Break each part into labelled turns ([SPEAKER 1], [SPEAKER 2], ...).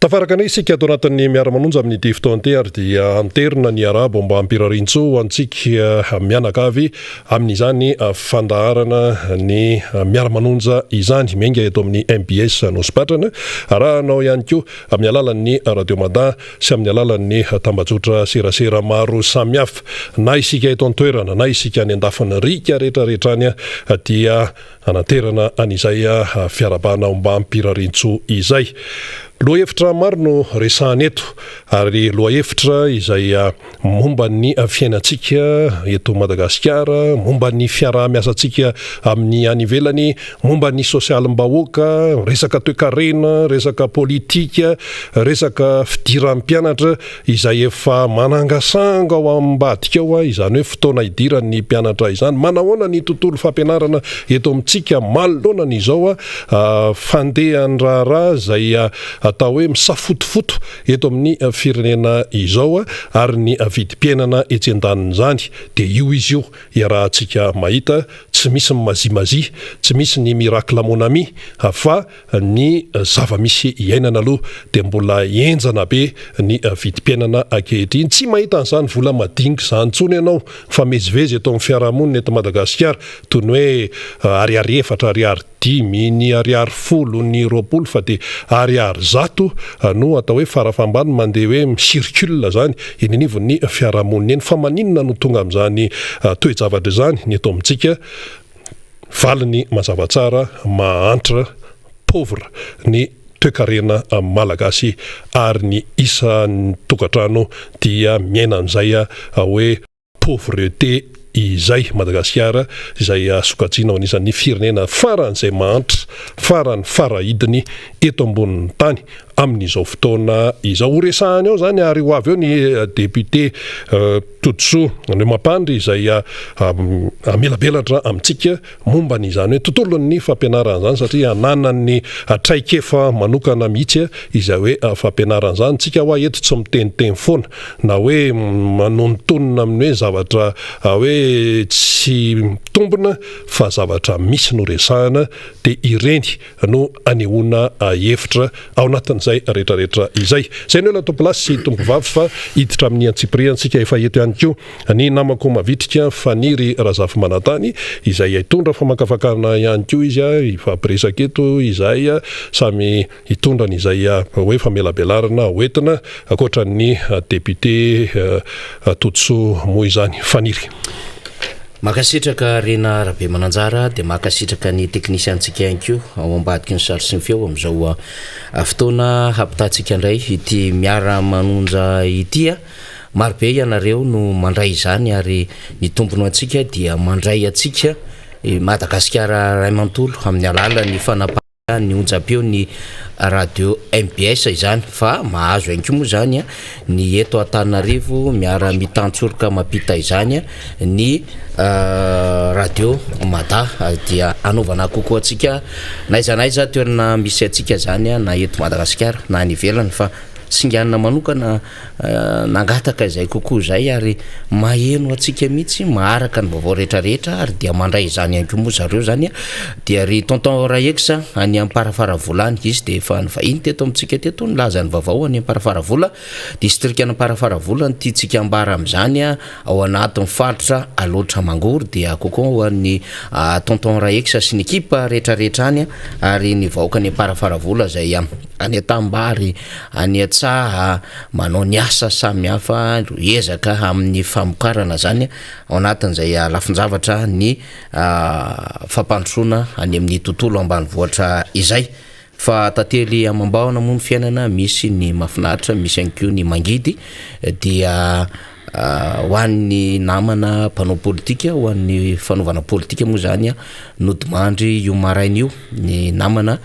[SPEAKER 1] Tafaraka anay isika ato anatin'ny Miara-manonja amin'ity fotoana ity ary dia anterina ny arabo mba hampirarian-tsoa ho antsika mianakavy amin'izany fandaharana ny Miara-manonja izany. Miainga eto amin'ny mbs Anosipatrana, arahanao ihany koa amin'ny alalan'ny Radio Mada sy amin'ny alalan'ny tambajotra serasera maro samihafa. Na isika eto an-toerana na isika any an-dafin'ny riaka rehetra rehetra any dia Hananterana an'izay fiarahabana ombam-pirariantsoa izay. Lohahevitra maro no resahana eto, ary lohahevitra izay momba ny fiainantsika eto Madagasikara, momba ny fiaraha-miasantsika amin'ny any ivelany, momba ny sosialim-bahoaka, resaka toekarena, resaka politika, resaka fidiran'ny mpianatra izay efa manangasanga ao ambadika ao, izany hoe fotoana hidiran'ny mpianatra izany. Manahoana ny tontolo fampianarana eto amintsika manoloana an'izao fandehan'ny raharaha izay atao hoe misafotofoto eto amin'ny firenena izao ary ny vidim-piainana etsy an-danin'izany? Dia io izy io iarahantsika mahita, tsy misy ny mazimazia, tsy misy ny miracle mon ami fa Ny zava-misy iainana aloha dia mbola henjana be ny vidim-piainana ankehitriny. Tsy mahita an'izany vola madinika izany intsony ianao mifamezivezy eto amin'ny fiarahamonina eto Madagasikara, toy ny hoe ariary efatra, ariary dimy, ny ariary folo, ny 20 fa dia ariary 100 no atao hoe farafahambany mandeha hoe mi-circule izany eny anivon'ny fiarahamonina eny. Fa maninona no tonga amin'izany toe-javatra izany ny eto amintsika? Valiny mazava tsara, mahantra, pauvre, ny toekarena malagasy ary ny isan'ny tokantrano dia miaina an'izay hoe pauvreté izay. Madagasikara izay sokajiana ho anisan'ny firenena faran'izay mahantra, farany farahidiny eto ambonin'ny tany amin'izao fotoana izao. Ho resahany ao izany ary ho avy eo ny député Todisoa Andriamampandry izay hamelabelatra amintsika momba ny izany hoe tontolon'ny fampianarana izany satria ananany traikefa manokana mihitsy izay hoe fampianarana izany. Tsika hoa eto tsy miteniteny foana na hoe manonontonona amin'ny hoe zavatra hoe tsy mitombina fa zavatra misy no resahana dia ireny no anehoana hevitra ao anatin'izay rehetrarehetra izay. Izay no ela tompolahy sy tompovavy fa hiditra amin'ny antsipiriany tsika efa eto ihany koa ny namako mavitrika Faniry Razafimanantany izay hitondra famakafakana ihany koa izy hifampiresaka eto izahay samy hitondra an'izay hoe famelabelarana hoentina ankoatra ny député Todisoa moa izany Faniry.
[SPEAKER 2] Mankasitraka Rena Rabemananjara dia mankasitraka ny teknisiantsika ihany koa ao ambadiky ny sary sy ny feo amin'izao fotoana hampitantsika indray ity miara-manonja ity. Marobe ianareo no mandray izany ary ny tombony ho antsika dia mandray antsika Madagasikara iray manontolo amin'ny alalan'ny fanapahan'ny ny onjam-peon'ny radio mbs izany fa mahazo ihany koa moa izany ny eto Antananarivo miara-mitantsoroka mampita izany ny radio Mada dia anaovana kokoa antsika na aiza na aiza toerana misy antsika izany na eto Madagasikara na any ivelany fa singanina manokana nangataka izay kokoa izay ary maheno antsika mihitsy maharaka ny vaovao rehetra rehetra ary dia mandray izany ihany koa moa zareo izany dia ry tonton Raex any Amparafaravola any izy dia efa nivahiny teto amintsika teto nilaza ny vaovao any Amparafaravola distrikan'i Amparafaravola ny tiantsika ambara amin'izany ao anatin'ny faritra Alaotra Mangoro dia kokoa ho an'ny tonton Raex sy ny ekipa rehetra rehetra any ary ny vahoakan'i Amparafaravola izay any an-tanimbary any an-tsaha, manao ny asa samihafa, ireo ezaka amin'ny famokarana izany ao anatin'izay lafin-javatra ny fampandrosoana any amin'ny tontolo ambanivohitra izay. Fa tantely amam-bahona moa ny fiainana, misy ny mahafinaritra, misy ihany koa ny mangidy dia Ho an'ny namana mpanao politika, ho an'ny fanaovana politika moa izany, nodimandry io maraina io ny namana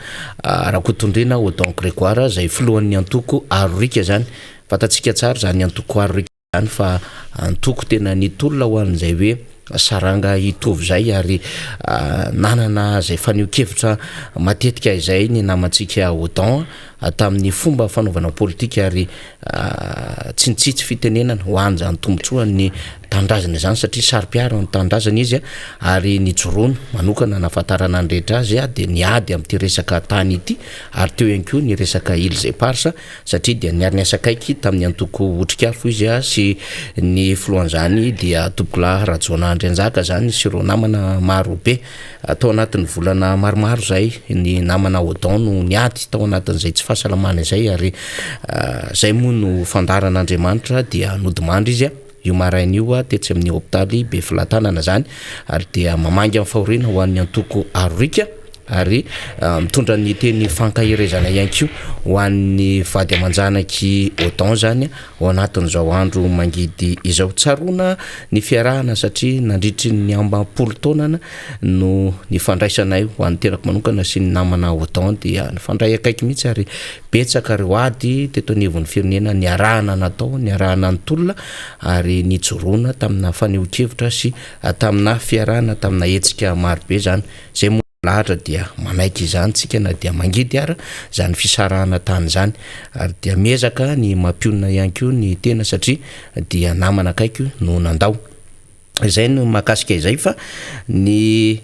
[SPEAKER 2] Rakotondriana Odon Grégoire izay filohan'ny antoko Aroriaka izany. Fantatsika tsara izany antoko Aroriaka izany fa antoko tena nitolona ho an'izay hoe saranga hitovy izay ary nanana izay fanehoan-kevitra matetika izay ny namantsika Odon. tamin'ny fomba fanaovana politika ary tsy nitsitsy fitenenana ho an'izany tombontsoan'ny tanindrazana izany satria saro-piaro ny tanindrazana izy ary nijoroany manokana nahafantarana ny rehetra azy dia niady amin'ity resaka tany ity ary teo ihany koa ny resaka îles éparses satria dia niara-niasa akaiky tamin'ny antoko Otrikafo izy sy ny filohan'izany dia Tompokolahy Rajaonah Andrianjaka izany sy ireo namana maro be. Tao anatin'ny volana maromaro izay ny namana Odon no niady tao anatin'izay tsy fahasalamana izay ary izay moa no fandaharan'Andriamanitra dia nodimandry izy io maraina io tetsy amin'ny hopitaly Befelatanana izany ary dia mamangy amin'ny fahoriana ho an'ny antoko Aroriaka ary mitondra ny teny fankaherezana ihany koa ho an'ny vady aman-janak'i Odon izany ao anatin'izao andro mangidy izao. Tsaroana ny fiarahana satria nandritry ny ambampolo taonana no nifandraisanay ho an'ny tenako manokana sy ny namana Odon dia nifandray akaiky mihitsy ary betsaka ireo ady teto anivon'ny firenena niarahana natao, niarahana nitolona ary nijoroana tamina fanehoan-kevitra sy tamina fiarahana tamina hetsika marobe izany. Izay moa lahatra dia manaiky izany tsika na dia mangidy ara izany fisarahana tany izany ary dia miezaka ny mampionona ihany koa ny tena satria dia namana akaiky no nandao. Izay no mahakasika izay fa ny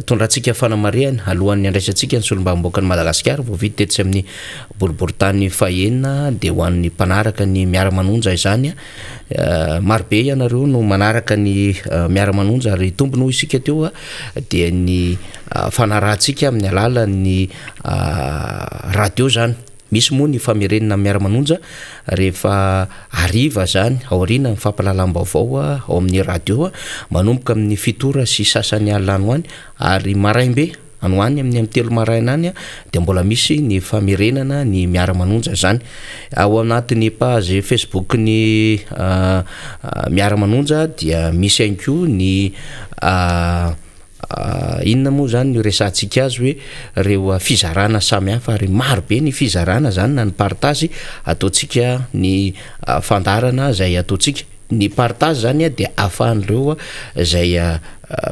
[SPEAKER 2] tondrantsika fanamarihana alohan'ny handraisantsika ny solombavambahoakan'i Madagasikara voavidy tetsy amin'ny boriborintany fahenina dia ho an'ny mpanaraka ny miara-manonja izany. Marobe ianareo no manaraka ny miara-manonja ary tompony hoy isika teo dia ny fanarahantsika amin'ny alalan'ny radio izany. Misy moa ny famerenana miara-manonja rehefa hariva izany aoriana ny fampahalalam-baovao ao amin'ny radio manomboka amin'ny 7h30 alina any ho any ary maraim-be any ho any amin'ny 3 maraina any dia mbola misy ny famerenana ny miara-manonja izany. Ao anatin'ny page Facebook ny miara-manonja dia misy ihany koa ny Inona moa izany no iresahantsika azy hoe ireo fizarana samihafa ary maro be ny fizarana izany na ny partage ataontsika ny fandaharana izay ataontsika. Ny partage izany dia ahafahan'ireo izay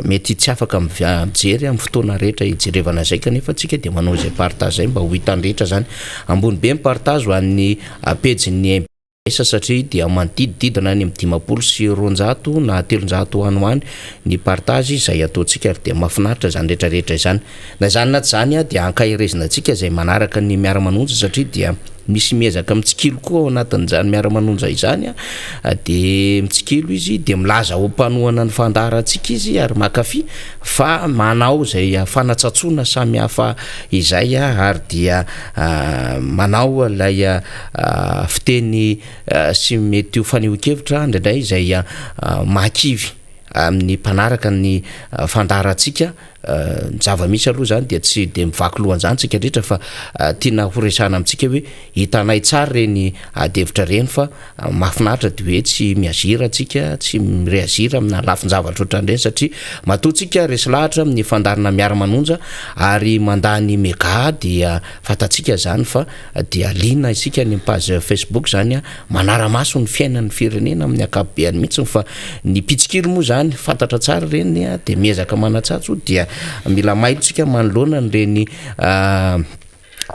[SPEAKER 2] mety tsy afaka mijery amin'ny fotoana rehetra hijerevana izay kanefa tsika dia manao izay partage izay mba ho hitan'ny rehetra izany. Ambony be ny partage ho an'ny pejin'ny Asa satria dia manodidididina any amin'ny 250 na 300 any ho any ny partage izay ataontsika ary dia mahafinaritra izany rehetra rehetra izany. Na izany na tsy izany dia ankaherezina antsika izay manaraka ny miara-manonja satria dia misy miezaka mitsikilo koa ao anatin'izany miara-manonja izany dia mitsikilo izy dia milaza ho mpanohana ny fandaharantsika izy ary mankafy fa manao izay fanatsatsoana samihafa izay ary dia manao ilay fiteny sy mety ho fanehoan-kevitra indraindray izay mahakivy amin'ny mpanaraka ny fandaharantsika. Ny zava-misy aloha izany dia tsy dia mivaky loha an'izany isika rehetra fa tiana horesahana amintsika hoe hitanay tsara ireny ady hevitra ireny fa mahafinaritra dia hoe tsy mi-agir tsika, tsy mi-reagir amina lafin-javatra ohatran'ireny satria matoa tsika resy lahatra amin'ny fandaharana miara-manonja ary mandany mega dia fantatsika izany fa dia liana isika any amin'ny page Facebook zany manara-maso ny fiainan'ny firenena amin'ny ankapobeany mihitsy fa ny mpitsikilo moa zany fantatra tsara ireny dia miezaka manatsatso dia mila mailo tsika manoloana an'ireny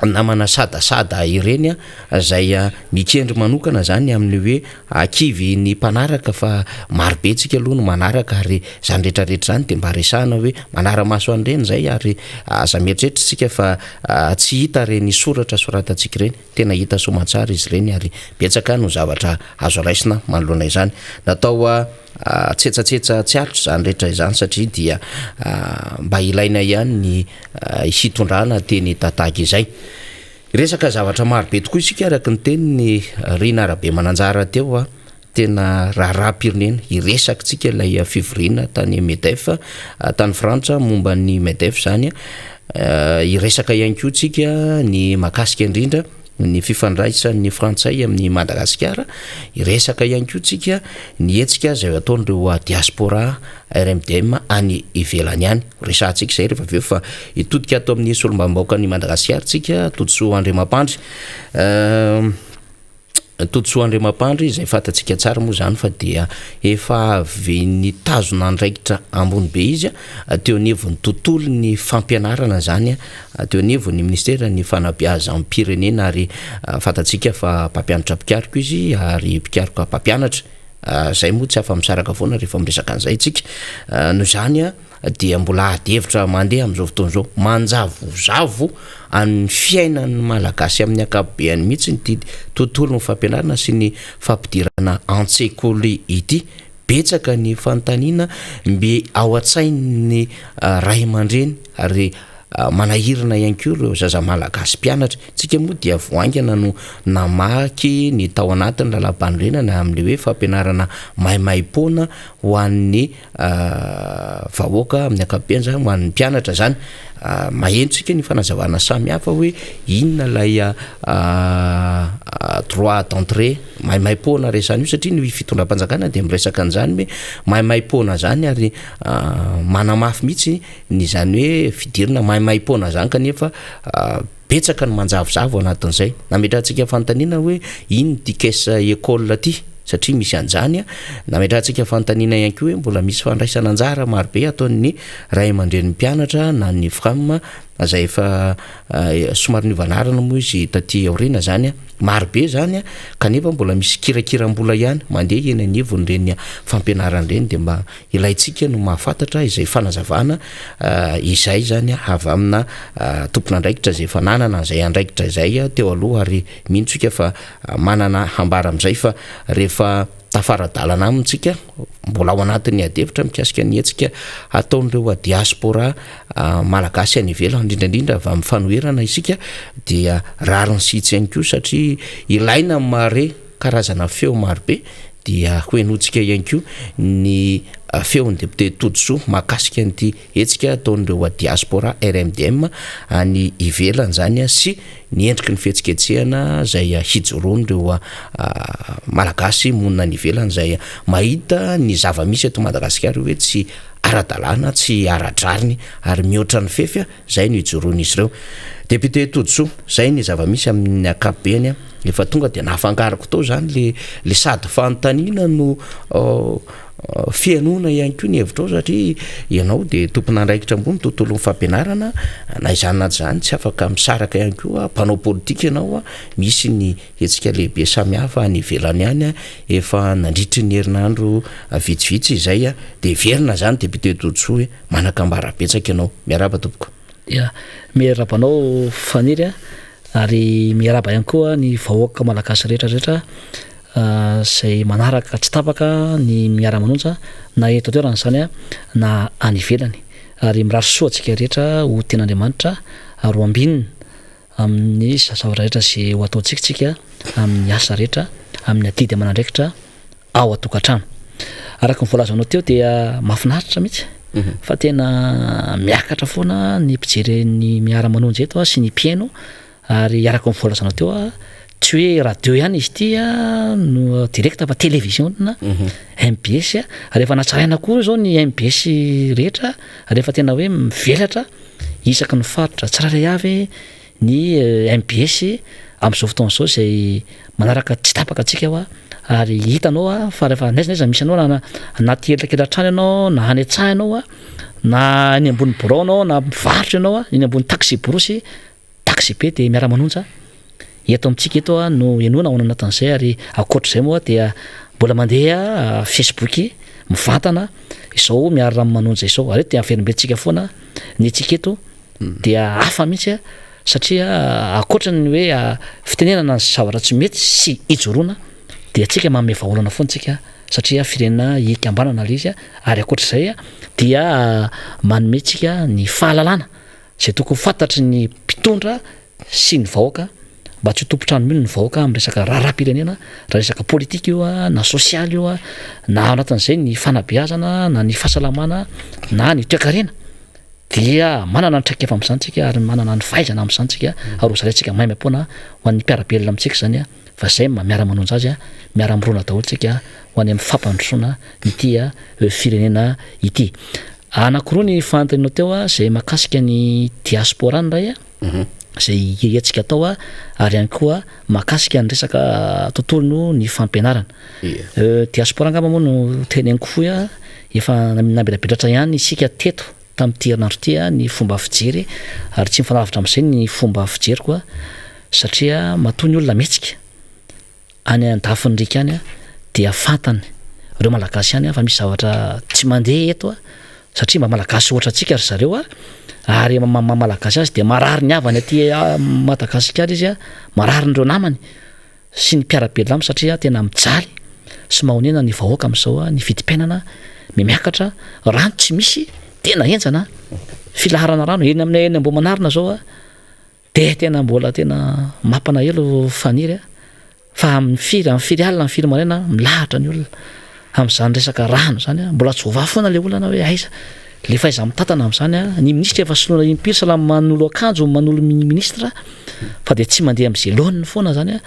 [SPEAKER 2] namana sadasada ireny izay mikendry manokana zany amin'ny hoe akivy ny mpanaraka fa marobe tsika aloha no manaraka ary zany rehetrarehetra zany dia mba resahana hoe manara-maso an'ireny zay ary aza mieritreritra tsika fa Tsy hita ireny soratra soratantsika ireny, tena hita soamantsara izy ireny ary betsaka no zavatra azo raisina manoloana izany. Natao tsetsatsetsa tsy aritra izany rehetra izany satria dia mba ilaina ihany ny hitondrana teny Tatagy izay. Hiresaka zavatra maro be tokoa isika araka ny tenin'i Rina Rabemananjara teo. Tena raharaham-pirenena, hiresaka tsika ilay fivoriana tany Medef, tany Frantsa momba ny Medef izany, hiresaka ihany koa tsika ny mahakasika indrindra ny fifandraisan'ny frantsay amin'i Madagasikara, hiresaka ihany koa tsika ny hetsika izay ataon'ireo diaspora RMDM any ivelany any, horesahantsika izay rehefa avy eo fa hitodika ato amin'ny solombavambahoakan'i Madagasikara tsika, Todisoa Andriamampandry. Todisoa Andriamampandry izay fantatsika tsara moa izany fa dia efa avy nitazona andraikitra ambony be izy teo anivon'ny tontolon'ny fampianarana izany teo anivon'ny minisiteran'ny fanabeazam-pirenena ary fantatsika fa mpampianatra mpikaroka izy ary mpikaroka mpampianatra izay moa tsy afa-misaraka foana rehefa miresaka an'izay isika noho izany dia mbola ady hevitra mandeha amin'izao fotoana izao, manjavozavo an'ny fiainan'ny Malagasy amin'ny ankapobeany mihitsy ity tontolon'ny fampianarana sy ny fampidirana an-tsekoly ity. Betsaka ny fanontaniana mby ao an-tsain'ny ray aman-dreny ary manahirana ihany koa ireo zaza Malagasy mpianatra. Isika moa dia vao haingana no namaky ny tao anatin'ny lalàmpanorenana amin'ilay hoe fampianarana maimaimpoana ho an'ny vahoaka amin'ny ankapobeny zany ho an'ny mpianatra zany maheno tsika ny fanazavana samihafa hoe inona ilay droit d'entrée maimaimpoana resahana io satria ny fitondram-panjakana dia miresaka an'izany hoe maimaimpoana zany ary manamafy mihitsy ny zany hoe fidirana maimaimpoana zany kanefa Betsaka ny manjavozavo anatin'izay. Nametrahantsika fanontaniana hoe inona ity caisse école ity satria misy an'izany. Nametrahantsika fanontaniana ihany koa hoe mbola misy fandraisana anjara marobe ataon'ny ray aman-drenin'ny mpianatra na ny Fram izay efa somary niova anarana moa izy taty aoriana izany. Marobe izany kanefa mbola misy kirakiram-bola ihany mandeha eny anivon'ireny fampianarana ireny dia mba Ilaintsika no mahafantatra izay fanazavana izay izany avy amina tompon'andraikitra izay efa nanana an'izay andraikitra izay teo aloha ary mino tsika fa manana hambara amin'izay fa rehefa tafara-dalana aminy tsika mbola ao anatin'ny adihevitra mikasika ny hetsika ataon'ireo diaspora malagasy any ivelany indrindra indrindra avy amin'ny fanoherana isika dia rariny sy hitsy ihany koa satria ilaina ny mahare karazana feo marobe dia ho henointsika ihany koa ny feon'ny député Todisoa mahakasika an'ity hetsika ataon'ireo diaspora RMDM any ivelany izany sy ny endriky ny fihetsiketsehana izay hijoroan'ireo Malagasy monina any ivelany izay mahita ny zava-misy eto Madagasikara hoe tsy ara-dalàna, tsy ara-drariny ary mihoatra ny fefy. Izay no ijoroan'izy ireo. Député Todisoa, izay ny zava-misy amin'ny ankapobeny. Efa tonga dia nafangaroko tao izany le le sady fanontaniana no fihainoana ihany koa ny hevitrao satria ianao dia tompon'andraikitra ambony tontolon'ny fampianarana, na izany na tsy izany tsy afaka misaraka ihany koa, mpanao politika ianao, misy ny hetsika lehibe samihafa any ivelany any efa nandritry ny herinandro vitsivitsy izay dia heverina izany Député Todisoa hoe Manakambara betsaka ianao. Miarahaba tompoko.
[SPEAKER 3] Ya, miarahaba anao Faniry a, ary miarahaba ihany koa ny vahoaka malagasy rehetra rehetra izay manaraka tsy tapaka ny miara-manonja na eto an-toerana izany na any ivelany. Ary mirary soa antsika rehetra ho tian'Andriamanitra ary ho ambinina amin'ny zavatra rehetra izay ho ataontsika tsika amin'ny asa rehetra, amin'ny adidy aman'andraikitra ao an-tokantrano. Araka ny voalazanao teo dia mahafinaritra mihitsy mhm. fa tena miakatra foana ny mpijery ny miara-manonja eto sy ny mpihaino ary araka ny voalazanao teo tsy hoe radio ihany izy ity no direct fa télévision mhm. MBS rehefa natsaraina koa zao ny MBS rehetra rehefa tena hoe mivelatra isaky ny faritra tsirairay avy ny mbs amin'izao fotoana izao izay manaraka tsy tapaka antsika hoa ary hitanao a fa rehefa n'aiza n'aiza misy anao na anaty elakela-trano ianao na any an-tsaha ianao a na any ambony birao ianao na mivarotra ianao a eny ambony taxi-brousse taxi-be dia miara-manonja eto amintsika eto a no henoina ao anatin'izay ary ankoatr'izay moa dia mbola mandeha facebook mivantana izao miara-manonja izao ary eto dia averimbentsika foana ny antsika eto dia hafa mihitsy satria ankoatra ny hoe fitenenana ny zavatra tsy mety sy ijoroana dia antsika manome vahaolana foana tsika satria firenena ikambanana ilay izy ary ankoatra izay dia manome tsika ny fahalalana izay tokony fantatry ny mpitondra sy ny vahoaka mba tsy ho tompon-trano mino ny vahoaka amin'ny resaka raharaham-pirenena raha resaka politika io na sosialy io na ao anatin'izay ny fanabeazana na ny fahasalamana na ny toekarena Dia manana ny traikefa amin'izany tsika ary manana ny fahaizana amin'izany tsika ary ho zaraintsika maimaimpoana ho an'ny mpiara-belona amintsika izany fa izay mba miara-manonja azy, miara-mirona daholo tsika ho any amin'ny fampandrosoana ity firenena ity. Anankiroa ny fanontanianao teo izay mahakasika ny diaspora ny iray. izay hetsika atao ary ihany koa mahakasika ny resaka tontolo ny fampianarana. Diaspora angamba moa no teneniko fohy a, efa namelabelatra ihany isika teto tamin'ity herinandro ity ny fomba fijery ary tsy mifanavitra amin'izay ny fomba fijeriko satria matoa ny olona mihetsika any andafin'ny riaka any dia fantany ireo Malagasy any fa misy zavatra tsy mandeha eto satria mba Malagasy ohatra antsika ry zareo ary maha Malagasy azy dia marary ny havany aty Madagasikara izy, marary ireo namany sy ny mpiara-belona aminy satria tena mijaly sy mahonena ny vahoaka amin'izao, ny vidim-piainana mihamiakatra, rano tsy misy, tena henjana, filaharana rano eny amin'ny eny Ambohimanarina izao. Dia tena mbola tena mampanahelo Faniry a! Fa amin'ny firy, amin'ny firy alina, amin'ny firy maraina milahatra ny olona amin'izany resaka rano izany a! Mbola tsy voavaha foana ilay olana hoe aiza ilay fahaiza-mitantana amin'izany a! Ny minisitra efa soloina impiry sahala manolo akanjo manolo ministra fa dia tsy mandeha amin'izay laoniny foana izany a!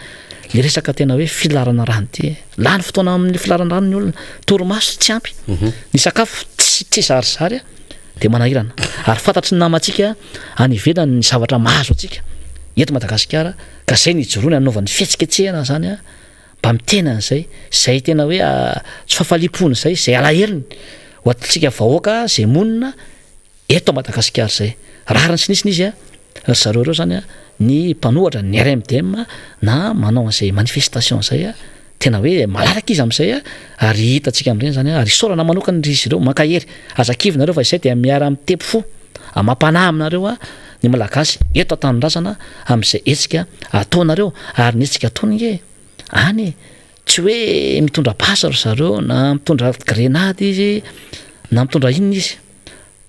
[SPEAKER 3] Ilay resaka tena hoe filaharana rano ity e! Lany fotoana amin'ny filaharana rano ny olona, torimaso tsy ampy, ny sakafo tsy tsy zarizary a! Dia manahirana ary fantatry ny namantsika any ivelany ny zavatra mahazo antsika eto Madagasikara ka zay no ijoroany anaovany fihetsiketsehana zany a, mba miteny an'izay, zay tena hoe tsy fahafaliam-pony zay, zay alahelony ho antsika vahoaka zay monina eto Madagasikara zay. Rariny sy nisiny izy a, ry zareo ireo zany a, ny mpanohatra ny RMDM na manao an'izay manifestation zay a, Tena hoe malalaka izy amin'izay a, ary hitantsika amin'ireny izany a, ary isaorana manokana ry izy ireo, mankahery, aza kivy nareo fa izay dia miara mitepo fo amam-panahy aminareo a, ny Malagasy eto an-tanindrazana amin'izay hetsika ataonareo, ary ny hetsika ataony nge any e, tsy hoe mitondra basy ry zareo na mitondra grenady izy na mitondra inona izy,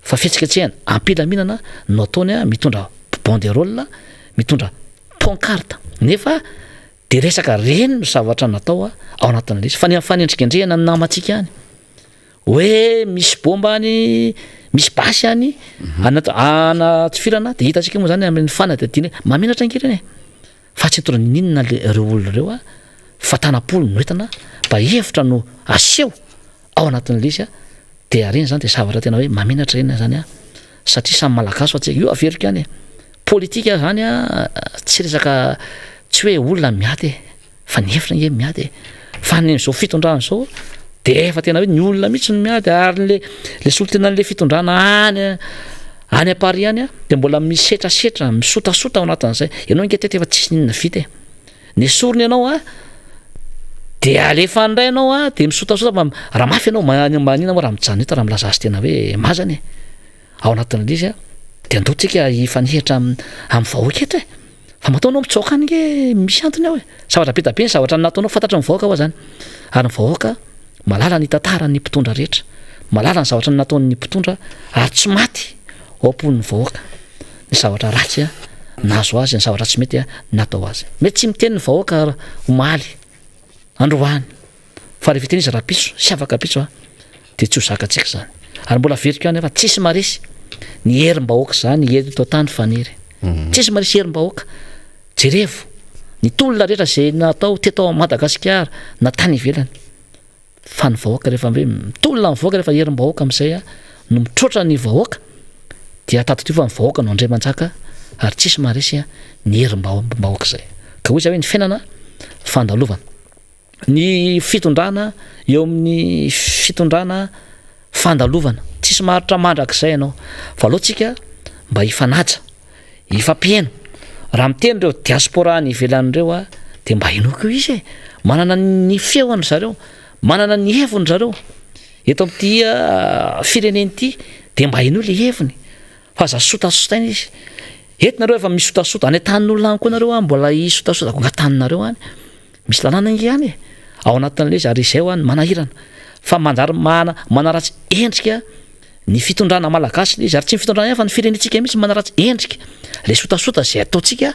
[SPEAKER 3] fa fihetsiketsehana am-pilaminana no ataony a, mitondra banderole, mitondra pancarte, nefa De resaka reny no zavatra natao ao anatin'ilay izy fa ny fanendrikendrehana ny namantsika any hoe misy bomba any, misy basy any anat- anatifirana de hitantsika moa zany amin'ny fanadihadiana hoe mahamenatra ange ireny e, fa tsy nitondra n'inon'inona le ireo olona ireo a, fa tanam-polo no entana mba hevitra no aseho ao anatin'ilay izy a, de ireny zany de zavatra tena hoe mahamenatra ireny zany a, satria samy malagasy fa tsy, io averiko ihany e. Politika zany a tsy resaka tsy hoe olona miady e, fa ny hevitra ange miady e, fa ny am'zao fitondrana zao de efa tena hoe ny olona mihitsy no miady ary le le solontenan'le fitondrana any any à Paris any a de mbola misetrasetra misotasota ao anatin'izay, ianao ange teto efa tsisy n'inona vita e, nesorina ianao a de alefa indray ianao a de misotasota fa raha mafy ianao manina moa raha mijanona eto raha milaza azy tena hoe mazana e. ao anatin'ilay izy a, de andao tsika hifanehitra amin'ny vahoaka eto e, fa matoa anao mitsoaka any nge misy antony ao e, zavatra be dia be ny zavatra nataonao fantatry ny vahoaka hoa zany, ary ny vahoaka mahalala ny tantaran'ny mpitondra rehetra, mahalala ny zavatra nataon'ny mpitondra ary tsy maty ao am-pon'ny vahoaka ny zavatra ratsy a nahazo azy, ny zavatra tsy mety a natao azy, mety tsy miteny ny vahoaka omaly, androany. Fa rehefa hiteny izy rahampitso sy afaka ampitso a, dia tsy ho zakantsika izany. Ary mbola averiko ihany fa tsisy maharesy ny herim-bahoaka izany eto an-tany Faniry. Tsisy maharesy herim-bahoaka. Jerevo ny tolona rehetra izay natao teto Madagasikara na tany ivelany. Fa ny vahoaka rehefa hoe mitolona ny vahoaka rehefa herim-bahoaka amin'izay a, no mitroatra ny vahoaka dia tadidio fa ny vahoaka no andriamanjaka ary tsisy maharesy ny herim-bahoaka izay. Ka hoy izaho hoe ny fiainana fandalovana. Ny fitondrana eo amin'ny fitondrana fandalovana, tsisy maharitra mandrakizay ianao, fa aleo tsika mba hifanaja, hifampiheno, raha miteny ireo diaspora any ivelany ireo a, de mba henoy koa izy e, manana ny feony ry zareo, manana ny heviny ry zareo, eto amin'ity firenena ity de mba henoy le heviny, fa aza sotasotaina izy, eto nareo efa misotasota, any an-tanin'olona any koa nareo a mbola hisotasota, nga taninareo any. Misy lalàna ange any e! Ao anatin'ilay izy ary izay hoa no manahirana fa manjary mana manaratsy endrika ny fitondrana malagasy ilay izy ary tsy ny fitondrana ihany fa ny firenentsika mihitsy manaratsy endrika ilay sotasota izay ataontsika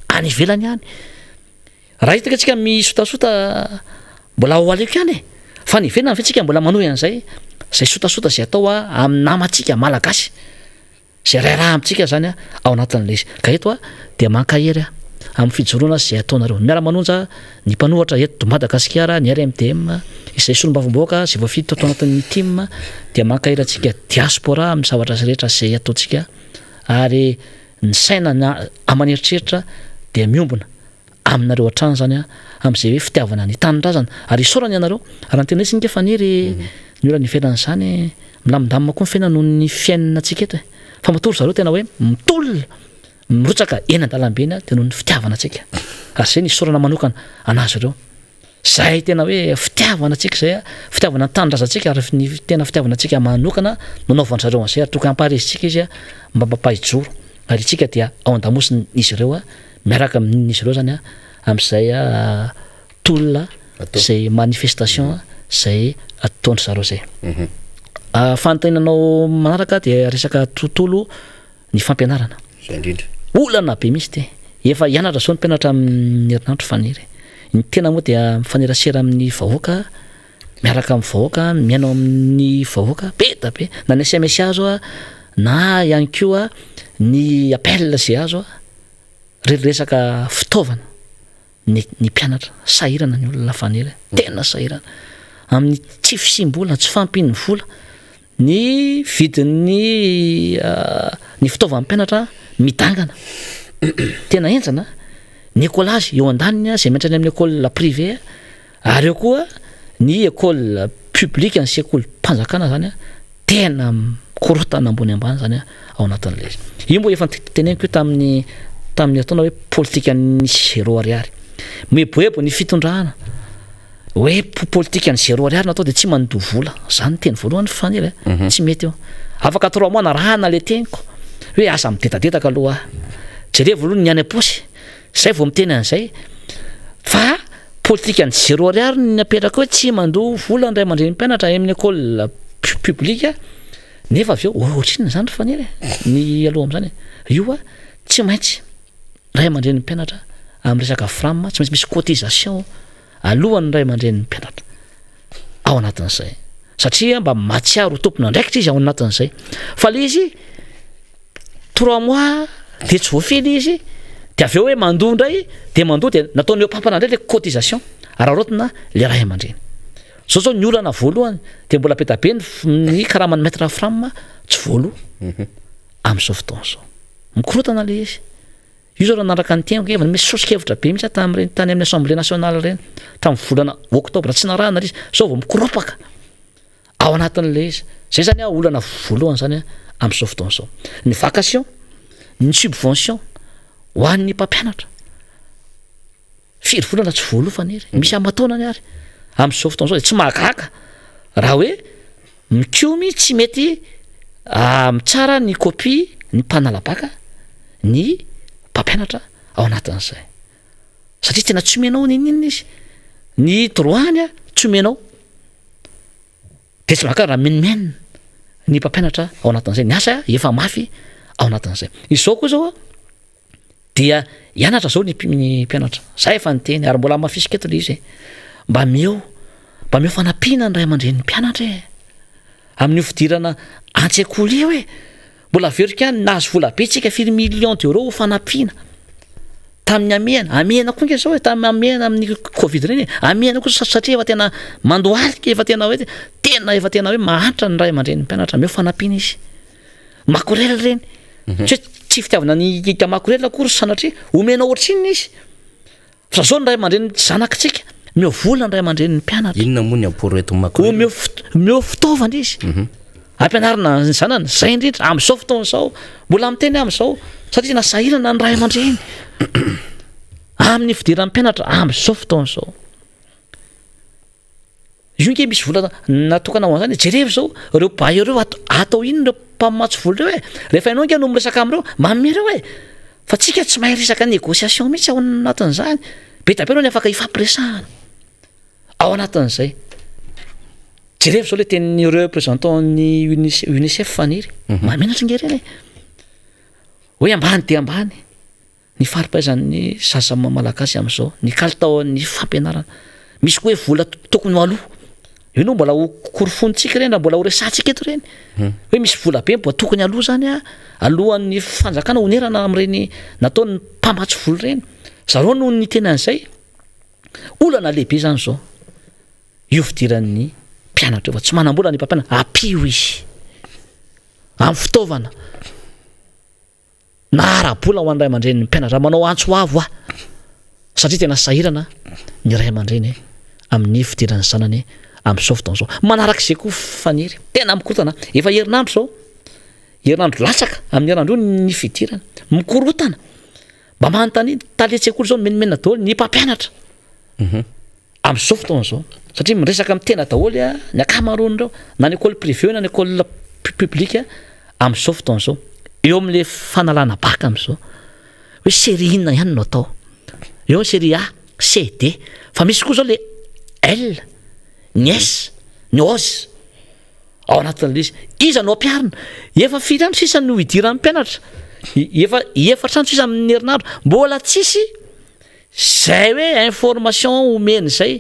[SPEAKER 3] any ivelany any. Raha hitaka antsika misotasota mbola ho aleoko ihany e! Fa any ivelany ve tsika mbola manohy an'izay izay sotasota izay atao amin'ny namantsika malagasy. Izay raharaha amintsika izany ao anatin'ilay izy. Ka eto dia mankahery aho amin'ny fijoroana sy izay ataonareo. Ny miara-manonja, ny mpanohatra eto Madagasikara, ny RMDM, izay solombavambahoaka izay voafidy tato anatin'ny tim dia mankahery antsika diaspora amin'ny zavatra rehetra izay ataontsika ary. Ny saina na aman'eritreritra dia miombona aminareo hatrany izany amin'izay hoe fitiavana ny tanindrazana ary isaorana ianareo raha ny tena izy nge Faniry ny olona any ivelany izany milamindamina koa ny fiainana noho ny fiainantsika eto e fa matoa ry zareo tena hoe mitolona mirotsaka eny an-dalambe eny dia noho ny fitiavana antsika ary izay ny isaorana manokana an'azy ireo. Zay tena hoe fitiavana antsika zay a, fitiavana ny tanindrazantsika ary ny tena fitiavana antsika manokana no anaovan-dry zareo an'izay ary tokony hampaharezintsika izy a mba mampahijoro ary isika dia ao an-damosin'izy ireo a, miaraka amin'izy ireo zany a amin'izay tolona izay manifestation izay ataon-dry zareo zay. Fanontanianao manaraka dia resaka tontolo ny fampianarana.
[SPEAKER 2] Izay indrindra.
[SPEAKER 3] Olana be mihitsy ity. Efa hianatra zao ny mpianatra amin'ny herinandro Faniry. Ny tena moa dia mifanerasera amin'ny vahoaka, miaraka amin'ny vahoaka, mihaino amin'ny vahoaka, be da be. Na ny sms azo a, na ihany koa ny appel izay azo a, re resaka fitaovana. ny ny mpianatra, sahirana ny olona Faniry, tena sahirana amin'ny tsy fisiam-bola, tsy fahampian'ny vola, ny vidin'ny ny fitaovan'ny mpianatra midangana, tena henjana, ny écolage eo andaniny izay miantra any amin'ny école privée ary eo koa ny école publique ny sekolim-panjakana zany tena mikorontana ambony ambany zany ao anatin'ilay izy. Io moa efa teneniko io tamin'ny tamin'ny herintaona hoe politikan'ny zéro ariary. Mieboebo ny fitondrana hoe politikan'ny zéro ariary natao dia tsy mandoa vola. Zany teny voalohany Faniry a, mhm. tsy mety io. Afaka trois mois narahana le teniko hoe aza midedadedaka aloha. Jerevo aloha ny any am-paosy. Zay vao miteny an'izay. Fa politikan'ny zéro ariary ny apetraka hoe tsy mandoa vola ny ray aman-dreny mpianatra any amin'ny école publique nefa avy eo ohatrinona izany ry Faniry e? Ny aloha amin'izany e. Io a tsy maintsy ray aman-dreny mpianatra amin'ny resaka fram tsy maintsy misy cotisation alohan'ny ray aman-drenin'ny mpianatra ao anatin'izay satria mba mahatsiaro ho tompon'andraikitra izy ao anatin'izay fa le izy Trois mois de tsy voafily izy de avy eo hoe mandoa indray de mandoa de nataony eo am-pampana indray le cotisation araraotina le ray aman-dreny. Zao zao ny olana voalohany de mbola be da be ny karaman'ny maître fram tsy voaloa amin'izao fotoana izao. Mikorontana le izy. Io zao raha nanaraka ny teniko efa misy soso-kevitra be mihitsy aho tamin'ireny tany amin'ny assemblée nationale ireny tamin'ny volana octobre tsy narahana le izy zao vao mikoropaka. Ao anatin'ilay izy. Zay zany an olana voalohany zany an amin'izao fotoana izao. Ny vacation, ny subvention ho an'ny mpampianatra. Firy volana tsy voaloa Faniry, misy aman-taonany ary. Amin'izao fotoana izao dia tsy mahagaga raha hoe mikomy tsy mety mitsara ny copie ny mpanala-baka ny mpampianatra ao anatin'izay. Satria tena tsy omenao n'inon'inona izy. Ny droit-ny tsy omenao. Dia tsy mahagaga raha mimenomenona ny mpampianatra ao anatin'izay. Ny asa efa mafy ao anatin'izay. Izao koa izao dia hianatra izao ny mpianatra. Za efa niteny ary mbola hamafisiko eto ilay izy e. Mba meo, mba meo fanampiana ny ray aman-drenin'ny mpianatra e. Amin'io fidirana an-tsekoly io e. Mbola averiko ihany, nahazo vola be tsika, firy millions d'euros ho fanampiana tamin'ny hamehana, hamehana koa nge zao e, tamin'ny hamehana amin'ny covid ireny e, hamehana koa satria efa tena mandohalika, efa tena hoe tena efa tena hoe mahantra ny ray aman-drenin'ny mpianatra, omeo fanampiana izy. Makorel ireny, tsy hoe tsy fitiavana ny hita makorel akory sanatria, omenao ohatrinona izy. Fa zao ny ray aman-dreny zanakitsika, omeo vola ny ray aman-drenin'ny mpianatra.
[SPEAKER 2] Inona moa ny apport entin'ny makorel?
[SPEAKER 3] Omeo fit- omeo fitaovana izy. Ampianarina ny zanany, zay indrindra, amin'izao fotoana izao, mbola miteny aho amin'izao, satria tena sahirana ny ray aman-dreny amin'ny fidiran'ny mpianatra amin'izao fotoana izao. Io nge misy vola natokana ho an'izany e, jerevo zao ireo bailleurs ireo ato atao inona ireo mpamatsy vola ireo e, rehefa ianao nge no miresaka amin'ireo manome ireo e, fa tsika tsy mahay resaka négociation mihitsy ao anatin'izany, be dia be aloha ny afaka ifampiresahana ao anatin'izay. Jerevo zao le tenin'ny représentant ny Unicef Faniry, mahamenatra nge ireny e, hoe ambany dia ambany. Ny fari-pahaizan'ny zaza malagasy amin'izao, ny kalitaon'ny fampianarana. Misy koa hoe vola tokony ho aloa. Io no mbola ho korofonintsika ireny raha mbola ho resahantsika eto ireny. Hoe misy vola be mbola tokony aloa zany a, alohan'ny fanjakana honerana amin'ireny nataon'ny mpamatsy vola ireny. Zareo no niteny an'izay. Olana lehibe zany izao. Io fidiran'ny mpianatra io fa tsy manam-bola ny mpampianatra, ampio izy amin'ny fitaovana. Na ara-bola ho an'ny ray aman-drenin'ny mpianatra. Manao antso avo aho satria tena sahirana ny ray aman-dreny amin'ny fidiran'ny zanany amin'izao fotoana izao. Manaraka izay koa Faniry, tena mikorontana. Efa herinandro izao, herinandro latsaka amin'ny herinandro io ny fidirana. Mikorontana. Mba manontania ny talen-tsekoly izao mimenomenona daholo ny mpampianatra. Amin'izao fotoana izao, satria miresaka amin'ny tena daholo ny ankamaroan'ireo, na ny école privée na ny école publique amin'izao fotoana izao, eo amin'ilay fanalana bac amin'izao, hoe série inona ihany no atao, eo ny série A, C, D, fa misy koa izao le L, ny S, ny OZ ao anatin'ilay izy, iza no ampiharina? Efa firy andro sisa no hidiran'ny mpianatra? Efa efatra andro sisa amin'ny herinandro, mbola tsisy Zay hoe information omeny zay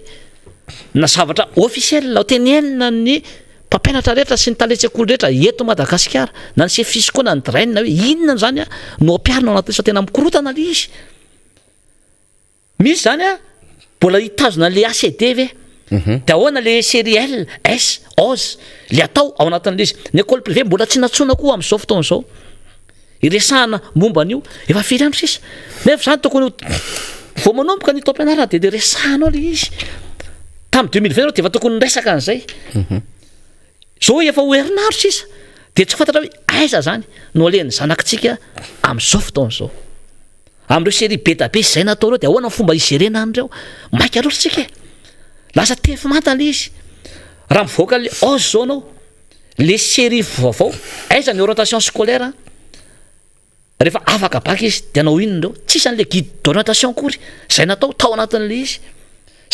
[SPEAKER 3] na zavatra officiel ho tenenina ny mpampianatra rehetra sy ny talen-tsekoly rehetra eto Madagasikara na ny sefisy koa na ny DREN hoe inona zany a no ampiharina ao anatin'io sa tena mikorotana le izy. Misy zany a mbola hitazona le ACD ve? De ahoana le série L, S, OZ le atao ao anatin'le izy? Ny école privée mbola tsy nantsoina koa amin'izao fotoana izao. Iresahana momba an'io efa firy andro sisa nefa izany tokony ho vao manomboka ny taom-pianarana dia dia resahanao le izy tamin'ny 2020 ianao dia efa tokony niresaka an'izay zao efa ho herinandro sisa dia tsy fantatra hoe aiza zany no alehan'ny zanakitsika amin'izao fotoana izao amin'ireo série be da be izay natao ireo dia ahoana ny fomba hijerena an'ireo maika loatra tsika e lasa tefy manta le izy raha mivoaka le oz zao anao Le série vaovao, aiza ny orientation scolaire an? Rehefa afaka bac izy de hanao inona ireo? Tsisy an'le guide d'orientation akory zay natao tao anatin'le izy.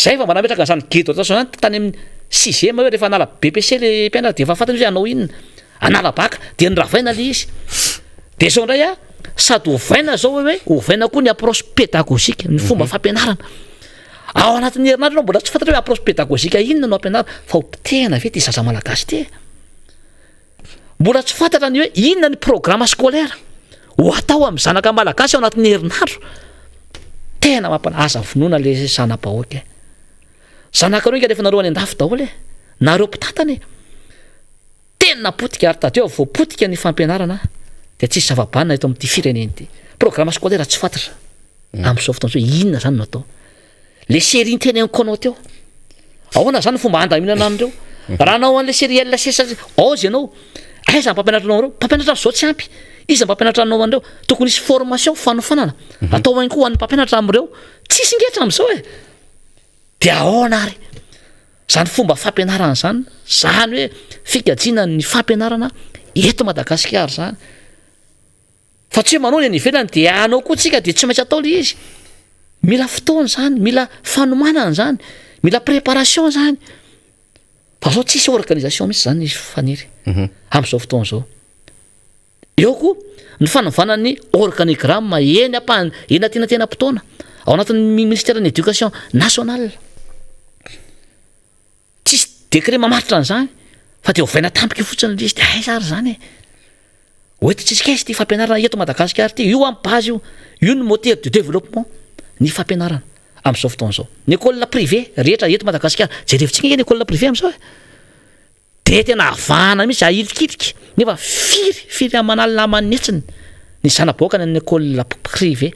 [SPEAKER 3] Zay efa mba nametraka an'izany guide d'orientation zany tany amin'ny sixième hoe rehefa hanala BEPC le mpianatra de efa fantany izy hoe hanao inona, hanala bac de noravaina le izy. De zao indray an, sady ovaina zao hoe ovaina koa ny approche pédagogique, ny fomba fampianarana. Ao anatin'ny herinandro ianao mbola tsy fantatra hoe approche pédagogique inona no ampianarina fa ho potehina ve ity zaza malagasy ity e? Mbola tsy fantatra ny hoe inona ny programme scolaire ho atao amin'ny zanaka malagasy ao anatin'ny herinandro. Tena mampana aza vonoina le zana-bahoaka e. Zanakareo inga rehefa nareo any an-dafy daholo e. Nareo mpitantana e. Tena potika ary tadeo vao potika ny fampianarana dia tsisy zava-banona eto amin'ity firenena ity. Programme scolaire tsy fantatra amin'izao fotoana izao hoe inona zany no atao. Le série niteneniko anao teo, ahoana zany ny fomba handaminana an'ireo? Raha hanao an'le série L C S Oz ianao, aiza ny mpampianatra anao ireo? Mpampianatra zao tsy ampy, iza mpampianatra anao an'ireo? Tokony hisy formation, fanofanana atao ihany koa ho an'ny mpampianatra amin'ireo. Tsisy nge hatramin'izao e! Dia ahoana ary? Izany fomba fampianarana izany, izany hoe fikajiana ny fampianarana eto Madagasikara izany. Fa tsy hoe manao ny any ivelany dia hanao koa tsika dia tsy maintsy atao ilay izy. Mila fotoana izany, mila fanomanana izany, mila préparation izany. Fa zao tsisy organisation mihitsy izany Faniry amin'izao fotoana izao. Eo koa ny fanovana ny organigramme eny am-pan, eny antenatenam-potoana ao anatin'ny ministeran'ny Education nationale. Tsisy décret mamaritra an'izany fa dia ovaina tampoka eo fotsiny ilay izy dia aiza ary izany e? Hoentintsika aiza ity fampianarana eto Madagasikara ity? Io amin'ny base io, io no moteur de développement ny fampianarana amin'izao fotoana izao. Ny école privée rehetra eto Madagasikara, jerevintsika ange ny école privée amin'izao e! Dia tena havahana mihitsy, ahilikilika, nefa firy, firy aman'alina aman'hetsiny ny zana-bahoaka any amin'ny école privée,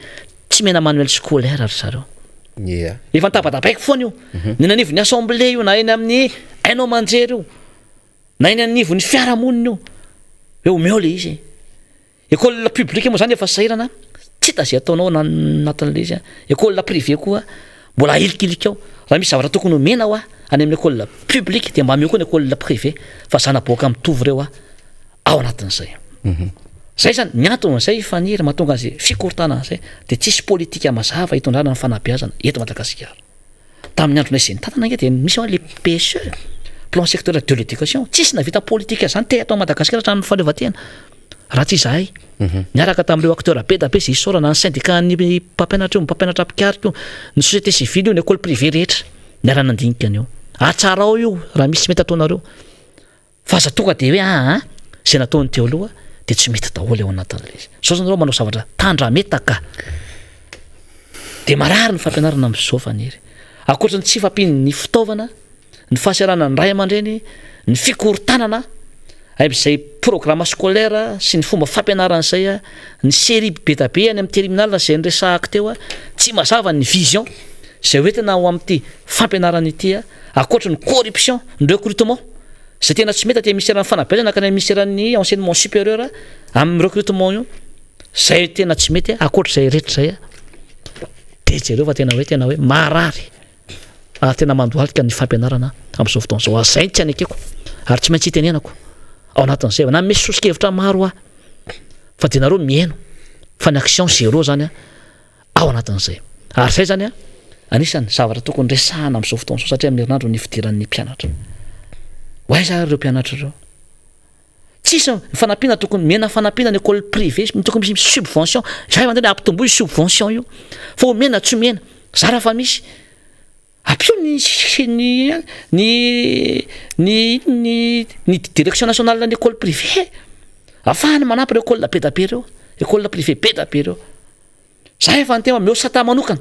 [SPEAKER 3] tsy mena manuel scolaire ry zareo.
[SPEAKER 2] Ia.
[SPEAKER 3] Efa nitabatabaiko foana io, ny eny anivon'ny assemblée io, na eny amin'ny haino aman-jery io, na eny anivon'ny fiarahamonina io, hoe omeo le izy e. École publique moa zany efa sahirana, tsy hita zay ataonao na anatin'ilay izy an. École privée koa mbola ahilikilika ao. Raha misy zavatra tokony omena hoa any amin'ny école publique dia mba omeo koa ny école privée fa zana-boaka mitovy ireo hoa ao anatin'izay. Zay zany ny anton'izay Faniry mahatonga an'izay fikorontanana izay dia tsisy politika mazava hitondrana ny fanabeazana eto Madagasikara. Tamin'ny andronay izay nitantana ange dia misy hoa le PSE, plan sectoriel de l'éducation, tsisy nahavita politika zany teto Madagasikara hatramin'ny fahaleovantena raha tsy izahay. Niaraka tamin'ireo acteurs be da be izay isaorana, ny syndicat ny mpampianatra io, ny mpampianatra mpikaroka io, ny société civile io, ny école privée rehetra niara-nandinika an'io. Atsarao io raha misy tsy mety ataonareo. Fa aza tonga dia hoe aa izay nataony teo aloha dia tsy mety daholo ao anatin'ilay izy. Zao zany nareo manao zavatra tandrametaka dia marary ny fampianarana amin'izao Faniry. Ankoatra ny tsy fahampian'ny fitaovana, ny fahasahiranan'ny ray aman-dreny, ny fikorontanana. Amin'izay programme scolaire sy ny fomba fampianarana izay, ny série be da be any amin'ny terminale izay niresahako teo, tsy mazava ny vision izay hoentina ho amin'ity fampianarana ity, ankoatry ny corruption, ny recrutement izay tena tsy mety aty amin'ny ministeran'ny fanabeazana ka ny amin'ny ministeran'ny enseignement supérieur amin'ny recrutement io, izay tena tsy mety, ankoatr'izay rehetra izay dia jereo fa tena hoe tena hoe marary. Ary tena mandohalika ny fampianarana amin'izao fotoana izao. Ary izay no tsy anekeko ary tsy maintsy itenenako ao anatin'izay. Na misy soso-kevitra maro aho fa dia nareo mihaino fa ny action zéro zany ao anatin'izay. Ary izay zany anisan'ny zavatra tokony resahana amin'izao fotoana izao satria amin'ny herinandro ny fidiran'ny mpianatra. Ho aiza ary ireo mpianatra ireo? Tsisy ny fanampiana tokony omena fanampiana ny école privée tokony misy subvention zay mandeha ampitomboy subvention io fa omena tsy omena zara fa misy ampio ny ny ny ny ny ny direction nationale ny école privée afahany manampy ireo école be da be ireo école privée be da be ireo Za efa niteny fa omeo sata manokana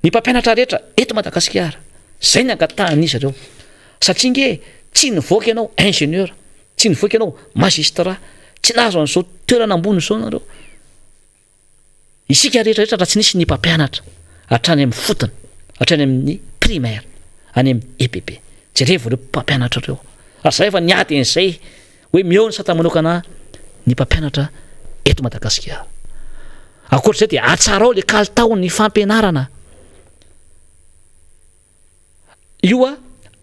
[SPEAKER 3] ny mpampianatra rehetra eto Madagasikara. Zay ny angatahan'izy ireo. Satria nge tsy nivoaka ianao ingénieur, tsy nivoaka ianao magistrat, tsy nahazo an'izao toerana ambony izao nareo. Isika rehetra rehetra raha tsy nisy ny mpampianatra hatrany amin'ny fotony, hatrany amin'ny primaire, any amin'ny EPP. Jerevo ireo mpampianatra ireo. Ary za efa niady an'izay hoe meo ny sata manokana ny mpampianatra eto Madagasikara. Ankoatra izay dia atsarao le kalitao ny fampianarana. Io a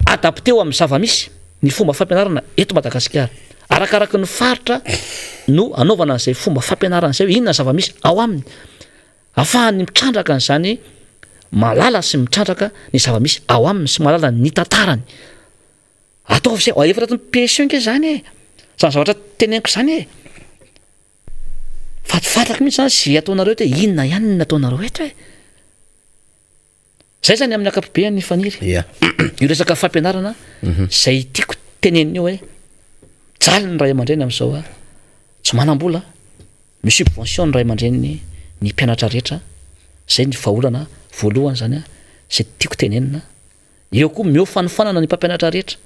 [SPEAKER 3] adapteo amin'ny zava-misy ny fomba fampianarana eto Madagasikara. Arakaraky ny faritra no anaovana an'izay fomba fampianarana izay hoe inona ny zava-misy ao aminy. Afahany mitrandraka an'izany mahalala sy mitrandraka ny zava-misy ao aminy sy mahalala ny tantarany. Ataovy izay, efa anatin'ny PSE nge zany e! Zany zavatra teneniko zany e! Fa tsy fantako mihitsy zany ze ataonareo eto hoe inona ihany ny ataonareo eto e! Zay zany amin'ny ankapobeany Faniry.
[SPEAKER 2] Ia.
[SPEAKER 3] Io resaka fampianarana zay tiako tenenina io hoe mijaly ny ray aman-dreny amin'izao a, tsy manam-bola, mi-subvention ny ray aman-dreniny ny mpianatra rehetra, zay ny vahaolana voalohany zany a, zay tiako tenenina. Eo koa meo fanofanana ny mpampianatra rehetra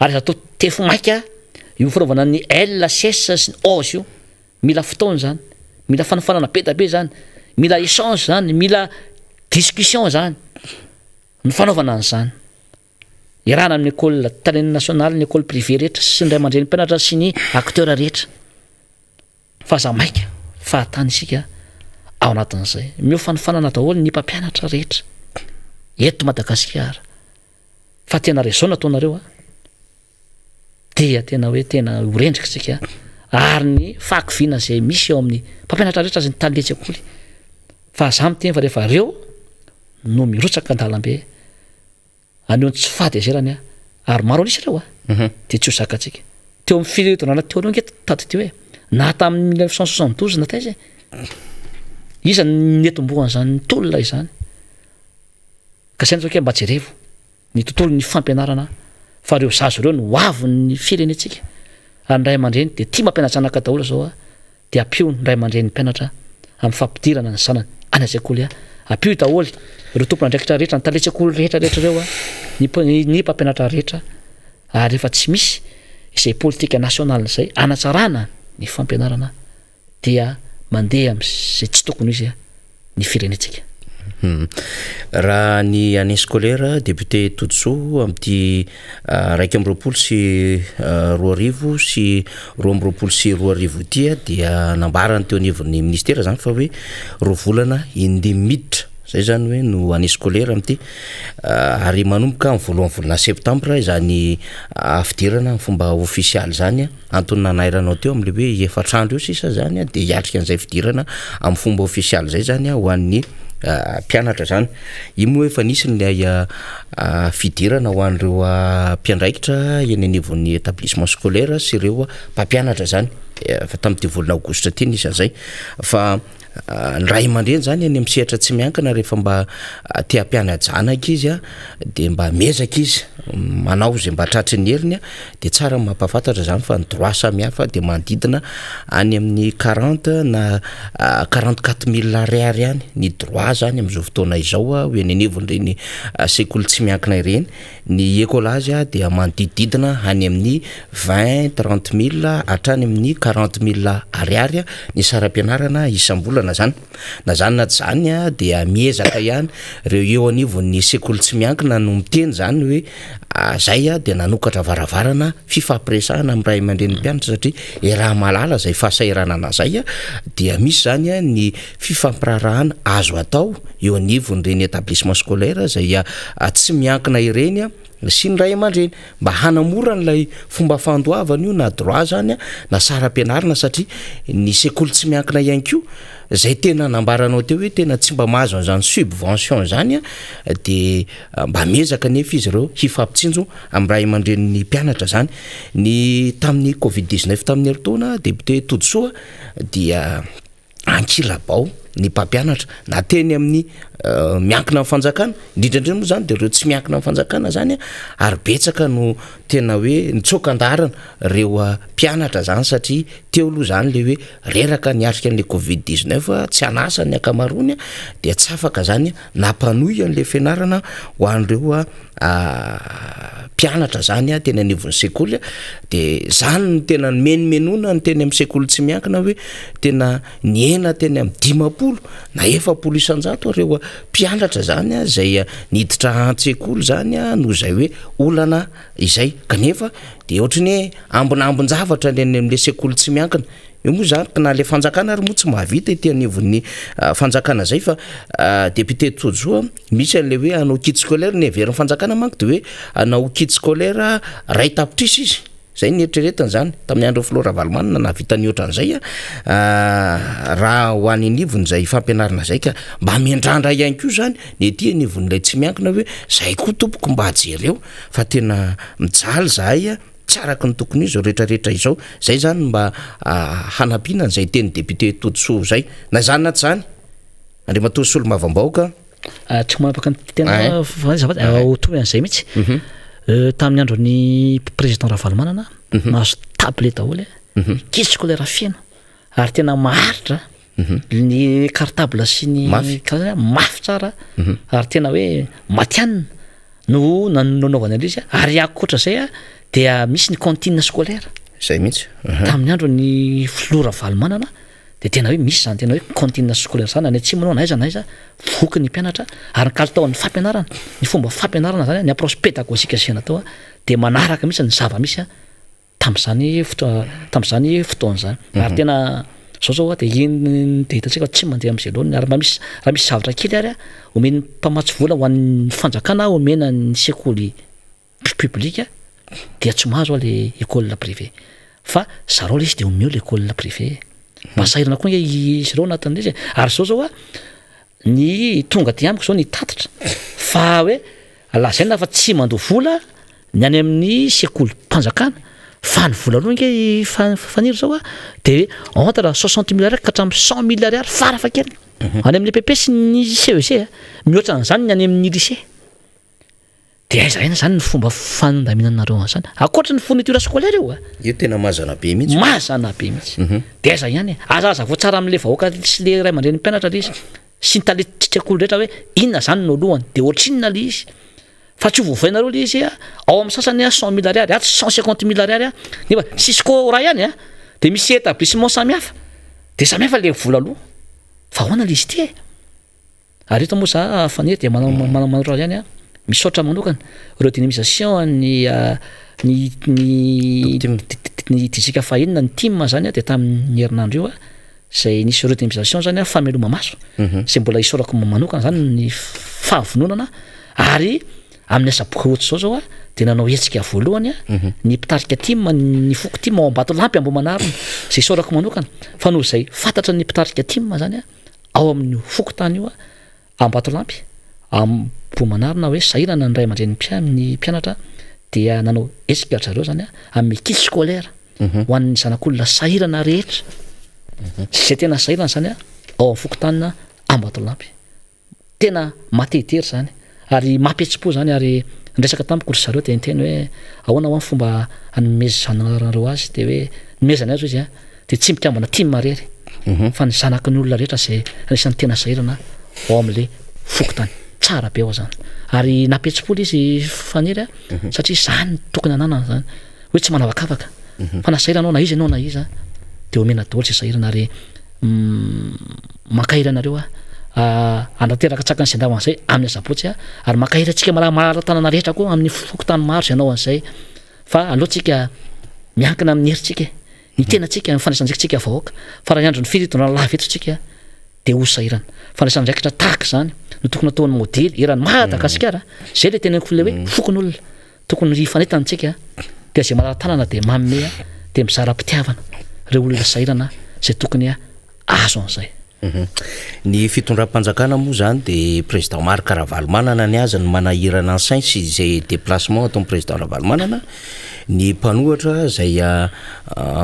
[SPEAKER 3] ary aza atao tefy maika io fanaovana ny L sy S sy ny Oz io. Mila fotoana izany, mila fanofanana be da be izany, mila échange izany, mila discussion izany ny fanaovana an'izany. Iarahana amin'ny école talen'ny nationale, ny école privée rehetra sy ny ray aman-dreny mpianatra sy ny acteur rehetra. Fa aza maika fahatany isika ao anatin'izay. Omeo fanofanana daholo ny mpampianatra rehetra eto Madagasikara. Fa tena raison nataonareo a. Dia tena hoe tena ho rendrika isika ary ny fahakiviana izay misy eo amin'ny mpampianatra rehetra sy ny tale tsekoly. Fa za miteny fa rehefa reo no mirotsaka an-dalambe Haneho ny tsy fahatezerany aho, ary maro an'isa ireo a, dia tsy ho zakantsika. Teo amin'ny fitondrana teo aloha ange tadidio e, na tamin'ny 1972 na taiza e, iza no netombohan'izany tolona izany? Ka izay no ataoko hoe mba jerevo ny tontolon'ny fampianarana fa ireo zaza ireo no hoavin'ny firenentsika, ary ny ray aman-dreny dia tia mampiana-janaka daholo izao a. dia ampio ny ray aman-drenin'ny mpianatra amin'ny fampidirana ny zanany any an-tsekoly a! Ampio daholo ireo tompon'andraikitra rehetra, ny talen-tsekoly rehetra rehetra ireo a, ny ny mpampianatra rehetra, ary rehefa tsy misy izay politika nationale izay hanatsarana ny fampianarana dia mandeha amin'izay tsy tokony ho izy ny firenentsika.
[SPEAKER 2] Raha ny année scolaire, député Todisoa amin'ity 2021 sy 2022 ity dia nambarany teo anivon'ny ministera izany fa hoe roa volana indimy miditra zay zany hoe no année scolaire amin'ity ary manomboka amin'ny voalohan'ny volana septambra izany fidirana amin'ny fomba ofisialy izany. Antony nanairanao teo amin'ilay hoe efatra andro eo sisa zany dia hiatrika an'izay fidirana amin'ny fomba ofisialy izay zany ho an'ny mpianatra zany. Io moa efa nisy ilay fidirana ho an'ireo mpiandraikitra eny anivon'ny établissement scolaire sy ireo mpampianatra zany efa tamin'ity volana aogositra ity nisy an'izay fa ny ray aman-dreny zany eny amin'ny sehatra tsy miankina rehefa mba te hampiana-janaka izy dia mba miezaka izy. manao izay mba tratry ny heriny dia tsara ny mampahafantatra izany fa ny droit samihafa dia manodidina any amin'ny 40 na 44 mille ariary any ny droit zany amin'izao fotoana izao ho eny anivon'ireny sekoly tsy miankina ireny. Ny écolage dia manodidididina any amin'ny 20, 30 mille hatrany amin'ny 40 mille ariary ny saram-pianarana isam-bolana zany. Na zany na tsy zany dia miezaka ihany ireo eo anivon'ny sekoly tsy miankina no miteny zany hoe zay dia nanokatra varavarana fifampiresahana amin'ny ray aman-drenin'ny mpianatra satria iaraha-mahalala izay fahasahiranana zay dia misy zany ny fifampiraharahana azo atao eo anivon'ireny établissement scolaire izay tsy miankina ireny sy ny ray aman-dreny mba hanamora an'ilay fomba fandoavana io na droit zany na saram-pianarana satria ny sekoly tsy miankina ihany koa zay tena nambaranao teo hoe tena tsy mba mahazo an'izany subvention zany dia mba miezaka nefa izy ireo hifampitsinjo amin'ny ray aman-drenin'ny mpianatra zany. Ny tamin'ny covid 19 tamin'ny herintaona, député Todisoa, dia ankilabao ny mpampianatra na teny amin'ny miankina amin'ny fanjakana, indrindra indrindra moa zany de ireo tsy miankina amin'ny fanjakana zany ary betsaka no tena hoe nitsoaka an-daharana ireo mpianatra zany satria teo aloha zany le hoe reraka niatrika an'le covid 19, tsy an'asa ny ankamaroany dia tsy afaka zany nampanohy an'le fianarana ho an'ireo mpianatra zany teny anivon'ny sekoly. De zany no tena nomenomenona ny teny amin'ny sekoly tsy miankina hoe tena nihena teny amin'ny 50 na 40% ireo mpianatra zany zay niditra an-tsekoly zany noho izay hoe olana izay, kanefa de ohatran'ny hoe ambinambin-javatra ny any amin'le sekoly tsy miankina io moa zany na le fanjakana ary moa tsy mahavita ety anivon'ny fanjakana zay. Fa député Todisoa, misy an'le hoe hanao kit scolaire ny heverin'ny fanjakana manko de hoe hanao kit scolaire 1 tapitrisa izy zay ny eritreretiny zany tamin'ny andro filoha Ravalomanana nahavita ny ohatran'izay raha ho any anivony zay fampianarana zay, ka mba miandrandra ihany koa zany ny ety anivon'ilay tsy miankina hoe zay koa tompoko mba jereo fa tena mijaly zahay tsy araky ny tokony izy rehetrarehetra izao zay zany mba hanampiana an'izay teny député Todisoa zay. Na zany na tsy zany, andriamatoa solombavambahoaka,
[SPEAKER 3] Tsy manapaka ny tena azafady, ho toy an'izay mihitsy. Tamin'ny andron'ny président Ravalomanana, mahazo tablette daholo, kit scolaire feno ary tena maharitra ny cartable sy ny
[SPEAKER 2] Mafy.
[SPEAKER 3] Karazany mafy tsara ary tena hoe matianina no nanaovana an'izy. Ary ankoatra zay dia misy ny cantine scolaire.
[SPEAKER 2] Zay mihitsy.
[SPEAKER 3] Tamin'ny andro ny filoha Ravalomanana de tena hoe misy zany tena hoe cantine scolaire zany any atsimo anao na aiza na aiza, voky ny mpianatra. Ary ny kalitaon'ny fampianarana, ny fomba fampianarana zany, ny approche pédagogique zay natao de manaraka mihitsy ny zava-misy tam'zany fotoa tam'zany fotoana zany. Ary tena zao zao de iny de hitantsika fa tsy mandeha am'zay laoniny. Ary mba misy raha misy zavatra kely ary omen'ny mpamatsy vola ho an'ny fanjakana omena ny sekoly public dia tsy mahazo le école privée, fa zareo le izy de omeo l'école privée mba sahirana koa nge izy ireo anatin'izy e. Ary zao zao ny tonga aty amiko zao ny tatitra fa hoe lazaina fa tsy mandoa vola ny any amin'ny sekoly mpanjakana, fa ny vola aloha nge Faniry zao de entre 60 000 ariary ka hatramin'ny 100 000 ariary farafahakeliny any amin'ny EPP sy ny CEG, mihoatra an'izany ny any amin'ny lycée. De aiza aina zany ny fomba fandaminanareo an'izany ankoatra ny fourniture scolaire io?
[SPEAKER 2] Io tena mazana be mihitsy.
[SPEAKER 3] Mazana be mihitsy. De aiza ihany e, aza voa tsara amin'le vahoaka sy le ray aman-dreny mpianatra le izy sy ny tale-tsekoly rehetra hoe inona zany no alohany, de ohatrinona le izy, fa tsy ho voavainareo le izy ao amin'ny sasany 100 000 ariary, atsy 150 000 ariary, nefa Cisco ray ihany de misy établissement samihafa de samihafa le vola aloha. Fa ahoana le izy ty e? Ary eto moa za, Faniry, de manao manao ihany misaotra manokana ireo dynamisation ny distrika fahenina, ny TIM zany de tamin'ny herinandro io zay nisy redynamisation zany fameloma maso zay mbola isaorako manokana zany ny fahavononana. Ary amin'ny asabotsy zao zao de nanao hetsika voalohany ny mpitarika TIM, ny foko TIM ao Ambatolampy Ambohimanarina zay isaorako manokana, fa noho zay fantatra ny mpitarika TIM zany ao amin'ny fokontany io Ambatolampy Ambohimanarina hoe sahirana ny ray aman-dreny ny mpianatra, dia nanao hetsika ry zareo zany amin'ny kit scolaire ho an'ny zanak'olona sahirana rehetra zay tena sahirana zany ao amin'ny fokontany Ambatolampy. Tena matetitery zany ary mampihetsi-po zany ary Niresaka tamiko ry zareo dia niteny hoe ahoana hoa ny fomba hanomezanareo azy dia hoe nomezany azy hoy izy a, dia tsy mikambana tim irery fa ny zanaky ny olona rehetra izay anisan'ny tena sahirana ao amin'ilay fokontany. Tsara be hoa zany. Ary nampihetsi-po ilay izy Faniry a, satria izany no tokony hananana izany. Hoe tsy manavakavaka fa na sahirana aho na iza ianao na iza dia omena daholo izay sahirana ary mankahery anareo aho hanateraka tsakany sy handavo an'izay amin'ny asabotsy aho ary mankahery antsika malala-tanana rehetra koa amin'ny fokontany maro izay hanao an'izay fa aleo tsika miankina amin'ny herintsika e, ny tenantsika, ny fandraisan'andraikitsika vahoaka fa raha hiandry ny fitondrana lava eto tsika dia ho sahirana. Fandraisan'andraikitra tahaka izany no tokony ataon'ny modely eran'i Madagasikara, izay ilay teneniko ilay hoe fokonolona. Tokony hifanentana tsika dia izay malala-tanana dia manome dia mizara am-pitiavana ireo olona sahirana izay tokony ahazo an'izay.
[SPEAKER 2] Ny fitondram-panjakana moa izany dia président Marc Ravalomanana ny azy no manahirana ny sainy sy izay déplacement ataon'ny président Ravalomanana, ny mpanohatra izay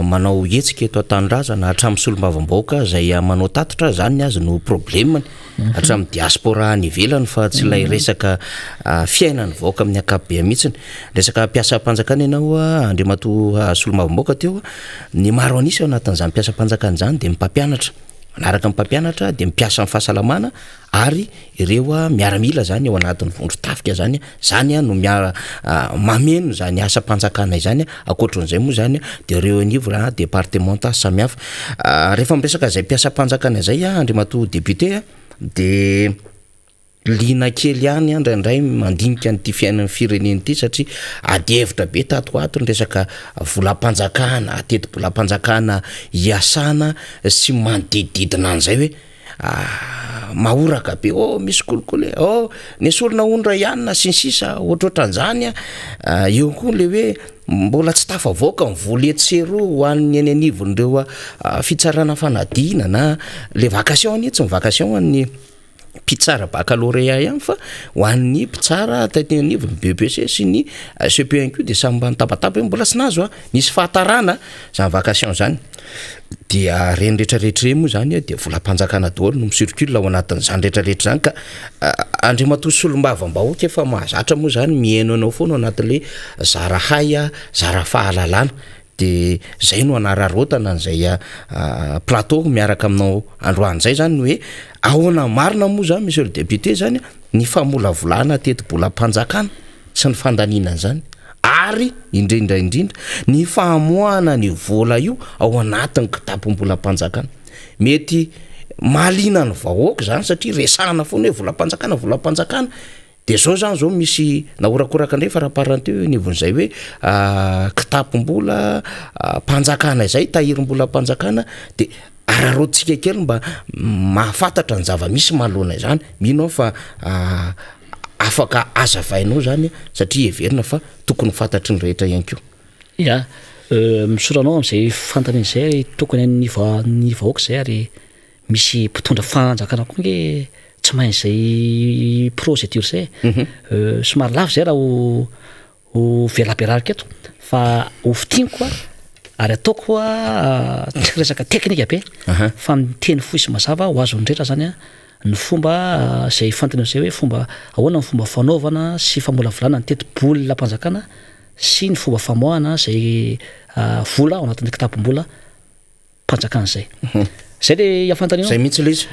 [SPEAKER 2] manao hetsika eto an-tanindrazana hatramin'ny solombavambahoaka izay manao tatitra izany ny azy no problème-ny. Hatramin'ny diaspora any ivelany fa tsy ilay resaka fiainan'ny vahoaka amin'ny ankapobeny mihitsy. Resaka mpiasam-panjakana ianao Andriamatoa Solombavambahoaka teo, ny maro an'isa ao anatin'izany mpiasam-panjakana izany dia ny mpampianatra. Manaraka ny mpampianatra dia ny mpiasan'ny fahasalamana ary ireo miaramila izany ao anatin'ny vondron-tafika izany, izany no miara mameno izany asam-panjakana izany. Ankoatran'izay moa izany dia ireo anivona departemanta samihafa. Rehefa miresaka izay mpiasam-panjakana izay Andriamatoa député dia liana kely ihany aho indraindray mandinika an'ity fiainan'ny firenena ity satria adihevitra be tato ho ato ny resaka volam-panjakana, tetibolam-panjakana iasana sy manodidididina an'izay hoe mahoraka be, oh misy kolikoly e, oh nesorina hono ray anona sy ny sisa ohatrohatran'izany a, eo koa le hoe mbola tsy tafavoaka ny vola etsy sy eroa ho an'ny eny anivon'ireo fitsarana fanadinana, le vacation anie tsy ny vacation ho an'ny mpitsara baccalauréat ihany fa ho an'ny mpitsara taty anivon'ny BEPC sy ny CEP ihany koa de samy mba nitabataba hoe mbola tsy nahazo a, nisy fahatarana zany vacation zany. Dia ireny rehetra rehetra ireny moa izany dia volam-panjakana daholo no mi-circule ao anatin'izany rehetra rehetra izany ka Andriamatoa Solombavambahoaka efa mahazatra moa izany mihaino anao foana ao anatin'ilay zara hay zara fahalalana dia izay no hanararaotana an'izay plateau miaraka aminao androany izay izany ny hoe ahoana marina moa izany monsieur le député izany ny famolavolana tetibolam-panjakana sy ny fandaniana an'izany ary indrindra indrindra ny famoahana ny vola io ao anatin'ny kitapom-bolam-panjakana. Mety mahaliana ny vahoaka izany satria resahana foana hoe volam-panjakana, volam-panjakana, dia zao zany zao misy nahorakoraka indray faraparany teo eo anivon'izay hoe kitapom-bola mpanjakana izay, tahirim-bolam-panjakana, dia araraotintsika kely mba mahafantatra ny zava-misy manoloana izany, mino aho fa afaka azavainao zany satria heverina fa tokony ho fantatry ny rehetra ihany koa.
[SPEAKER 3] Ya, misaotra anao amin'izay fanontaniana izay, tokony hain'ny ny vahoaka izay ary misy mpitondra fanjakana koa ange tsy mahay an'izay procédure izay e. Somary lava izay raha ho Ho velabelariko eto fa ho fintiniko a, ary ataoko a tsy resaka teknika be fa miteny fohy sy mazava ho azon'ny rehetra zany a ny fomba izay fantany izay hoe fomba ahoana ny fomba fanaovana sy famolavolana ny tetibolam-panjakana sy ny fomba famoahana izay vola ao anatin'ny kitapom-bola mpanjakana izay. Izay le fanontanianao?
[SPEAKER 2] Izay mihitsy ilay izy.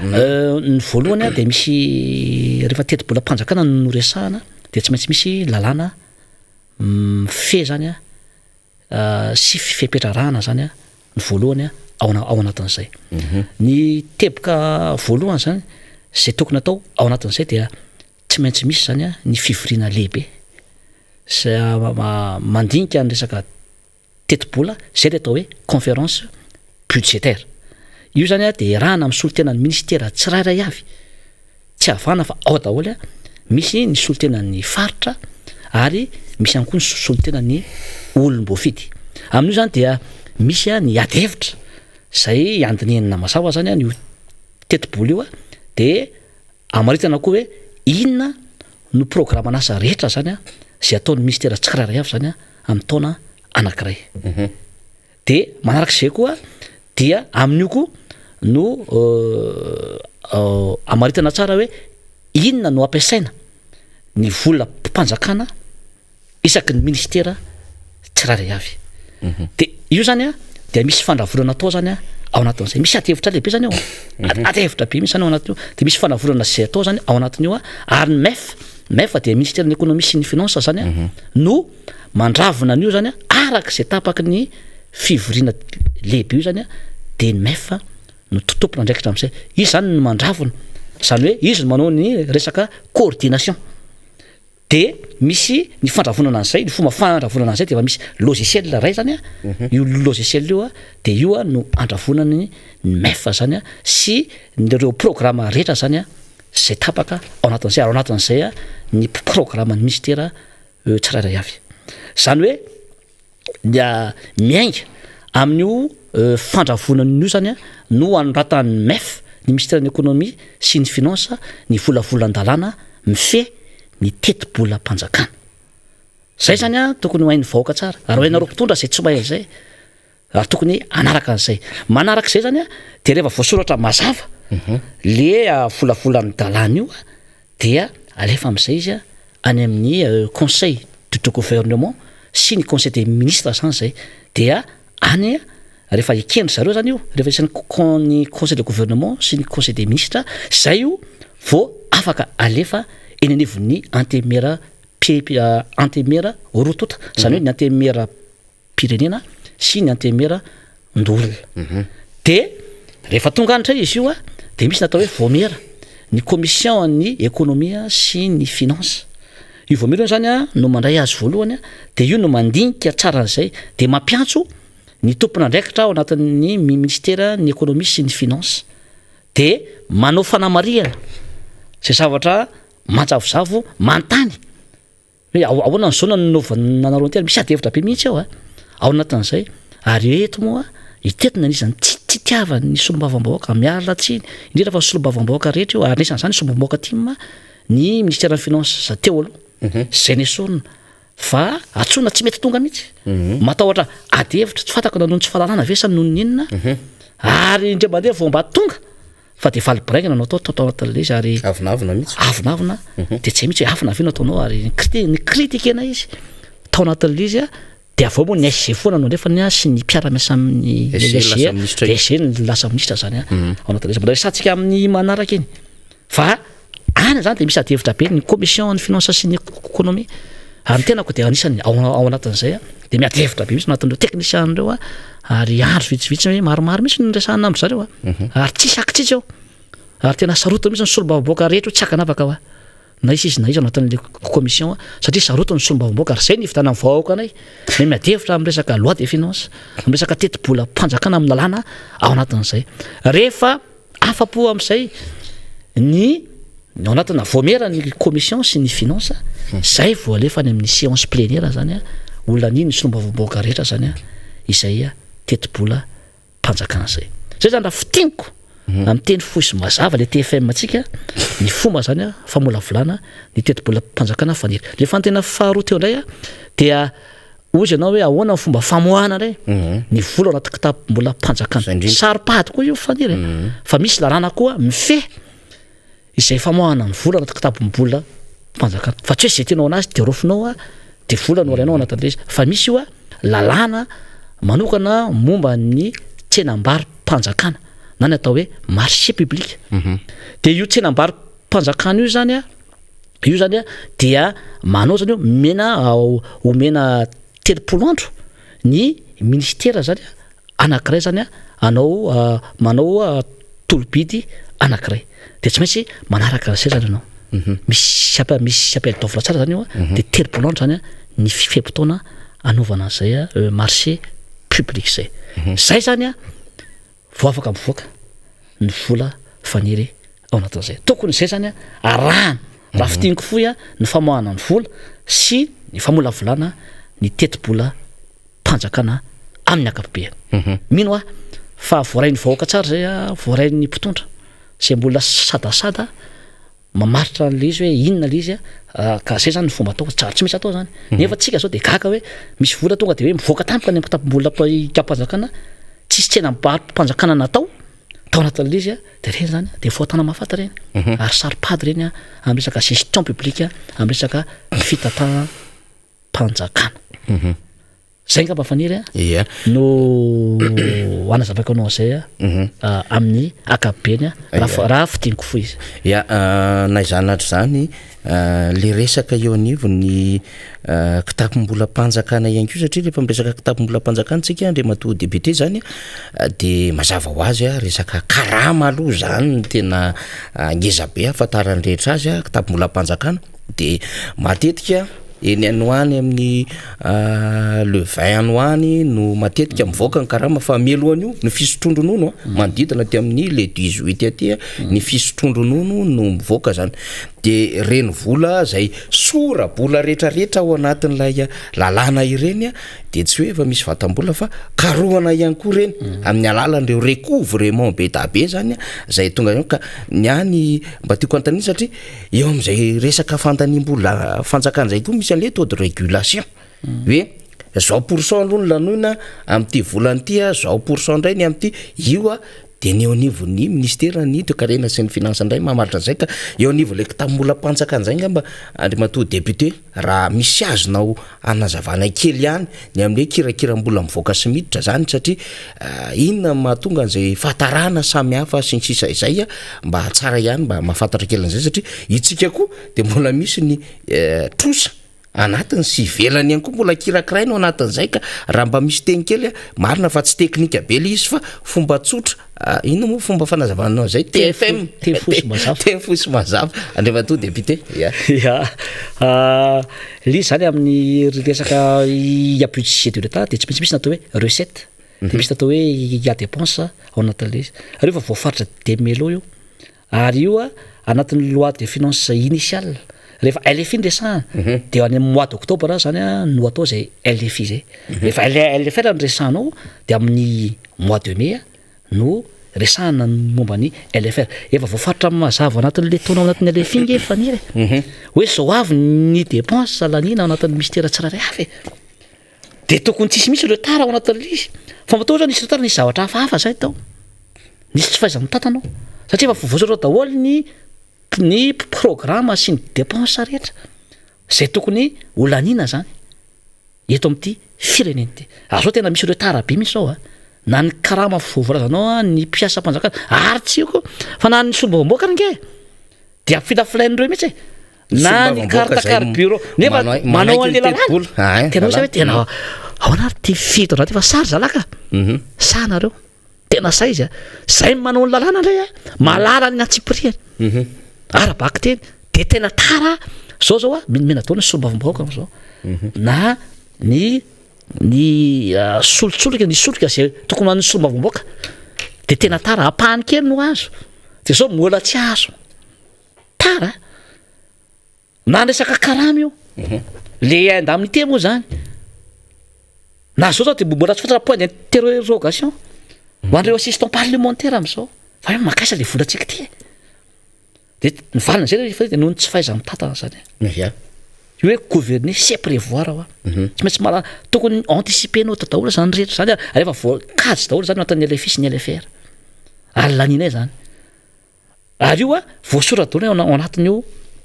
[SPEAKER 3] Ny voalohany dia misy rehefa tetibolam-panjakana no resahana dia tsy maintsy misy lalàna mifehy zany sy fepetra arahana zany ny voalohany ao ao anatin'izay. Ny teboka voalohany zany izay tokony atao ao anatin'izay dia tsy maintsy misy zany ny fivoriana lehibe izay mandinika ny resaka tetibola, izay ilay atao hoe conférence budgétaire. Io izany dia iarahana amin'ny solontenan'ny minisitera tsirairay avy, tsy avahana fa ao daholo, misy ny solontenan'ny faritra ary misy ihany koa ny solontenan'ny olom-boafidy. Amin'io izany dia misy ny ady hevitra izay andinihana mazava izany io tetibola io dia amaritana koa hoe inona no programan'asa rehetra izany izay ataon'ny minisitera tsirairay avy izany amin'ny taona anankiray. Dia manaraka izay koa dia amin'io koa no amaritana tsara hoe inona no ampiasaina ny volam-panjakana. isaky ny ministera tsirairay avy. De io zany a dia misy fandravolana atao zany a ao anatin'izay. Misy ady hevitra lehibe zany ao a. Ady hevitra be mihitsy zany ao anatin'io. De misy fandravolana izay atao zany ao anatin'io a, ary ny MEF, MEF dia ministeran'ny économie sy ny finance zany a, no mandravona an'io zany a, araka izay tapaky ny fivoriana lehibe io zany a, de ny MEF no tompon'andraikitra amin'izay. Izy zany no mandravona, zany hoe izy no manao ny resaka coordination. De misy ny fandravonana an'izay, ny fomba fandravonana an'izay de efa misy logiciel iray zany a, io logiciel io a de io a no andravonany ny MEF zany a sy ireo programme rehetra zany a zay tapaka ao anatin'izay, ary ao anatin'izay a ny programme ny ministera tsirairay avy. Zany hoe dia miainga amin'io fandravonana io zany a no anoratan'ny MEF, ny ministeran'ny économie sy ny finance, ny volavolan-dalàna mifehy ny tetibolam-panjakana. Zay zany a tokony ho hain'ny vahoaka tsara, ary ho hainareo mpitondra zay tsy mahay an'izay, ary tokony hanaraka an'izay. Manaraka izay zany a de rehefa voasoratra mazava le volavolan'ny dalàna io a dia alefa amin'izay izy any amin'ny conseil de gouvernement sy ny conseil des ministres zany zay, dia any rehefa ekendry zareo zany io, rehefa isan'ny ny conseil de gouvernement sy ny conseil des ministres zay io vao afaka alefa eny anivon'ny antemera antemera roa tonta, zany hoe ny antemera pirenena sy ny antemera ndolona. De rehefa tonga any ndray izy io a de misy natao hoe vaomiera, ny commission ny économie sy ny finance. Io vaomiera io zany a no mandray azy voalohany a, de io no mandinika tsara an'izay, de mampiantso ny tompon'andraikitra ao anatin'ny ministera ny économie sy ny finance, de manao fanamarihana zay zavatra manjavozavo, manontany hoe ahoana ny zona nanaovana nanareo an'ity, ary misy ady hevitra be mihitsy ao a ao anatin'izay. Ary eto moa itetina anisan'ny tsy tiavany ny solombavambahoaka, miala tsiny indrindra fa ny solombavambahoaka rehetra io, ary anisan'izany ny solombavambahoaka tim ny ministère ny finance za teo aloha zay nesorina fa antsoina tsy mety tonga mihitsy, matahotra ady hevitra, tsy fantako na noho ny tsy fahalalana ve sa noho ny inona, ary indray mandeha vao mba tonga fa de faly braingana no atao tao anatin'ilay izy, ary
[SPEAKER 2] avonavona mihitsy,
[SPEAKER 3] avonavona de tsy hay mihitsy hoe afina avy no ataonao, ary ny critiquena izy tao anatin'ilay izy a. De avy eo moa ny SG foana no alefany a sy ny mpiara-miasa amin'ny
[SPEAKER 2] SG
[SPEAKER 3] SG
[SPEAKER 2] lasa ministra
[SPEAKER 3] de SG no lasa ministra zany a ao anatin'ilay izy. Mbola resahantsika amin'ny manaraka iny fa any zany de misy ady hevitra be ny commission ny finance sy ny économie, ary ny tenako de anisany ao anatin'izay a, de miady hevitra be mihitsy anatin'ireo technicien ireo a, ary andro vitsivitsy hoe maromaro mihitsy ny resahana amin-dry zareo a, ary tsisy akitsitsy ao, ary tena sarotiny mihitsy ny solombavambahoaka rehetra io, tsy ankanavaka hoa na izy izy na izy ao anatin'le commission a, satria sarotiny ny solombavambahoaka, ary zay ny fividianan'ny vahoaka anay ny miady hevitra amin'ny resaka loi de finance, amin'ny resaka tetibolam-panjakana, amin'ny lalàna ao anatin'izay. Rehefa afa-po amin'izay ny ao anatina vaomiera ny commission sy ny finance, zay vao alefa any amin'ny séance plénière zany a, olona niny ny solombavambahoaka rehetra zany a izay a tetibola mpanjakana zay. Zay zany raha fitiniko amin'ny teny fohy sy mazava le TFM atsika, ny fomba zany a famolavolana ny tetibola mpanjakana faniry. Le fantena faharoa teo indray a dia hozy ianao hoe ahoana ny fomba famoahana indray ny vola ao anaty kitapom-bola mpanjakana.
[SPEAKER 2] Zay indrindra.
[SPEAKER 3] Saro-pady koa io faniry a, fa misy lalàna koa mifehy izay famoahana ny vola anaty kitapom-bola mpanjakana, fa tsy hoe zay tianao anazy de rofinao a de vola no alainao anatin'ilay izy, fa misy io a lalàna manokana momba ny tsenambaro-panjakana na ny atao hoe marché public. De io tsenambaro-panjakana io zany a, io zany a dia manao zany io mena omena 30 andro ny ministera zany a anankiray zany a anao manao tolobidy anankiray, de tsy maintsy manaraka an'izay zany ianao. Misy misy appel d'offre tsara zany io a, de 30 andro zany a ny fe-potoana anaovana an'izay a marché public zay. Zay zany a vao afaka mivoaka ny vola faniry ao anatin'izay. Tokony izay zany a arahana raha fitiniko fohy a ny famoahana ny vola sy ny famolavolana ny tetibola mpanjakana amin'ny ankapobeny. Mino aho fa voarain'ny vahoaka tsara zay a, voarain'ny mpitondra zay mbola sadasada mamaritra an'le izy hoe inona le izy a, ka zay zany ny fomba atao tsara, tsy maintsy atao zany. Nefa tsika zao de gaga hoe misy vola tonga de hoe mivoaka tampoka ny kitapom-bola mpanjakana, tsisy tsenam-barom-panjakana natao tao anatin'le izy a, de reny zany de fahotana mahafaty reny, ary saro-pady reny a amin'ny resaka gestion publique, amin'ny resaka fitantanana. mpanjakana. Zay angamba Faniry a,
[SPEAKER 2] Ia.
[SPEAKER 3] no hanazavako anao an'izay a, amin'ny ankapobeny a, raha raha fintiniko fohy izy.
[SPEAKER 2] Ia, na izany na izany, le resaka eo anivon'ny kitapom-bolam-panjakana ihany koa satria rehefa miresaka kitapom-bolam-panjakana tsika Andriamatoa député zany de mazava ho azy a resaka karama aloha zany no tena ngeza be ahafantaran'ny rehetra azy a kitapom-bolam-panjakana de matetika eny any ho any amin'ny le 20 any ho any no matetika mivoaka ny karama fa mialohan'io ny fisotroan-dronono a manodidina aty amin'ny le 18 aty a ny fisotroan-dronono no mivoaka zany de reny vola zay sora-bola rehetrarehetra ao anatin'ilay lalàna ireny a de tsy hoe efa misy vatam-bola fa karohana ihany koa reny amin'ny alalan'ireo recouvrement be da be zany a zay tonga eo. Ka ny any mba tiako anontaniana satria eo am'izay resaka fandaniam-bola fanjakana zay koa misy an'le taux de régulation hoe zao pourcent aloha ny lanoina am'ty volana ity a, zao pourcent indray ny am'ty io a, de ny eo anivon'ny ministera ny toekarena sy ny finance indray mamaritra zay. Ka eo anivon'le kitapom-bolam-panjakana zay ngamba, Andriamatoa député, raha misy azonao anazavana kely ihany ny amin'ny hoe kirakiram-bola mivoaka sy miditra zany, satria inona mahatonga an'izay fahatarana samihafa sy ny sisa izay a, mba tsara ihany mba mahafantatra kely an'izay, satria itsika koa de mbola misy ny trosa anatiny sy ivelany ihany koa mbola kirakiraina ao anatin'izay. Ka raha mba misy teny kely a, marina fa tsy teknika be le izy fa fomba tsotra, inona moa fomba fanazavanao zay, TFM?
[SPEAKER 3] Teny fohy sy mazava.
[SPEAKER 2] Teny fohy sy mazava, Andriamatoa député ya.
[SPEAKER 3] Ya, le izy zany amin'ny resaka ya budget de l'État de tsy maintsy misy natao hoe recette, de misy natao hoe ya dépense ao anatin'le izy, ary io fa voafaritra de melo io, ary io a anatin'ny loi de finance initiale rehefa LFI ny resahana de any amin'ny mois d'octobre zany a no atao zay LFI zay. Rehefa LFR ny resahanao de amin'ny mois de mai no resahana ny momba ny LFR. Efa voafaritra mazava anatin'le taona ao anatin'ny LFI nge Faniry e, hoe zao avy ny dépense laniana ao anatin'ny ministère tsirairay avy e, de tokony tsisy mihitsy retard ao anatin'le izy. Fa matoa zao nisy retard, nisy zavatra hafahafa zay tao, nisy tsy fahaiza-mitantana ao, satria efa voasoratra daholo ny programme sy ny dépense rehetra zay tokony ho laniana zany eto amin'ity firenena ity. Ary zao tena misy retard be mihitsy zao a, na ny karama voavolazanao a, ny mpiasam-panjakana, ary tsy io koa fa na ny solombavambahoaka nge de ampifilafilain'ireo mihitsy e, na ny carte carburant nefa manao an'le lalàna. Tena hoe zay hoe tena ahoana ary ty fitondrana ty, fa sary zalaka sa nareo tena sa izy a, zay manao ny lalàna indray a mahalala ny antsipiriany ara-bakiteny de tena tara zao zao a, minomena daholo ny solombavambahoaka am'zao, na ny solotsolika, ny solika zay tokony ho an'ny solombavambahoaka de tena tara, ampahany kely no azo, de zao mbola tsy azo, tara. Na ny resaka karama io, le indemnité moa zany na zao zao de mbola tsy fantatra, point d'interrogation ho an'ireo assistant parlementaire am'izao fa hoe makaiza le volantsika ty e, de ny valiny zay rehefa de noho ny tsy fahaiza mitantana zany. Io hoe gouverner c'est prévoir hoa, tsy maintsy mala tokony anticiper-nao daholo zany rehetra zany, ary efa voakajy daholo zany anatin'ny LFI sy ny LFR ary laninay zany, ary io a voasoratra daholo ao anatin'io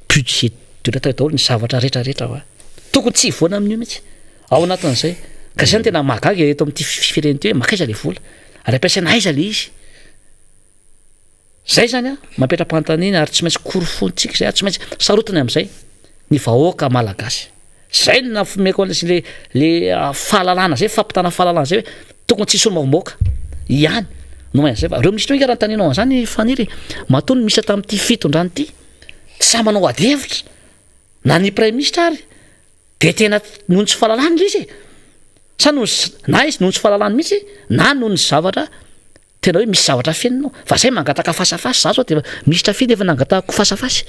[SPEAKER 3] budget de l'État daholo ny zavatra rehetrarehetra hoa, tokony tsy hivoana amin'io mihitsy ao anatin'izay. Ka zay no tena mahagaga eto amin'ity firenena ity hoe makaiza le vola ary ampiasaina aiza le izy. Zay zany a mametra-panontaniana, ary tsy maintsy korofontsika zay, ary tsy maintsy sarotiny am'izay ny vahoaka malagasy. Zay no nafomeko an'le le fahalalana zay, fampitana fahalalana zay hoe tokony tsy solombavambahoaka ihany no mahay an'izay, fa reo minisitra io raha anontanianao an'izany Faniry, matoa ny minisitra tamin'ity fitondrana ity tsy sahy manao ady hevitra na ny premier ministre ary de tena noho ny tsy fahalalana ilay izy e, sa noho na izy noho ny tsy fahalalana mihitsy na noho ny zavatra tena hoe misy zavatra fenina ao. Fa zay mangataka fasafasy za zao de minisitra finy efa nangatahako fasafasy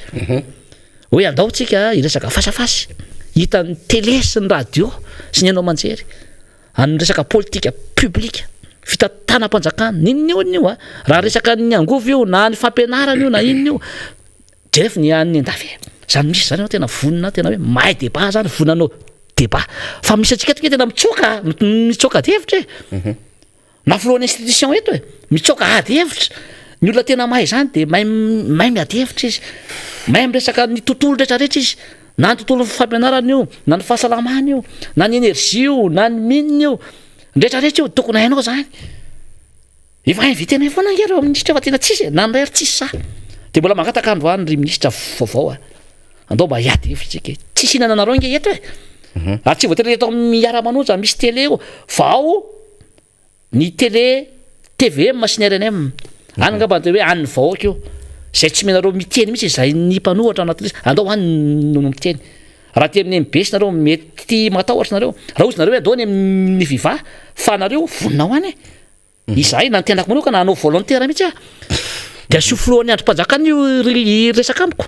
[SPEAKER 3] hoe andao tsika hiresaka fasafasy hitan'ny télé sy ny radio sy ny haino aman-jery amin'ny resaka politika publique, fitantanam-panjakana, n'inona io io a, raha resaka ny angovo io na ny fampianarana io na inona io, jerefo ny an'ny andafy e. Zany misy zany ianao tena vonona, tena hoe mahay débat zany, vonona hanao débat, fa misy antsika eto nge tena mitsoka mitsoka ady hevitra e, na filohan'ny institution eto e, mitsoka ady hevitra. Ny olona tena mahay zany de mahay mahay miady hevitra izy, mahay miresaka ny tontolo rehetrarehetra izy. Na ny tontolon'ny fampianarana io, na ny fahasalamana io, na ny énergie io, na ny mine io, ny rehetra rehetra io tokony hainao zany. Efa invité-nay foana ange ireo minisitra fa tena tsisy e, na ny iray ary tsisy sahy. Dia mbola mangataka androany ry minisitra vaovao a, andao mba hiady hevitra tsika e, tsisy hihinana anareo ange eto e. Ary tsy voatery eto amin'ny Miara-manonja misy télé io fa ao ny télé tvm sy ny rnm. Any angamba dia hoe an'ny vahoaka io. Izay tsy omenareo miteny mihitsy izay ny mpanohatra anatin'izy, andao any no miteny. Raha aty amin'ny mbs nareo mety matahotra nareo, raha ozy nareo hoe andao any amin'ny viva fa nareo vonona ho any e. Izahay na ny tenako manokana hanao volontaire mihitsy aho. Dia asio filohan'ny andrim-panjakana io hiresaka amiko.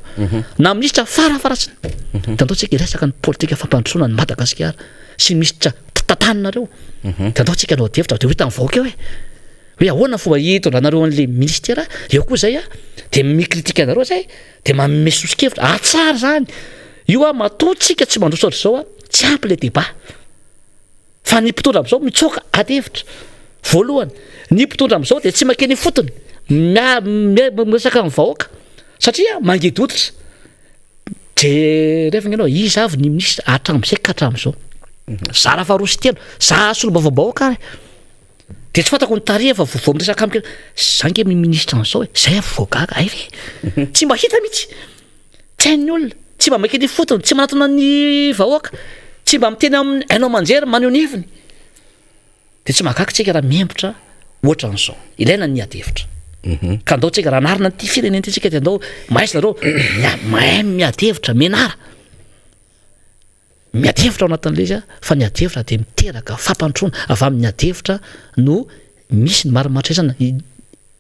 [SPEAKER 3] Na minisitra farafaharatsiny. Dia andao tsika hiresaka ny politika fampandrosoana an'i Madagasikara sy ny minisitra tantaninareo. Dia andao tsika hanao adihevitra dia ho hitan'ny vahoaka eo e. Hoe ahoana ny fomba hitondranareo an'ilay ministera, eo koa izay a, dia mi-critique anareo izay, dia manome soso-kevitra. Ah tsara izany. Io a matoa tsika tsy mandroso ohatr'izao a, tsy ampy ilay débat. Fa ny mpitondra amin'izao mitsoaka ady hevitra. Voalohany, ny mpitondra amin'izao dia tsy mankeny ifotony miresaka amin'ny vahoaka satria mangidy hoditra. Jerevina ianao, iza avy ny minisitra hatramin'izay ka hatramin'izao. Zara faharoa sy telo, za solombavambahoaka ary. Dia tsy fantako ny tarehiny fa vao miresaka amiko, za nge minisitra an'izao e, zay aho vao gaga, hay ve? Tsy mba hita mihitsy. Tsy hain'ny olona, tsy mba mankeny ifotony, tsy manatona ny vahoaka, tsy mba miteny amin'ny haino aman-jery maneho ny heviny. Dia tsy mahagaga tsika raha miembotra ohatran'izao. Ilaina ny ady hevitra. Ka andao tsika raha hanarina an'ity firenena ity tsika dia andao mahaiza nareo mahay miady hevitra, mianara. Miady hevitra ao anatin'ilay izy fa ny ady hevitra dia miteraka fampandrosoana, avy amin'ny ady hevitra no misy ny marimaritra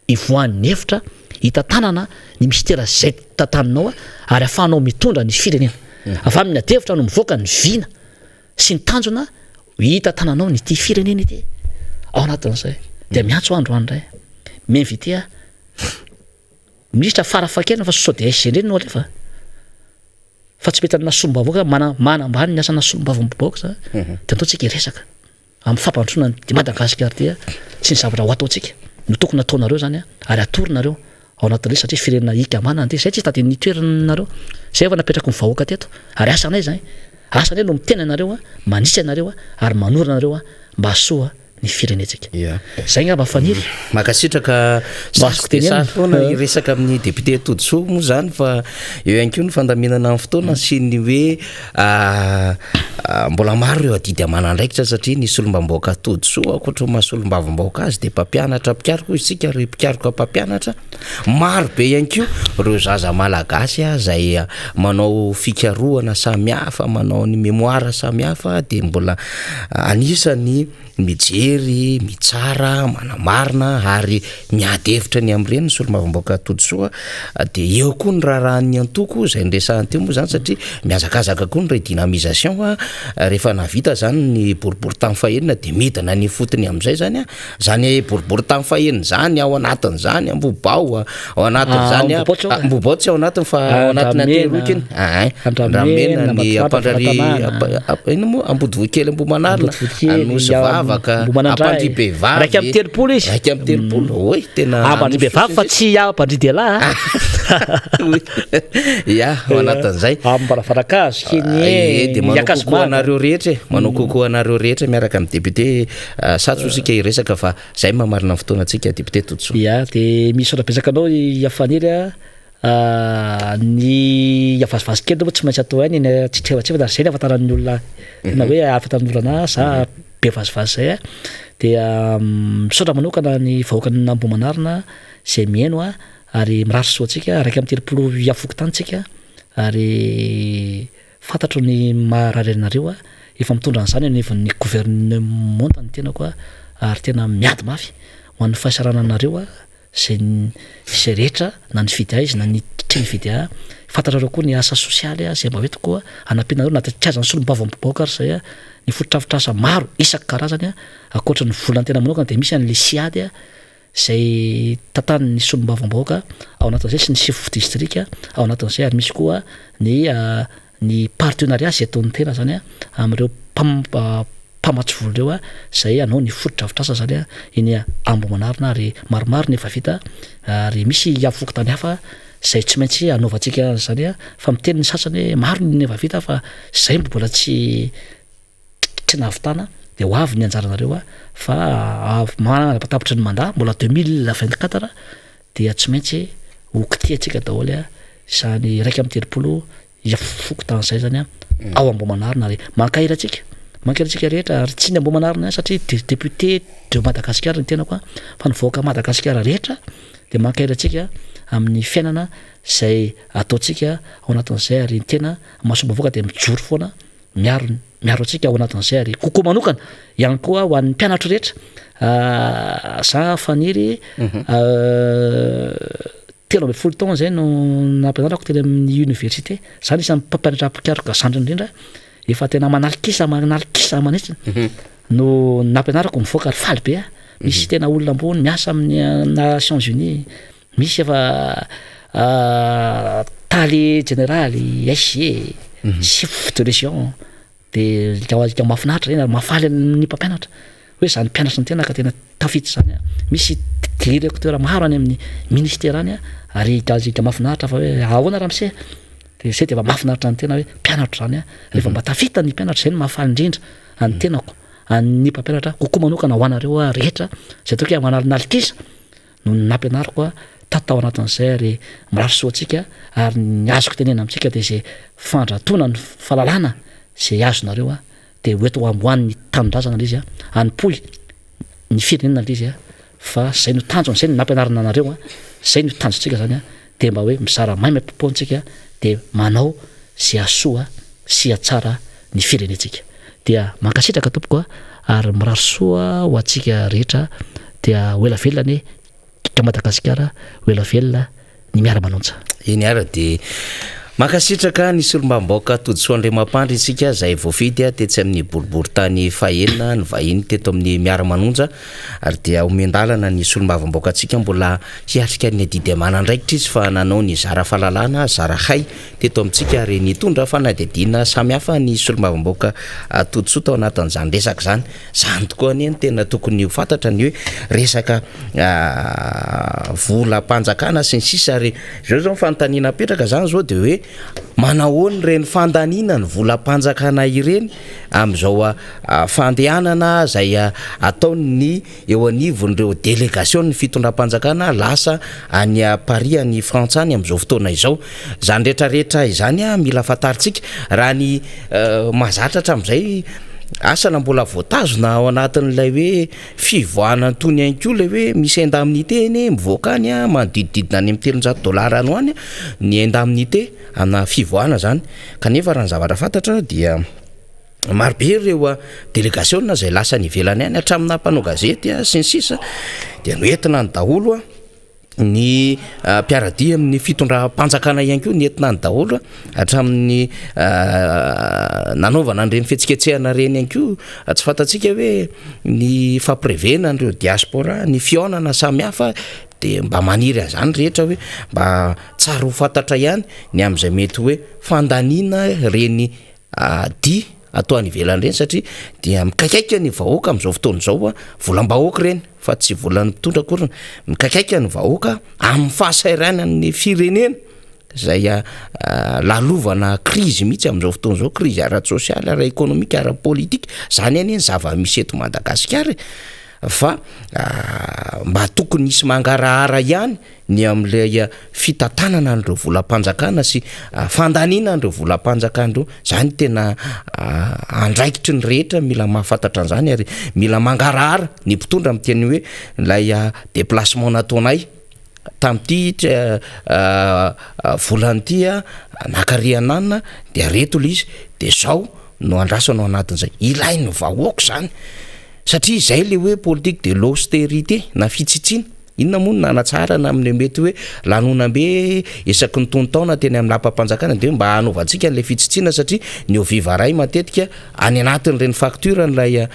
[SPEAKER 3] ivoahan'ny hevitra hitantanana ny minisitera izay tantaninao ary ahafahanao mitondra ny firenena. Avy amin'ny ady hevitra no mivoaka ny vina sy ny tanjona hitantananao ny ity firenena ity. Ao anatin'izay dia miantso aho androany indray, mi-inviter aho minisitra farafahakeliny fa sao dia SG indray no alefa. Fa tsy mety amina solombavambahoaka mana manambany ny asana solombavambahoaka zany. Dia andao tsika hiresaka amin'ny fampandrosoana an'i Madagasikara ity sy ny zavatra ho ataontsika no tokony ataonareo zany ary atoronareo ao anatin'ilay satria firenena hikambanana ity. Zay tsy hitady ny toeranareo. Zay efa napetraky ny vahoaka teto ary asanay zany. Asanay no miteny anareo, manitsy anareo ary manorina anareo mba hahasoa ny firenentsika. Zay ngamba Faniry.
[SPEAKER 2] Mankasitraka
[SPEAKER 3] Mba azoko
[SPEAKER 2] Sarotra dia
[SPEAKER 3] tenenina.
[SPEAKER 2] sarotra foana hiresaka amin'ny député Todisoa moa zany fa eo ihany koa ny fandaminana ny fotoana sy ny hoe mbola maro ireo adidy aman'andraikitra satria ny solombavambahoaka Todisoa ankoatra ny maha solombavambahoaka azy dia mpampianatra mpikaroka hoy isika ary mpikaroka mpampianatra. Maro be ihany koa ireo zaza malagasy izay manao fikarohana samihafa, manao ny mémoire samihafa dia mbola anisan'ny mijery, mitsara, manamarina ary miady hevitra ny amin'ireny ny solombavambahoaka Todisoa. Dia eo koa ny raharahan'ny antoko izay noresahany teo moa izany satria mihazakazaka koa ny redynamisation rehefa nahavita izany ny boriborintany fahenina dia midina any ifotony amin'izay izany. Zany boriborintany faheno zany ao anatin'izany Ambohibao, ao anatin'izany
[SPEAKER 3] Ambohibao tsy ao e.
[SPEAKER 2] Ambohibao tsy ao anatiny fa ao anatin'ny
[SPEAKER 3] Andramena.
[SPEAKER 2] Antehiroka iny. Ain,
[SPEAKER 3] Andramena,
[SPEAKER 2] Andramena, ny
[SPEAKER 3] Ambatolampy,
[SPEAKER 2] Ampandrari,
[SPEAKER 3] Avatanana.
[SPEAKER 2] Ampa- Amp- ino moa Ambodivohikely Ambohimanarina,
[SPEAKER 3] Ambodivohikely,
[SPEAKER 2] Anosivavaka,
[SPEAKER 3] Ambohimanandray.
[SPEAKER 2] Ampandribehivavy.
[SPEAKER 3] 31 izy.
[SPEAKER 2] 31, oy tena
[SPEAKER 3] Ampandribehivavy fa tsy Ampandridehilahy a.
[SPEAKER 2] Ya, ao anatin'izay.
[SPEAKER 3] Ambaravarankazokely,
[SPEAKER 2] Eh, dia manao coucou
[SPEAKER 3] Iakazomanga.
[SPEAKER 2] anareo rehetra e, manao coucou anareo rehetra miaraka amin'ny député Sa tsy isika hiresaka fa zay mamarina ny fotoanantsika député Todisoa.
[SPEAKER 3] Ya, dia misaotra betsaka anao i Faniry a. Ny vazivazy kely aloha tsy maintsy atao ihany eny Tsitrevatrevana ary izay no ahafantaran'ny olona tena hoe ahafantaran'ny olona anah za be vazivazy zay a. Dia misaotra manokana ny vahoakan'Ambohimanarina izay mihaino a, ary mirary soa antsika, 31 fokontany tsika ary Fantatro ny maharary anareo a, efa mitondra an'izany eo anivon'ny gouvernementa ny tenako a, ary tena miady mafy ho an'ny fahasarananareo a, izay izay rehetra na nifidy ahy izy na ny tsy nifidy ahy, fantatrareo koa ny asa sosialy a, izay mba hoentiko a, hanampiana anareo na dia tsy azan'ny solombavambahoaka ary izay a, ny fotodrafitrasa maro isan-karazany a, ankoatra ny volan'ny tena manokana dia misy an'ilay siady a, izay tantanin'ny solombavambahoaka ao anatin'izay sy ny sefo distrika ao anatin'izay ary misy koa ny ny partenariat izay ataon'ny tena zany amin'ireo mpamatsy vola ireo izay hanao ny fotodrafitrasa zany eny Ambohimanarina ary maromaro ny efa vita ary misy fokontany hafa. izay tsy maintsy hanaovantsika an'izany a, fa miteny ny sasany hoe maro ny efa vita fa izay mbola tsy tsy nahavitana de ho avy ny anjaranareo a, fa manara-patapitry ny mandat mbola 2024 dia tsy maintsy ho kitihantsika daholo a izany 31 fokontany izay zany a ao Ambohimanarina ary mankahery antsika, mankahery antsika rehetra ary tsy ny Ambohimanarina ihany satria député de Madagasikara ny tenako a, fa ny vahoaka Madagasikara rehetra dia mankahery antsika amin'ny fiainana izay ataontsika ao anatin'izay ary ny tena masom-bahoaka dia mijoro foana miaro miaro antsika ao anatin'izay ary kokoa manokana ihany koa ho an'ny mpianatro rehetra za Faniry 13 taona zay no nampianarako teny amin'ny université, za anisan'ny mpampianatra mpikaroka zandriny indrindra efa tena manalikisa manalikisa manitsiny no nampianarako mivoaka ary faly be aho, misy tena olona ambony miasa amin'ny Nations Unies, misy efa tale jeneraly, SG, chef de région, de alika mahafinaritra reny ary mahafaly ny mpampianatra hoe zany mpianatry ny tena ka tena tafiditra zany a, misy directeur maro any amin'ny ministera any a, ary alika mahafinaritra fa hoe ahoana ramose, de zay de efa mahafinaritra ny tena hoe mpianatra zany a, rehefa mba tafita ny mpianatra zay no mahafaly indrindra an'ny tenako, an'ny mpampianatra kokoa manokana ho anareo rehetra zay ataoko hoe manalinalikisa no nampianariko ahy tato tao anatin'izay ary mirary soa antsika ary ny azoko tenena amintsika dia izay fandratoana ny fahalalana izay azonareo aho dia ho eto ho amboan'ny tanindrazana ilay izy a, anompoy ny firenena ilay izy a, fa izay no tanjona, izay no nampianarina anareo a, izay no tanjontsika zany a, dia mba hoe mizara maimaimpoana tsika dia manao izay hahasoa sy hahatsara ny firenentsika. Dia mankasitraka tompoko a, ary mirary soa ho antsika rehetra dia ho ela velona anie i Madagasikara, ho ela velona ny miara-manonja.
[SPEAKER 2] Eny ara dia mankasitraka ny solombavambahoaka Todisoa Andriamampandry isika izay voafidy tetsy amin'ny boriborintany fahenina nivahiny teto amin'ny miara-manonja ary dia omen-dalana ny solombavambahoakantsika mbola hiatrika ny adidy aman'andraikitra izy fa nanao ny zara fahalalana zara hay teto amintsika ary nitondra fanadihadiana samihafa ny solombavambahoaka Todisoa tao anatin'izany resaka izany. Izany tokoa anie no tena tokony ho fantatra ny hoe resaka volam-panjakana sy ny sisa ary izao izao ny fanontaniana apetraka izany izao dia hoe manahoana ireny fandaniana ny volam-panjakana ireny amin'izao fandehanana izay ataon'ny eo anivon'ireo delegasion'ny fitondram-panjakana lasa any Paris any Frantsa any amin'izao fotoana izao. Izany rehetra rehetra izany mila fantarintsika. Raha ny mahazatra hatramin'izay, asa na mbola voatazona ao anatin'ilay hoe fivoahana an'itony ihany koa ilay hoe misy indemnité anie mivoaka any manodidididina any amin'ny 300 dollars any ho any ny indemnité ana fivoahana izany. Kanefa raha ny zavatra fantatra dia. Maro be ireo delegasiona izay lasa any ivelany any hatramina mpanao gazety sy ny sisa dia noentina any daholo ny mpiara-dia amin'ny fitondram-panjakana ihany koa nentina any daholo hatramin'ny nanaovana an'ireny fihetsiketsehana ireny ihany koa. Tsy fantatsika hoe ny fampirevena an'ireo diaspora, ny fihaonana samihafa dia mba maniry an'izany rehetra hoe mba tsara ho fantatra ihany ny amin'izay mety hoe fandaniana ireny Dia atao any ivelany ireny satria dia mikaikaika ny vahoaka amin'izao fotoana izao, volam-bahoaka ireny fa tsy volan'ny mpitondra akory, mikaikaika ny vahoaka amin'ny fahasahiranan'ny firenena izay lalovana krizy mihitsy amin'izao fotoana izao, krizy ara-tsosialy, ara-ekonomika, ara-politika, izany anie ny zava-misy eto Madagasikara e, fa mba tokony hisy mangarahara ihany ny amin'ilay fitantanana an'ireo volam-panjakana sy fandaniana an'ireo volam-panjakana ireo, izany tena andraikitry ny rehetra mila mahafantatra an'izany ary mila mangarahara ny mpitondra miteny hoe ilay déplacement nataonay tamin'ity volana ity naka riananina dia reto ilay izy dia izao no andrasana ao anatin'izay, ilain'ny vahoaka izany satria izay ilay hoe politique de l'austérité na fitsitsiana. Inona moa no nanatsarana amin'ilay mety hoe lanonam-be isaky ny tonon-taona teny amin'ny lapam-panjakana dia hoe mba hanaovantsika an'ilay fitsitsiana satria ny eau vive iray matetika any anatin'ireny facture an'ilay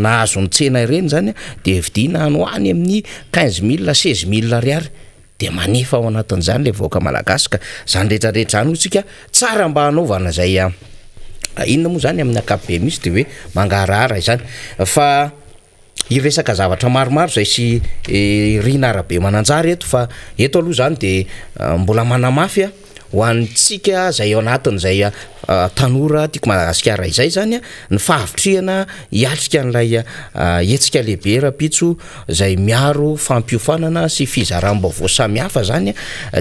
[SPEAKER 2] nahazo ny tsena ireny izany dia vidiana any ho any amin'ny 15 mille, 16 mille ariary dia manefa ao anatin'izany ilay vahoaka malagasy ka izany rehetra rehetra izany hoy isika tsara mba hanaovana izay inona moa izany amin'ny ankapobeny mihitsy dia hoe mangarahara izany fa. Hiresaka zavatra maromaro izay sy Rina Rabemananjara eto fa eto aloha izany dia mbola manamafy ho antsika izay ao anatin'izay tanora tiako Madagasikara izay izany ny fahavitrihana hiatrika an'ilay hetsika lehibe rahampitso izay miaro fampiofanana sy fizaram-baovao samihafa izany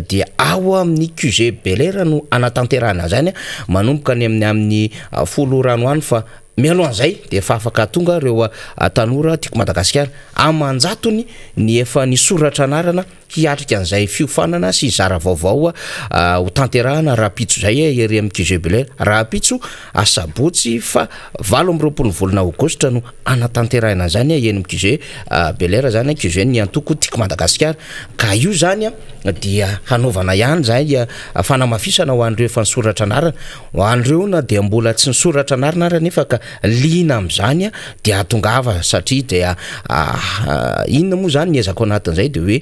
[SPEAKER 2] dia ao amin'ny QG Bel Air no hanatanterahana izany manomboka any amin'ny amin'ny folo ora any ho any fa Mialohan'izay dia efa afaka tonga ireo tanora Tiako Madagasikara aman-jatony ny efa nisoratra anarana hiatrika an'izay fiofanana sy hizara vaovao ho tanterahana rahampitso izay ery amin'ny QG Bel Air. Rahampitso asabotsy faha 28 ny volana aogositra no hanatanterahina an'izany eny amin'ny QG Bel Air izany, QG ny antoko Tiako Madagasikara. Ka io izany dia hanaovana ihany izay fanamafisana ho an'ireo efa nisoratra anarana. Ho an'ireo na dia mbola tsy nisoratra anarana ary anefa ka liana amin'izany dia hatongava satria dia inona moa izany ny ezaka ao anatin'izay dia hoe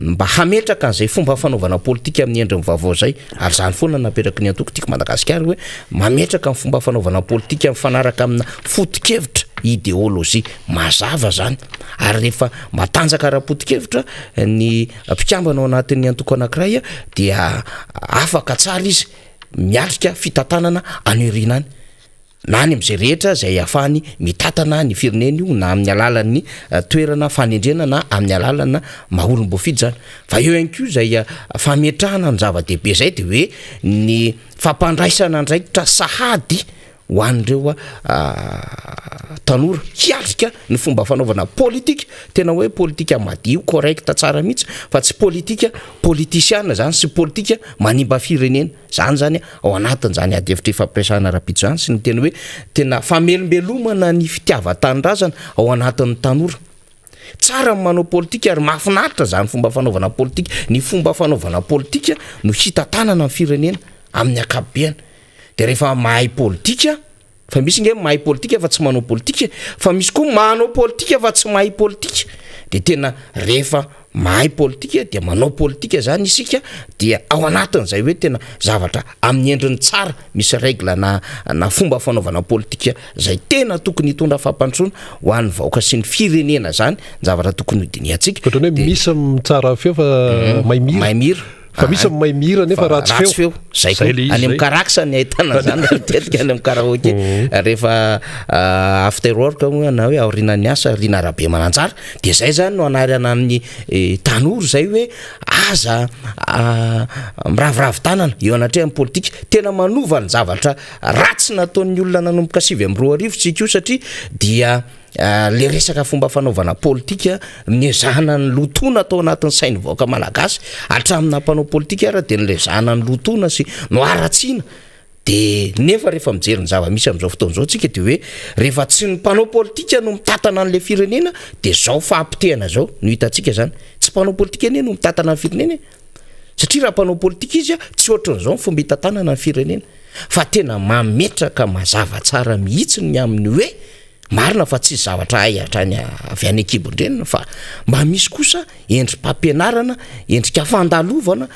[SPEAKER 2] mba hametraka an'izay fomba fanaovana politika amin'ny endriny vaovao izay ary izany foana napetraky ny antoko Tiako Madagasikara hoe mametraka ny fomba fanaovana politika mifanaraka amina foto-kevitra ideolojia mazava izany ary rehefa matanjaka ara-poto-kevitra ny mpikambana ao anatin'ny antoko anankiray dia afaka tsara izy miatrika fitantanana any aoriana any, na any amin'izay rehetra izay ahafahany mitantana ny firenena io na amin'ny alalan'ny toerana fanendrena na amin'ny alalana maha olom-boafidy izany. Fa eo ihany koa izay fametrahana ny zava-dehibe izay dia hoe ny fampandraisana andraikitra sahady ho an'ireo tanora hiatrika ny fomba fanaovana politika, tena hoe politika madio, correct tsara mihitsy fa tsy politika politisiana zany sy politika manimba firenena, zany zany ao anatin'izany ady hevitra ifampiresahana rahampitso zany sy ny tena hoe tena famelombelomana ny fitiavan-tanindrazana ao anatin'ny tanora. Tsara ny manao politika ary mahafinaritra zany fomba fanaovana politika, ny fomba fanaovana politika no hitantanana ny firenena amin'ny ankapobeny. De rehefa mahay politika, fa misy nge mahay politika fa tsy manao politika e, fa misy koa manao politika fa tsy mahay politika, de tena rehefa mahay politika dia manao politika zany isika dia ao anatin'izay hoe tena zavatra amin'ny endriny tsara, misy règle na na fomba fanaovana politika zay tena tokony hitondra fampandrosoana ho an'ny vahoaka sy ny firenena zany ny zavatra tokony hodinihantsika.
[SPEAKER 1] Ohatran'ny hoe misy mitsara feo fa mahay mihira.
[SPEAKER 2] Mahay mihira.
[SPEAKER 1] Fa misy ny mahay mihira nefa ratsy feo.
[SPEAKER 2] Zay koa. Any amin'ny karax ny ahitana an'izany matetika any amin'ny karaoke. Rehefa after work moa na hoe aorianan'ny asa, Rina Rabemananjara, dia zay zany no anarana amin'ny tanora zay hoe aza miraviravy tanana eo anatrehan'ny politika. Tena manova ny zavatra ratsy nataon'ny olona nanomboka 2009 tsika io satria dia Le resaka fomba fanaovana politika niezahana nilotoana tao anatin'ny sain'ny vahoaka malagasy hatramin'ny mpanao politika ara dia nilezahana nilotoana sy noharatsiana de nefa rehefa mijery ny zava-misy amin'izao fotoana izao tsika de hoe rehefa tsy ny mpanao politika no mitantana an'le firenena de zao fahapotehana zao no hitantsika zany. Tsy mpanao politika anie no mitantana ny firenena e! Satria raha mpanao politika izy tsy ohatran'izao ny fomba hitantanana ny firenena fa tena mametraka mazava tsara mihitsy ny amin'ny hoe Marina fa tsisy zavatra hay hatrany avy any an-kibon-dreniny fa mba misy kosa endri-pampianarana, endrika fandalovana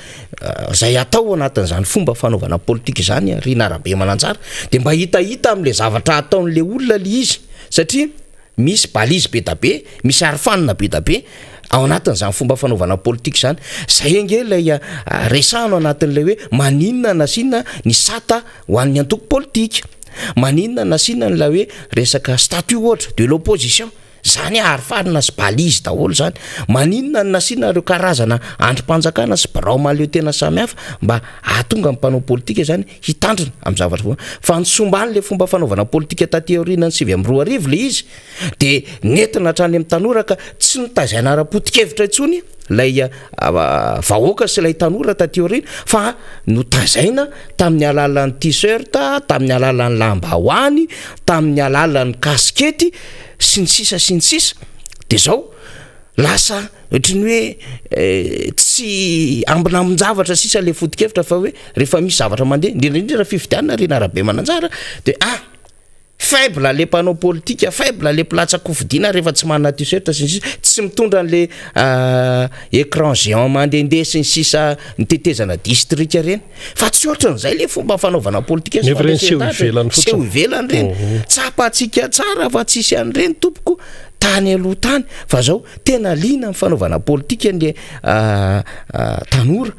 [SPEAKER 2] izay atao ao anatin'izany fomba fanaovana politika izany ry Narabemananjara dia mba hitahita amin'ilay zavatra ataon'ilay olona ilay izy satria misy balise be da be, misy arofanina be da be ao anatin'izany fomba fanaovana politika izany. Izay ange ilay resahana ao anatin'ilay hoe maninona nasiana ny sata ho an'ny antoko politika. Maninona nasiana an'ilay hoe resaka statut ohatra de l'opposition? Zany arofanina sy balise daholo zany. Maninona no nasiana ireo karazana andrim-panjakana sy birao mahaleo tena samihafa mba hahatonga ny mpanao politika zany hitandrina amin'ny zavatra foana. Fa ny somban'ilay fomba fanaovana politika taty aorianan'ny 2009 ilay izy dia nentina hatrany amin'ny tanora ka tsy notaizaina ara-poto-kevitra intsony ilay vahoaka sy ilay tanora taty aoriana fa notazaina tamin'ny alalan'ny t-shirt, tamin'ny alalan'ny lambahoany, tamin'ny alalan'ny kasikety sy ny sisa sy ny sisa. Dia zao lasa ohatry ny hoe tsy ambinambin-javatra sisa ilay foto-kevitra fa hoe rehefa misy zavatra mandeha, indrindra indrindra fifidianana ry Narabemananjara dia ah! Faible le mpanao politika, faible le mpilatsa-kofidina rehefa tsy manana t-shirt sy ny sisa, tsy mitondra an'le écran géant mandehandeha sy ny sisa ny tetezana distrika reny. Fa tsy ohatran'izay le fomba fanaovana politika sy
[SPEAKER 1] Nefa ireny seho ivelany fotsiny.
[SPEAKER 2] Seho ivelany ireny. Tsapantsika tsara fa tsisy an'ireny tompoko. tany aloha tany fa zao tena liana amin'ny fanaovana politika ny tanora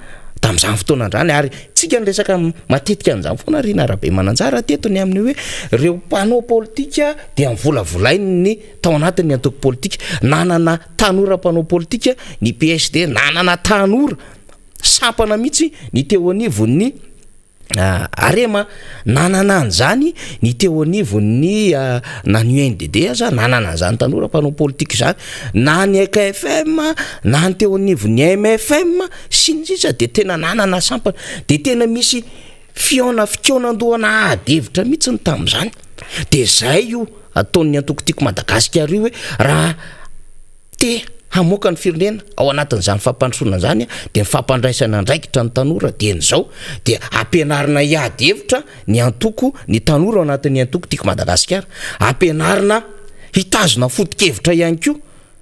[SPEAKER 2] tamin'izany fotoana androany ary tsika niresaka matetika an'izany foana Rina Rabemananjara teto ny amin'ny hoe reo mpanao politika dia mivolavolain'ny tao anatin'ny antoko politika. Nanana tanora mpanao politika ny PSD, nanana tanora sampana mihitsy ny teo anivon'ny Arema, nanana an'izany ny teo anivon'ny na ny UNDD aza nanana an'izany tanora mpanao politika izany, na ny AKFM, na ny teo anivon'ny MFM sy ny sisa dia tena nanana sampana, dia tena misy fihaona fikaonandohana ady hevitra mihitsy ny tamin'izany. Dia izay io ataon'ny antoko Tiako Madagasikara io hoe raha te hamoaka ny firenena ao anatin'izany fampandrosoana izany dia ny fampandraisana andraikitra ny tanora dieny izao dia ampianarina hiady hevitra ny antoko ny tanora ao anatin'ny antoko Tiako Madagasikara, ampianarina hitazona foto-kevitra ihany koa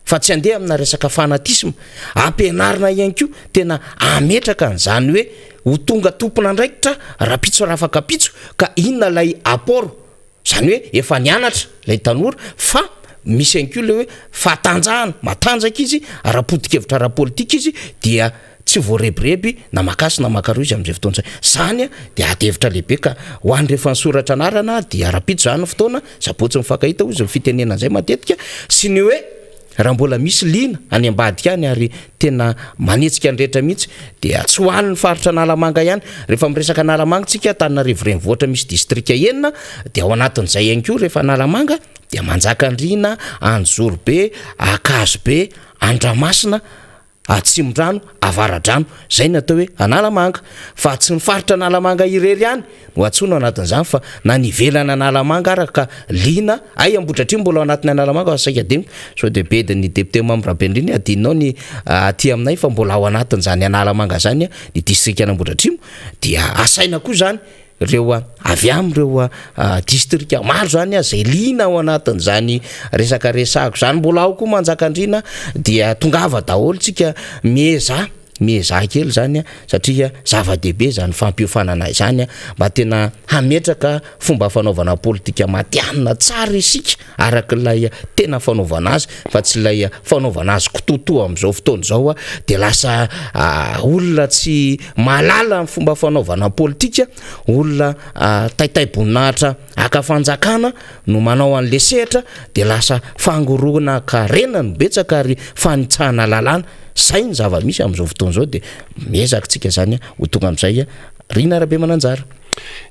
[SPEAKER 2] fa tsy handeha amina resaka fanatisme, ampianarina ihany koa tena hametraka an'izany hoe ho tonga tompon'andraikitra rahampitso rafakapitso ka inona ilay apport. Izany hoe efa nianatra ilay tanora fa misy ihany koa ilay hoe fahatanjahana, matanjaka izy, ara-poto-kevitra ara-politika izy dia tsy voarebireby na makasy na makaroa izy amin'izay fotoana izay. Izany dia ady hevitra lehibe ka ho an'ny rehefa nisoratra anarana dia rahampitso izany ny fotoana, sabotsy mifankahita hozy ny fitenenana izay matetika, sy ny hoe Raha mbola misy liana any ambadika any ary tena manetsika ny rehetra mihitsy dia tsy ho any ny faritra Analamanga ihany. Rehefa miresaka Analamanga tsika, Antananarivo renivohitra misy distrika enina dia ao anatin'izay ihany koa rehefa Analamanga dia Manjakandriana, Anjozorobe, Ankazobe, Andramasina, Atsimondrano, Avaradrano. Izay no atao hoe Analamanga. Fa tsy ny faritra Analamanga irery ihany no antsoina ao anatin'izany fa na ny ivelan'Analamanga ara ka liana, hay Ambohidratrimo mbola ao anatin'ny Analamanga fa saika adinoko, sao dia bedin'ny député Mamy Rabenirina adinonao ny aty aminay fa mbola ao anatin'izany Analamanga izany ny distrikan'Ambohidratrimo, dia asaina koa izany ireo avy amin'ireo distrika maro izany izay liana ao anatin'izany resaka resahako izany, mbola ao koa Manjakandriana dia tongava daholo tsika miezaha. Miezaha kely izany satria zava-dehibe izany fampiofanana izany mba tena hametraka fomba fanaovana politika matihanina tsara isika araka ilay tena fanaovana azy fa tsy ilay fanaovana azy kitoatoa amin'izao fotoana izao dia lasa olona tsy mahalala ny fomba fanaovana politika, olona taitaiboninahitra haka fanjakana no manao an'ilay sehatra dia lasa fangoronan-karena no betsaka ary fanitsahana lalàna. Zay ny zava-misy amin'izao fotoana izao dia miezaka tsika zany ho tonga amin'izay Rina Rabemananjara.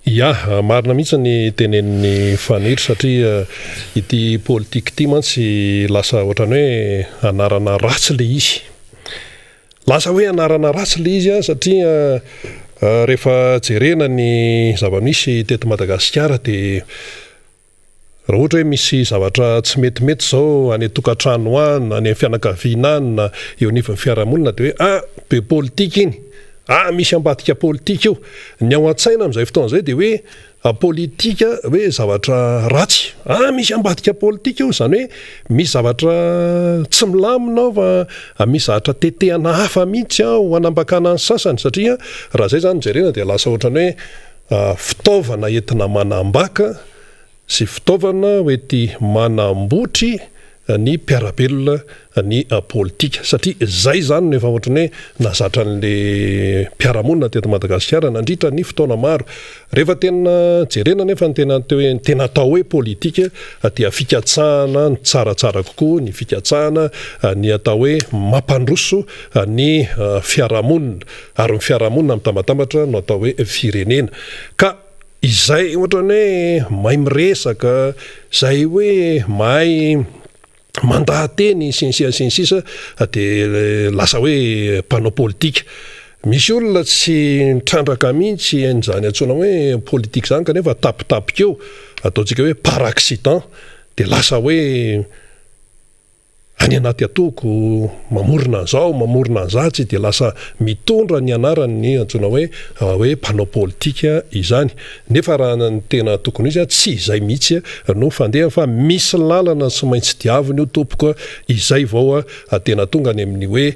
[SPEAKER 1] Ya, marina mihitsy ny tenenin'i Faniry satria ity politika ity mantsy lasa ohatran'ny hoe anarana ratsy le izy. Lasa hoe anarana ratsy le izy satria rehefa jerena ny zava-misy teto Madagasikara dia Raha ohatra hoe misy zavatra tsy metimety izao any an-tokantrano any na any amin'ny fianakaviana any na eo anivon'ny fiarahamonina dia hoe ah be politika iny, ah misy ambadika politika io. Ny ao an-tsaina amin'izay fotoana izay dia hoe politika hoe zavatra ratsy, ah misy ambadika politika io, izany hoe misy zavatra tsy milamina ao fa misy zavatra tetehana hafa mihitsy ao hanambakana ny sasany satria raha izay izany no jerena dia lasa ohatran'ny hoe fitaovana entina manambaka sy fitaovana hoety manambotry ny mpiara-belona ny politika satria izay izany no efa ohatran'ny hoe nahazatra an'le mpiara-monina teto Madagasikara nandritra ny fotoana maro. Rehefa tena jerena nefa ny tena ny tena atao hoe politika dia fikatsahana ny tsaratsara kokoa, ny fikatsahana ny atao hoe mampandroso ny fiarahamonina ary ny fiarahamonina mitambatambatra no atao hoe firenena ka Izay ohatran'ny hoe mahay miresaka, izay hoe mahay mandaha-teny sy ny sisa sy ny sisa dia lasa hoe mpanao politika. Misy olona tsy mitrandraka mihitsy an'izany antsoina hoe politika izany kanefa tapitapika eo, ataontsika hoe par accident dia lasa hoe any anaty atoko, mamorona an'izao, mamorona an'izatsy, dia lasa mitondra ny anaran'ny antsoina hoe hoe mpanao politika izany. Nefa raha ny tena tokony ho izy, tsy izay mihitsy no fandehany fa misy lalana tsy maintsy diavina io tompoko, izay vao tena tonga any amin'ny hoe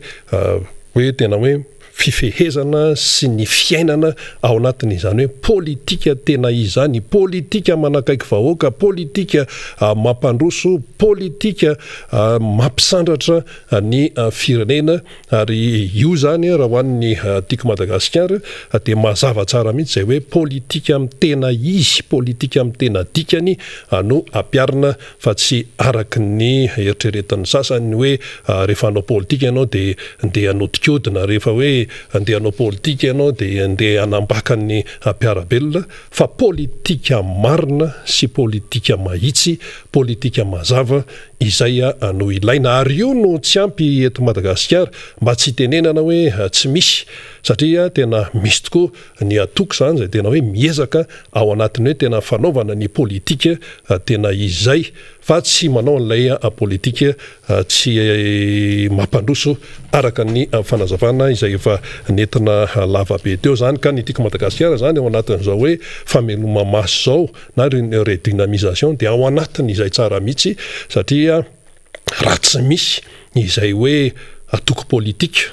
[SPEAKER 1] hoe tena hoe. fifehezana sy ny fiainana ao anatin'izany hoe politika tena izy izany, politika manakaiky vahoaka, politika mampandroso, politika mampisandratra ny firenena. Ary io izany raha ho an'ny Tiako Madagasikara dia mazava tsara mihitsy izay hoe politika amin'ny tena izy, politika amin'ny tena dikany no ampiharina fa tsy araka ny eritreretin'ny sasany hoe rehefa hanao politika ianao dia ndeha hanodinkodina, rehefa hoe ndeha hanao politika ianao dia ndeha hanambaka ny mpiara-belona fa politika marina sy politika mahitsy, politika mazava Izay no ilaina ary io no tsy ampy eto Madagasikara mba tsy hitenenana hoe tsy misy satria tena misy tokoa ny atoko izany izay tena hoe miezaka ao anatin'ny hoe tena fanaovana ny politika tena izay fa tsy manao an'ilay politika tsy mampandroso araka ny fanazavana izay efa nentina lava be teo izany ka ny Tiako Madagasikara izany ao anatin'izao hoe fameloma-maso izao na redynamisation dia ao anatiny izay tsara mihitsy satria raha tsy misy izay hoe atoko politika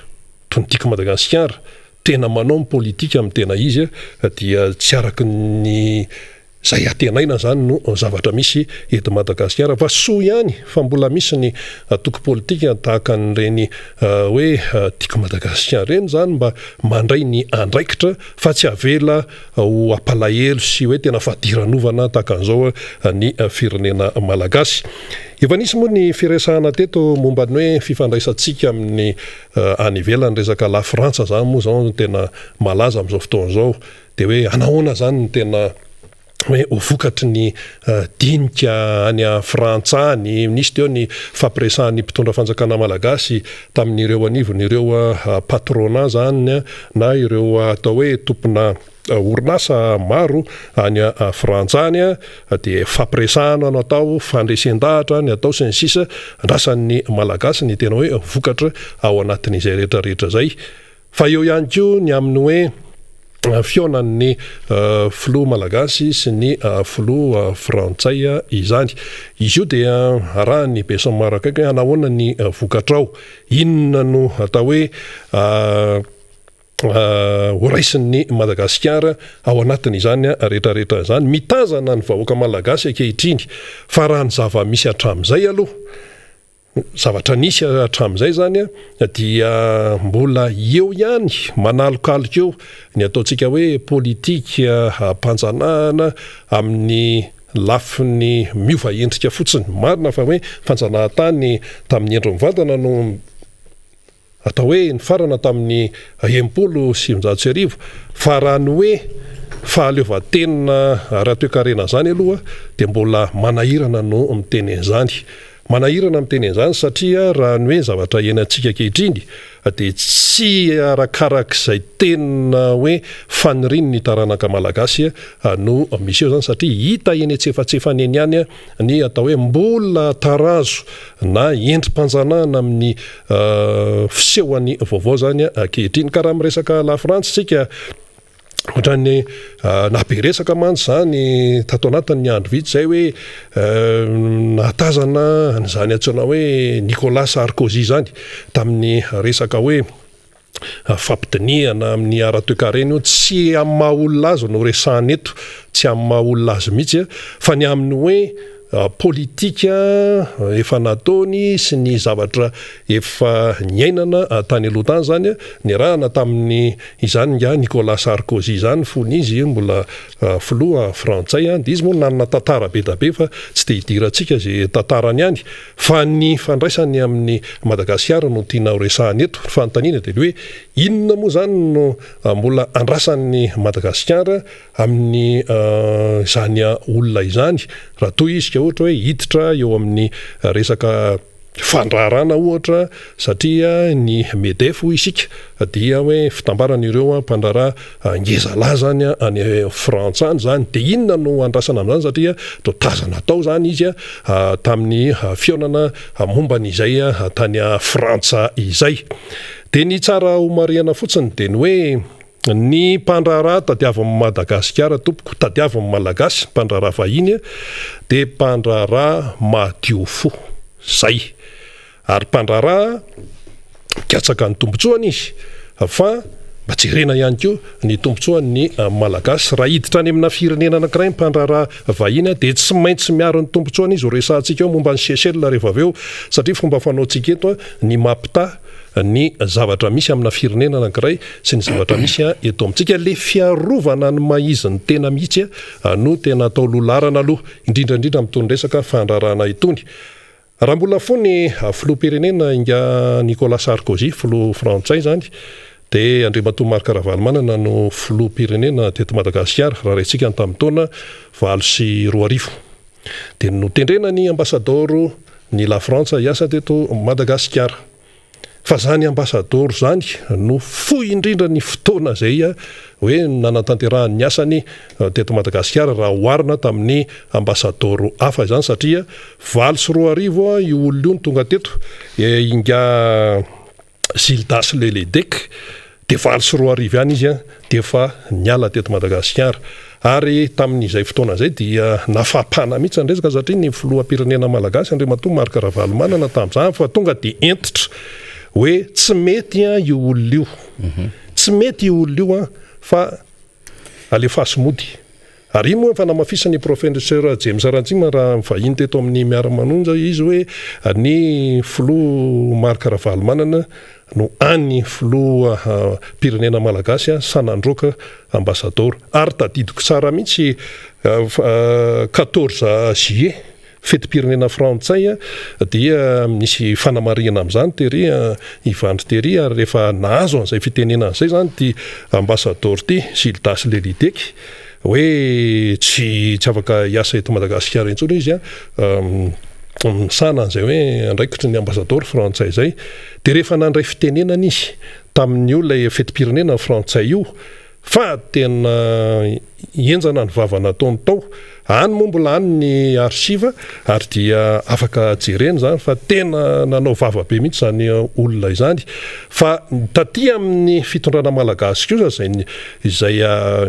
[SPEAKER 1] toy ny Tiako Madagasikara tena manao ny politika amin'ny tena izy dia tsy araka ny izay antenaina izany no zavatra misy eto Madagasikara fa soa ihany fa mbola misy ny atoko politika tahaka an'ireny hoe Tiako Madagasikara ireny izany mba mandray ny andraikitra fa tsy avela ho hampalahelo sy hoe tena fadiranovana tahaka an'izao ny firenena malagasy. Efa nisy moa ny firesahana teto momba ny hoe fifandraisantsika amin'ny any ivelany, resaka la Frantsa izany moa izao no tena malaza amin'izao fotoana izao, dia hoe anahoana izany ny tena hoe ho vokatry ny dinika any Frantsa any, nisy teo ny fampiresahan'ny mpitondra fanjakana malagasy tamin'ireo anivon'ireo patronat izany na ireo atao hoe tompona orinasa maro any Frantsa any dia fampiresahana no atao, fandresen-dahatra ny atao sy ny sisa, andrasan'ny Malagasy ny tena hoe vokatra ao anatin'izay rehetra rehetra izay. Fa eo ihany koa ny amin'ny hoe fihaonan'ny filoha malagasy sy ny filoha frantsay izany. Izy io dia arahan'ny besinimaro akaiky hoe hanahoana ny vokatrao, inona no atao hoe horaisin'ny Madagasikara ao anatin'izany rehetrarehetra izany. Mitazana ny vahoaka malagasy ankehitriny fa raha ny zava-misy hatramin'izay aloha, Zavatra nisy hatramin'izay izany dia mbola eo ihany manalokaloka eo ny ataontsika hoe politika ampanjanahana amin'ny lafiny miova endrika fotsiny. Marina fa hoe fanjanahantany tamin'ny endriny mivantana no Atao hoe nifarana tamin'ny 1960, fa raha ny hoe fahaleovantena ara-toekarena izany aloha dia mbola manahirana no miteny an'izany. Manahirana miteny an'izany satria raha ny hoe zavatra iainantsika ankehitriny dia tsy arakarak'izay tena hoe fanirian'ny taranaka malagasy no miseho izany satria hita eny antsefatsefany eny ihany ny atao hoe mbola tarazo na endri-panjanahana amin'ny fisehoany vaovao izany ankehitriny. Ka raha miresaka Lafrantsa isika, ohatran'ny nahabe resaka mantsy izany tato anatin'ny andro vitsy izay hoe nahatazana an'izany antsoina hoe Nicolas Sarkozy izany tamin'ny resaka hoe fampidinihana amin'ny ara-toekarena io, tsy amin'ny maha olona azy no resahana eto, tsy amin'ny maha olona azy mihitsy fa ny amin'ny hoe politika efa nataony sy ny zavatra efa niainana tany aloha tany izany, niarahana tamin'ny izany ingahy Nicolas Sarkozy izany fony izy mbola filoha frantsay, dia izy moa nanana tantara be da be fa tsy dia hidirantsika izay tantarany any. Fa ny ifandraisany amin'i Madagasikara no tiana ho resahana eto. Ny fanontaniana dia ny hoe inona moa izany no mbola andrasan'i Madagasikara amin'ny izany olona izany raha toa izy ka ohatra hoe hiditra eo amin'ny resaka fandraharana ohatra satria ny Medef hoy isika dia hoe fitambaran'ireo mpandraharaha Ngeza lahy zany any Frantsa any zany de inona no andrasana amin'izany satria toa tazana tao zany izy tamin'ny fihaonana momba ny izay tany Frantsa izay. De ny tsara ho marihana fotsiny de ny hoe ny mpandraharaha tadiavin'i Madagasikara tompoko, tadiavin'ny Malagasy, mpandraharaha vahiny de mpandraharaha madio fo, zay. Ary mpandraharaha mikatsaka ny tombotsoany izy. Fa mba jerena ihany koa ny tombontsoan'ny Malagasy. Raha hiditra any amina firenena anankiray ny mpandraharaha vahiny dia tsy maintsy miaro ny tombontsoany izy. Ho resahantsika eo momba an'i Seychelles rehefa avy eo satria fomba fanaontsika eto ny mampitaha ny zavatra misy amina firenena anankiray sy ny zavatra misy eto amintsika. Ilay fiarovana ny maha izy ny tena mihitsy no tena atao loha laharana aloha, indrindra indrindra amin'itony resaka fandraharahana itony. Raha mbola fony filoham-pirenena ingahy Nicolas Sarkozy, filoha frantsay izany, dia Andriamatoa Marc Ravalomanana no filoham-pirenena teto Madagasikara, raha raintsika ny tamin'ny taona 2008. Dia notendrena ny ambasadaoro ny Lafrantsa hiasa teto Madagasikara. Fa zany ambasadaoro zany no fohy indrindra ny fotoana izay hoe nanatanterahany ny asany teto Madagasikara raha oharina tamin'ny ambasadaoro hafa izany satria 2008 io olona io no tonga teto, ingahy Gildas Leledec. Dia 2008 ihany izy dia efa niala teto Madagasikara. Ary tamin'izay fotoana izay dia nafapana mihitsy ny resaka satria ny filoham-pirenena malagasy Andriamatoa Marc Ravalomanana tamin'izany fa tonga dia hentitra hoe tsy mety io olona io. Tsy mety io olona io fa alefaso mody. Ary iny moa efa namafisin'ny Professeur James Rantsima raha nivahiny teto amin'ny Miara-manonja izy hoe ny filoha Marc Ravalomanana no hany filoham-pirenena malagasy sahy nandroaka ambasadaoro. Ary tadidiko tsara mihitsy 14 juillet Fetim-pirenena frantsay dia misy fanamarihana amin'izany tery Ivandry tery ary rehefa nahazo an'izay fitenenana izay izany ity ambasadaoro ity, Gildas Lelidec, hoe tsy tsy afaka hiasa eto Madagasikara intsony izy misahana an'izay hoe andraikitry ny ambasadaoro frantsay izay, dia rehefa nandray fitenenana izy tamin'io ilay fetim-pirenena frantsay io Fa tena henjana ny vava nataony tao. Any moa mbola any ny archive ary dia afaka jerena izany fa tena nanao vava be mihitsy izany olona izany. Fa taty amin'ny fitondrana malagasy kosa izay izay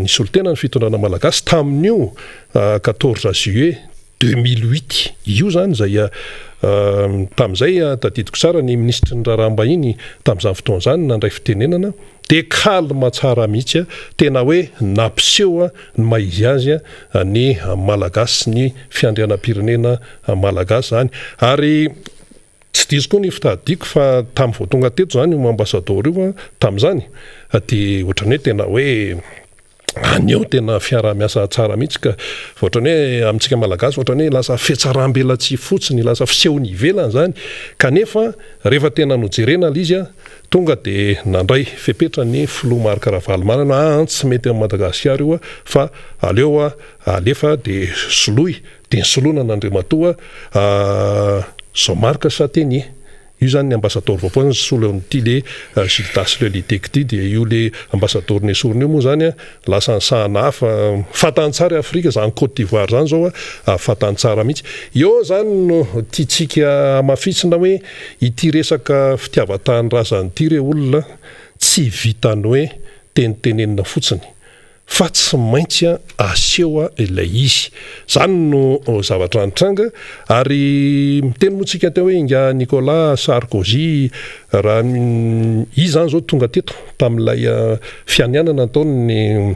[SPEAKER 1] nisolo tena ny fitondrana malagasy tamin'io 14 juillet 2008 io izany izay tamin'izay tadidiko tsara ny minisitry ny raharaham-bahiny tamin'izany fotoana izany nandray fitenenana Dia calme tsara mihitsy, tena hoe nampiseho ny maha izy azy ny Malagasy sy ny fiandrianam-pirenena Malagasy izany. Ary tsy diso koa ny fitadidiako fa tamin'ny vao tonga teto izany io ambasadaoro io tamin'izany dia ohatran'ny hoe tena hoe haneho tena fiaraha-miasa tsara mihitsy ka. Fa ohatran'ny hoe amintsika Malagasy ohatran'ny hoe lasa fihatsaram-belatsihy fotsiny, lasa fisehony ivelany izany. Kanefa rehefa tena nojerena ilay izy, tonga dia nandray fepetra ny filoha Marc Ravalomanana, aa tsy mety amin'i Madagasikara io fa aleo alefa dia soloy. Dia nisoloina an'Andriamatoa Jean Marc Châtaigner. Io zany ny ambasadaoro vaovao zany nisolo an'ity le Gildas Le Lidec ity dia io le ambasadaoro nesorina io moa zany lasa nisahana hafa fantany tsara i Afrika zany Cote d'Ivoire zany zao fantany tsara mihitsy. Eo zany no tiantsika hamafisina hoe ity resaka fitiavan-tanindrazana ity re olona tsy vitan'ny hoe tenitenenina fotsiny fa tsy maintsy aseho ilay izy. Izany no zavatra nitranga ary miteny moa tsika teo hoe ingahy Nicolas Sarkozy raha izy izany izao tonga teto tamin'ilay fianianana nataony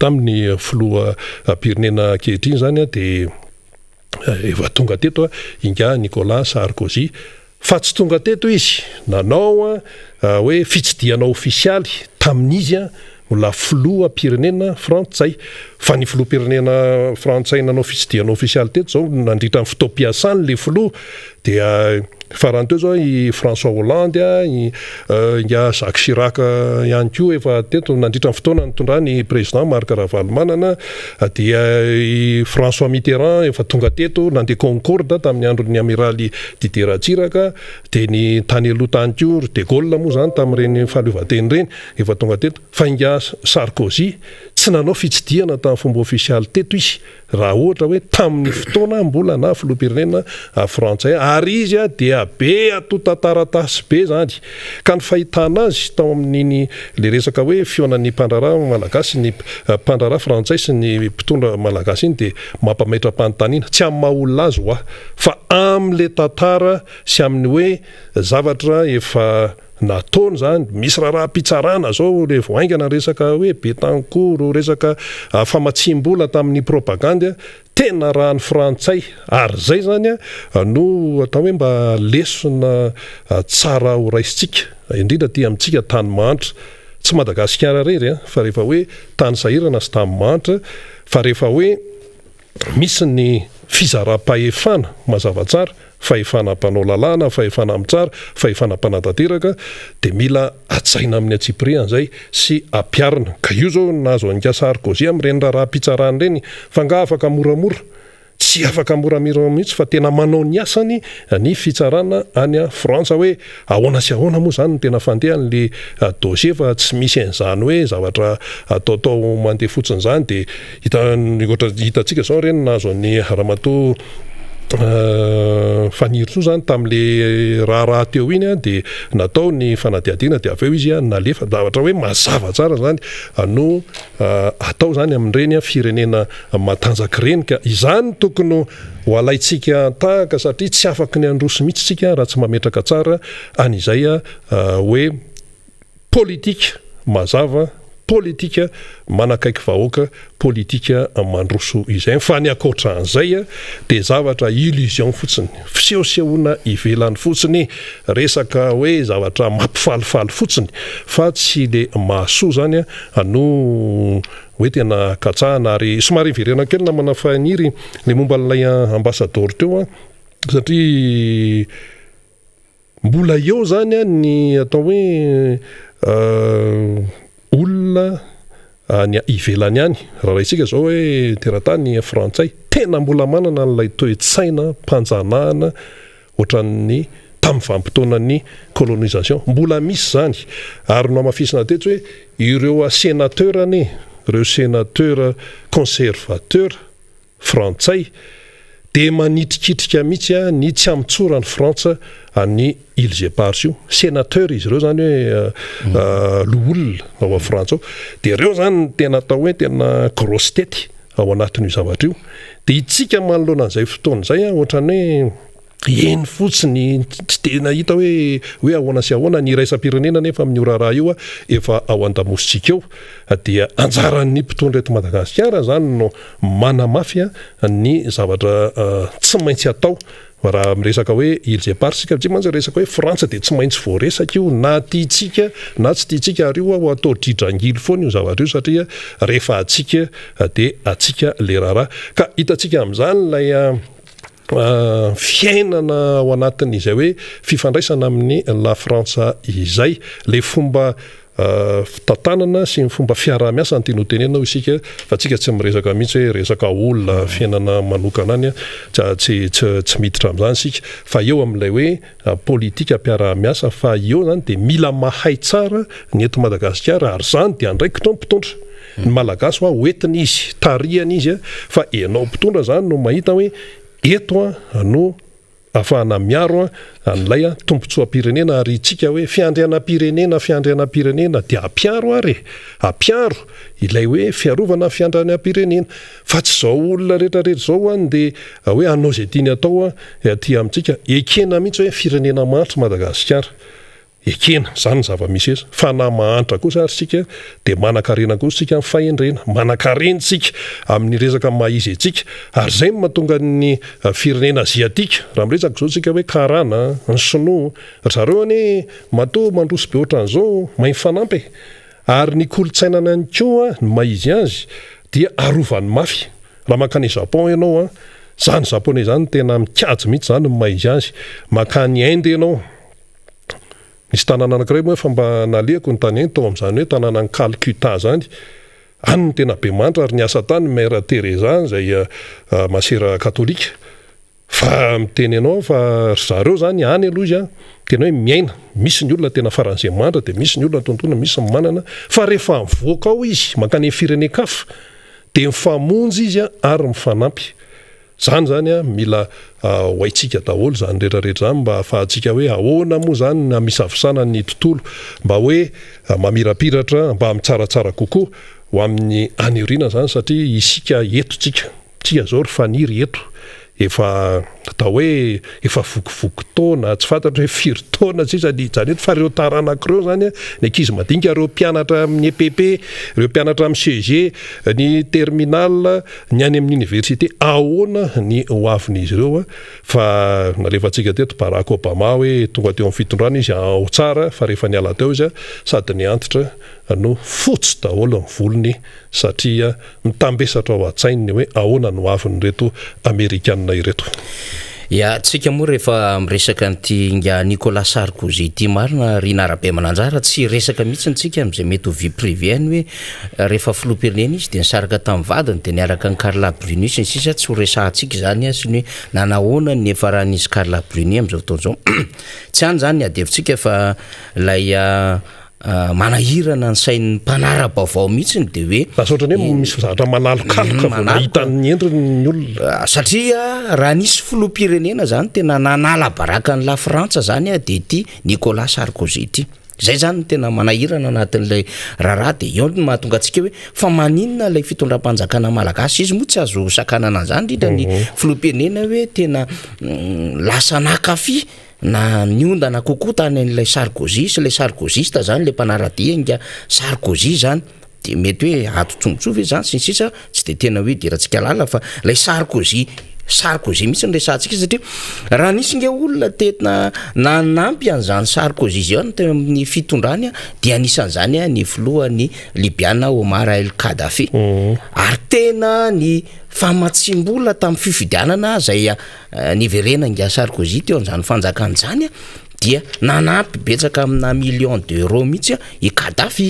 [SPEAKER 1] tamin'ny filoham-pirenena ankehitriny izany dia efa tonga teto ingahy Nicolas Sarkozy Fa tsy tonga teto izy nanao hoe fitsidihana ofisialy tamin'izy mbola filoham-pirenena frantsay. Fa ny filoham-pirenena frantsay nanao fitsidihana ofisialy teto izao nandritra ny fotoam-piasany ilay filoha dia farany teo izao i François Hollande, i ingahy Jacques Chirac ihany koa efa teto nandritra ny fotoana nitondrany président Marc Ravalomanana dia i François Mitterrand efa tonga teto nandeha Concorde tamin'ny andron'ny amiraly Didier Ratsiraka dia ny tany aloha tany koa ry De Gaulle moa izany tamin'ireny fahaleovantena ireny efa tonga teto fa ingahy Sarkozy tsy nanao fitsidihana tamin'ny fomba ofisialy teto izy raha ohatra hoe tamin'ny fotoana mbola naha filoham-pirenena frantsay ary izy dia be antontan-taratasy be izany ka ny fahitana azy tao amin'iny le resaka hoe fihaonan'ny mpandraharaha malagasy ny mpandraharaha frantsay sy ny mpitondra malagasy iny dia mampametra-panontaniana tsy amin'ny maha olona azy hoa fa amin'le tantara sy amin'ny hoe zavatra efa. Nataony izany, misy raharaham-pitsarana izao le vao haingana resaka hoe Betancourt, resaka famatsiam-bola tamin'ny propagandy, tena raha ny frantsay, ary izay izany no atao hoe mba lesona tsara ho raisintsika, indrindra aty amintsika tany mahantra, tsy Madagasikara irery fa rehefa hoe tany sahirana sy tany mahantra, fa rehefa hoe misy ny fizaram-pahefana mazava tsara, fahefana mpanao lalàna, fahefana mitsara, fahefana mpanatanteraka, dia mila hajaina amin'ny antsipiriany izay sy ampiharina. Ka io izao nahazo an'i Sarkozy amin'ireny raharaham-pitsarana ireny, fa angaha afaka moramora? Tsy afaka moramora mihitsy fa tena manao ny asany ny fitsarana any Frantsa hoe ahoana sy ahoana moa izany no tena fandehan'ilay dossier fa tsy misy an'izany hoe zavatra ataotao mandeha fotsiny izany dia hita ohatra hitantsika izao ireny nahazo an'i ramatoa Fanirisoa izany tamin'ilay raharaha teo iny dia natao ny fanadihadiana dia avy eo izy nalefa, zavatra hoe mazava tsara izany no atao izany amin'ireny firenena matanjaka ireny ka izany tokony ho alaintsika tahaka satria tsy afaky ny handroso mihitsy isika raha tsy mametraka tsara an'izay hoe politika mazava, politika manakaiky vahoaka, politika mandroso izay. Fa ny ankoatra an'izay dia zavatra illusion fotsiny, fisehosehoana ivelany fotsiny, resaka hoe zavatra mampifalifaly fotsiny fa tsy le mahasoa zany no hoe tena katsahana. Ary somary hiverena kely namana Faniry le momba an'ilay ambasadaoro teo satria Mbola eo zany ny atao hoe olona any ivelany any, raha raisika zao hoe teratany frantsay, tena mbola manana an'ilay toe-tsaina mpanjanahana ohatran'ny tamin'ny vanim-potoanan'ny colonisation, mbola misy zany, ary nohamafisina teto hoe ireo sénateur anie, ireo sénateur conservateur, frantsay dia manitrikitrika mihitsy ny tsy hamotsoran'i Frantsa an'i Îles Éparses io, sénateur izy ireo zany hoe loholona ao a Frantsa ao, dia ireo zany no tena atao hoe tena grosse tête ao anatin'io zavatra io, dia itsika manoloana an'izay fotoana izay ohatran'ny hoe eny fotsiny, tsy dia nahita hoe hoe ahoana sy ahoana, ny iraisam-pirenena anefa amin'io raharaha io efa ao an-damositsika eo, dia anjaran'ny mpitondra eto Madagasikara izany no manamafy ny zavatra tsy maintsy atao raha miresaka hoe Îles Éparses isika, satria mantsy resaka hoe Frantsa dia tsy maintsy voaresaka io na tiantsika na tsy tiantsika, ary io ho atao dridrangilo foana io zavatra io satria rehefa antsika dia antsika le raharaha, ka hitantsika amin'izany ilay fiainana ao anatin'izay hoe fifandraisana amin'ny La Frantsa izay. Ilay fomba fitantanana sy ny fomba fiaraha-miasa no tiany ho tenenina hoy isika fa tsika tsy miresaka mihitsy hoe resaka olona, fiainana manokana any, tsy tsy miditra amin'izany isika fa eo amin'ilay hoe politikam-piaraha-miasa fa eo izany dia mila mahay tsara ny eto Madagasikara ary izany dia andraikitry ny mpitondra. Ny Malagasy hoa hoentina izy, tarihana izy fa ianao mpitondra zany no mahita hoe eto no afahana miaro an'ilay tombotsoam-pirenena ary itsika hoe fiandrianam-pirenena, fiandrianam-pirenena dia ampiaro ary e, ampiaro ilay hoe fiarovana fiandrianam-pirenena fa tsy izao olona rehetra rehetra izao an dia hoe hanao izay tiany atao aty amintsika, ekena mihitsy hoe firenena mahantra Madagasikara. Ekena, izany ny zava-misy eto. Fa na mahantra kosa ary isika dia manan-karena kosa isika amin'ny fahendrena. Manan-karena isika amin'ny resaka maha izy antsika. Ary izay no mahatonga ny firenena aziatika, raha miresaka izao isika hoe karana, ny sinoa, ry zareo anie matoa mandroso be ohatran'izao, mahay mifanampy e. Ary ny kolontsainana ihany koa, ny maha izy azy, dia arovany mafy. Raha mankany Japon ianao an, izany japonais izany tena mikajy mihitsy izany ny maha izy azy. Mankany Inde ianao, Nisy tanàna anankiray moa efa mba nalehako ny tany tao amin'izany hoe tanànan'i Calcutta izany. Any no tena be mantra ary niasa tany Mère Teresa izay masera katolika. Fa miteny anao aho fa ry zareo izany any aloha izy an, tena hoe miaina. Misy ny olona tena faran'izay mantra dia misy ny olona antoantoana, misy ny manana. Fa rehefa mivoaka ao izy mankany amin'ny firenen-kafa dia mifamonjy izy ary mifanampy. Zany zany an, mila ho haintsika daholo zany rehetra rehetra zany mba ahafahantsika hoe ahoana moa zany ny hamisavisana ny tontolo mba hoe mamirapiratra mba mitsaratsara kokoa ho amin'ny any aoriana zany satria isika eto tsika, tsika zao ry Faniry eto efa. atao hoe efa vokivoky taona, tsy fantatro hoe firy taona sisa ny hijanona eto fa ireo taranaka ireo izany, ny ankizy madinika, ireo mpianatra amin'ny EPP, ireo mpianatra amin'ny CEG, ny terminal, ny any amin'ny université, ahoana ny ho avin'izy ireo? Fa nalefantsika teto Barack Obama hoe tonga teo amin'ny fitondrana izy ao tsara fa rehefa niala teo izy sady nihantitra no fotsy daholo ny volony satria mitambesatra ao an-tsainy ny hoe ahoana ny hoavin'ireto Amerikana ireto.
[SPEAKER 2] Ya, tsika moa rehefa miresaka an'ity ingahy Nicolas Sarkozy ity marina ry Narabemananjara, tsy hiresaka mihitsy tsika amin'izay mety ho vie privée any hoe rehefa filoham-pirenena izy dia nisaraka tamin'ny vadiny dia niaraka an'i Carla Bruni sy ny sisa, tsy ho resahantsika izany sy ny hoe nanahoana ny niafaran'izy Carla Bruni amin'izao fotoana izao. Tsy any izany ny adihevitsika fa ilay Manahirana ny sain'ny mpanara-baovao mihitsy dia hoe.
[SPEAKER 1] Lasa ohatran'ny hoe misy zavatra manalokaloka vao mahita ny endriny ny olona.
[SPEAKER 2] Satria raha nisy filoham-pirenena izany tena nanala baraka an'i Lafrantsa izany dia ity Nicolas Sarkozy ity. Izay izany no tena manahirana anatin'ilay raharaha dia eo no mahatonga antsika hoe fa maninona ilay fitondram-panjakana malagasy, izy moa tsy azo sakanana an'izany indrindra ny filoham-pirenena hoe tena lasa nankafy Na niondana kokoa tany an'ilay Sarkozy sy ilay Sarkozyste zany, ilay mpanara-dia inga Sarkozy zany, de mety hoe ato tombontsoa ve zany sy ny sisa, tsy de tena hoe idirantsika lalina fa ilay Sarkozy, Sarkozy mihitsy no resahantsika satria raha nisy nge olona tena nanampy an'izany Sarkozy izany teo amin'ny fitondrany dia anisan'izany ny filohan'ny Libyana Omar El Kadhafi, ary tena ny famatsiam-bola tamin'ny fifidianana izay Niverena ingahy Sarkozy teo amin'izany fanjakana izany dia nanampy betsaka amina millions d'euros mihitsy i Kadhafi.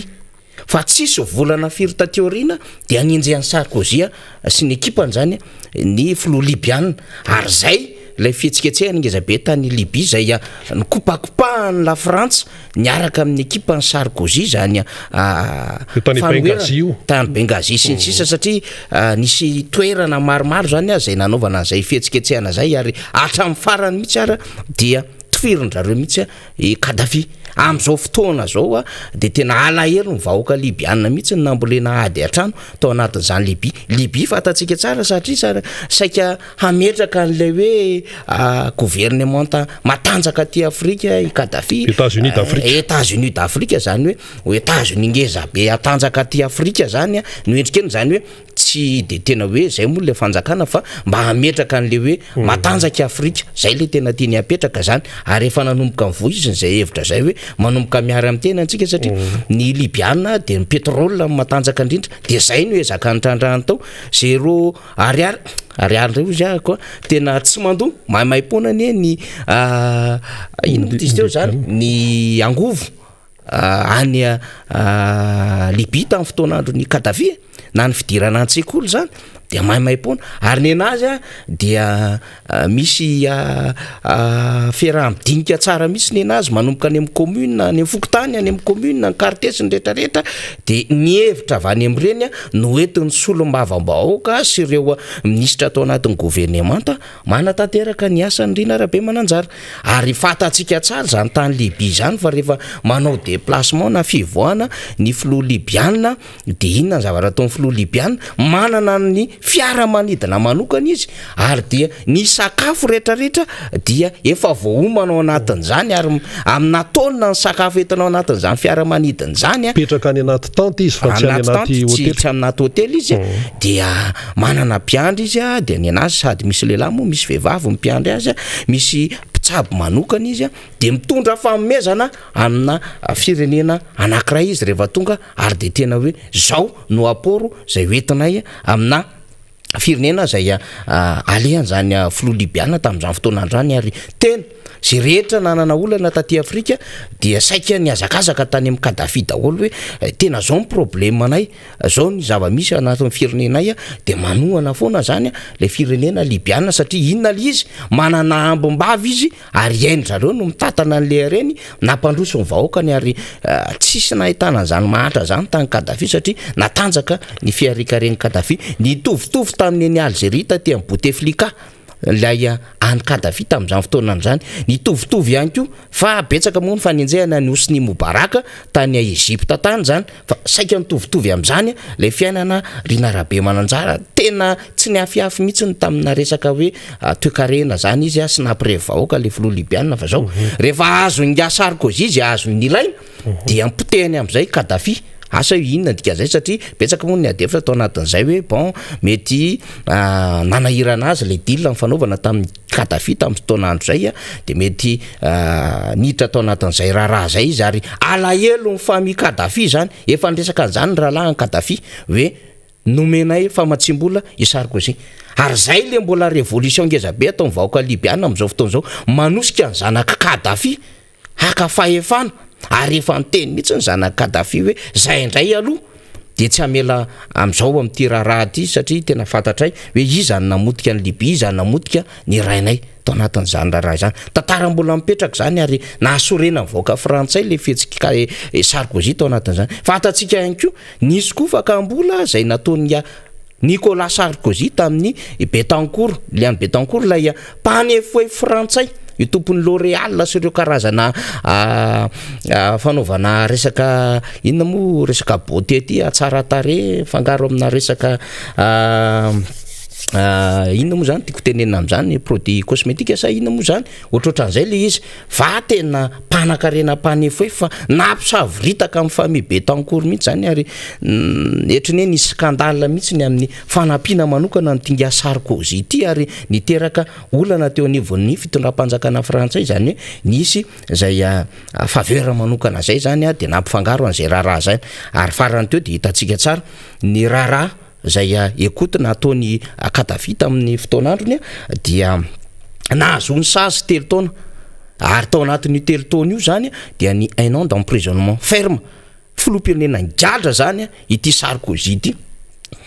[SPEAKER 2] Fa tsisy volana firy taty aoriana dia nenjehan'i Sarkozy sy ny ekipany izany ny filoha libyana. Ary izay ilay fihetsiketsehana ngezabe tany Libye izay nikopakopahan'i Lafrantsa niaraka amin'ny ekipan'i Sarkozy izany
[SPEAKER 1] Tany Benghazi io.
[SPEAKER 2] Tany Benghazi sy ny sisa satria nisy toerana maromaro izany izay nanaovana an'izay fihetsiketsehana izay ary hatramin'ny farany mihitsy ara dia tofirin-drareo mihitsy i Kadhafi. Amin'izao fotoana izao dia tena alahelo ny vahoaka libyana mihitsy ny nambolena ady an-trano tao anatin'izany Libye. Libye fantatsika tsara satria saika hametraka an'ilay hoe governemanta matanjaka aty Afrika i Kadhafi.
[SPEAKER 1] États-Unis d'Afrique.
[SPEAKER 2] États-Unis d'Afrique zany hoe ho États-Unis ngeza be hatanjaka aty Afrika zany no endrika eny zany hoe tsy de tena hoe zay moa le fanjakana fa mba hametraka an'le hoe matanjaka i Afrika zay le tena tiany hapetraka zany ary efa nanomboka nivoiziny zay hevitra zay hoe manomboka miary amin'ny tena antsika satria ny Libyana de ny pétrole no matanjaka indrindra de zay no ezaka nitrandrahany tao zéro Ariary, ariary indray hozy aho koa, tena tsy mandoa, maimaimpoana anie ny inona moa izy teo zany, ny angovo any Libye tamin'ny fotoan'andron'i Kadhafi e, na ny fidirana an-tsekoly zany dia maimaimpoana, ary nenazy dia Misy fiaraha-midinika tsara mihitsy nenazy manomboka any amin'ny commune, any amin'ny fokontany, any amin'ny commune, ny quartier sy ny rehetra rehetra dia ny hevitra avy any amin'ireny no entin'ny solombavambahoaka sy ireo minisitra ato anatin'ny governemanta manatanteraka ny asan'ny Rina Rabemananjara. Ary fantatsika tsara izany tany Libye izany fa rehefa manao déplacement na fivoahana ny filoha libyana Dia inona ny zavatra ataon'ny filoha Libyana? Manana ny fiaramanidina manokana izy ary dia ny sakafo rehetrarehetra dia efa voaomana ao anatin'izany ary amina taonina ny sakafo entina ao anatin'izany fiaramanidina izany.
[SPEAKER 1] Mipetraka any anaty tente izy fa tsy any anaty hotely.
[SPEAKER 2] Tsy anaty hotely izy dia manana mpiandry izy dia ny anazy sady misy lehilahy moa misy vehivavy mpiandry azy, misy mpitsabo manokana izy dia mitondra fanomezana amina firenena anankiray izy rehefa tonga ary dia tena hoe zao no apport zay hoentinay amina firenena zay alehan'izany filoha libyana tamin'izany fotoana androany ary tena zay rehetra nanana olana taty Afrika dia saika nihazakazaka tany amin'i Kadhafi daholo hoe tena zao ny problème anay zao ny zava-misy anatin'ny firenenay dia manohana foana zany le firenena libyana satria inona le izy manana ambim-bava izy Ary hain-dry zareo no mitantana an'ilay hareny, nampandroso ny vahoakany ary tsisy nahitana an'izany mahantra izany tany Kadhafi satria natanjaka ny fihariankaren'i Kadhafi. Nitovitovy tamin'ny an'i Alzeria taty amin'i Bouteflika. ilay an'i Kadhafi tamin'izany fotoana izany. Nitovitovy ihany koa fa betsaka moa ny fanenjehana an'i Hosni Moubarak tany Egypte tany izany fa saika nitovitovy amin'izany ilay fiainana Rina Rabemananjara. Tena tsy niafiafy mihitsy ny tamina resaka hoe toekarena izany izy sy nampirevy vahoaka ilay filoha Libyana fa izao rehefa azon'ingahy Sarkozy izy azony nilaina dia nipotehany amin'izay Kadhafi. Asa hoe inona ny dikan'izay satria betsaka moa ny ady hevitra tao anatin'izay hoe bon mety nanahirana azy ilay deal nifanaovana tamin'i Kadhafi tamin'ny fotoana andro izay dia mety niditra tao anatin'izay raharaha izay izy ary alahelo ny famille Kadhafi izany, efa niresaka an'izany ny rahalahin'i Kadhafi hoe nomenay famatsiam-bola i Sarkozy ary izay ilay mbola révolution ngezabe ataon'ny vahoaka libyana amin'izao fotoana izao manosika ny zanak'i Kadhafi haka fahefana ary efa niteny mihitsy ny zanak'i Kadhafi hoe zay indray aloha dia tsy hamela amin'izao amin'ity raharaha ity satria tena fantatray hoe iza no namotika an'i Libye, iza no namotika ny rainay tao anatin'izany raharaha izany. Tantara mbola mipetraka izany ary nahasorena ny vahoaka frantsay ilay fihetsik'i Sarkozy tao anatin'izany. Fantatsika ihany koa nisy koa fakam-bola izay nataon'i Nicolas Sarkozy tamin'i Bettencourt, Liliane Bettencourt ilay mpanefoefo frantsay, io tompon'ny L'Oréal sy ireo karazana fanaovana resaka inona moa resaka beauté ity, hatsaran-tarehy mifangaro amina resaka inona moa zany tiako tenenina amin'izany, produit cosmétique sa inona moa zany, ohatrohatran'izay ilay izy. Fa tena mpanakarena mpanefoefo fa nampisavoritaka amin'ny famille Bettencourt mihitsy zany ary ohatry ny hoe nisy scandale mihitsy ny amin'ny fanampiana manokana an'ity ingahy Sarkozy ity ary niteraka olana teo anivon'ny fitondram-panjakana frantsay izany hoe nisy izay faveur manokana izay zany dia nampifangaro an'izay raharaha izay ary farany teo dia hitantsika tsara ny raharaha izay écoute nataon'i Kadhafi tamin'ny fotoan'androny dia nahazoany sazy telo taona ary tao anatin'io telo taona io zany dia ny un an d'emprisonnement ferme. Filoham-pirenena nigadra zany ity Sarkozy ity,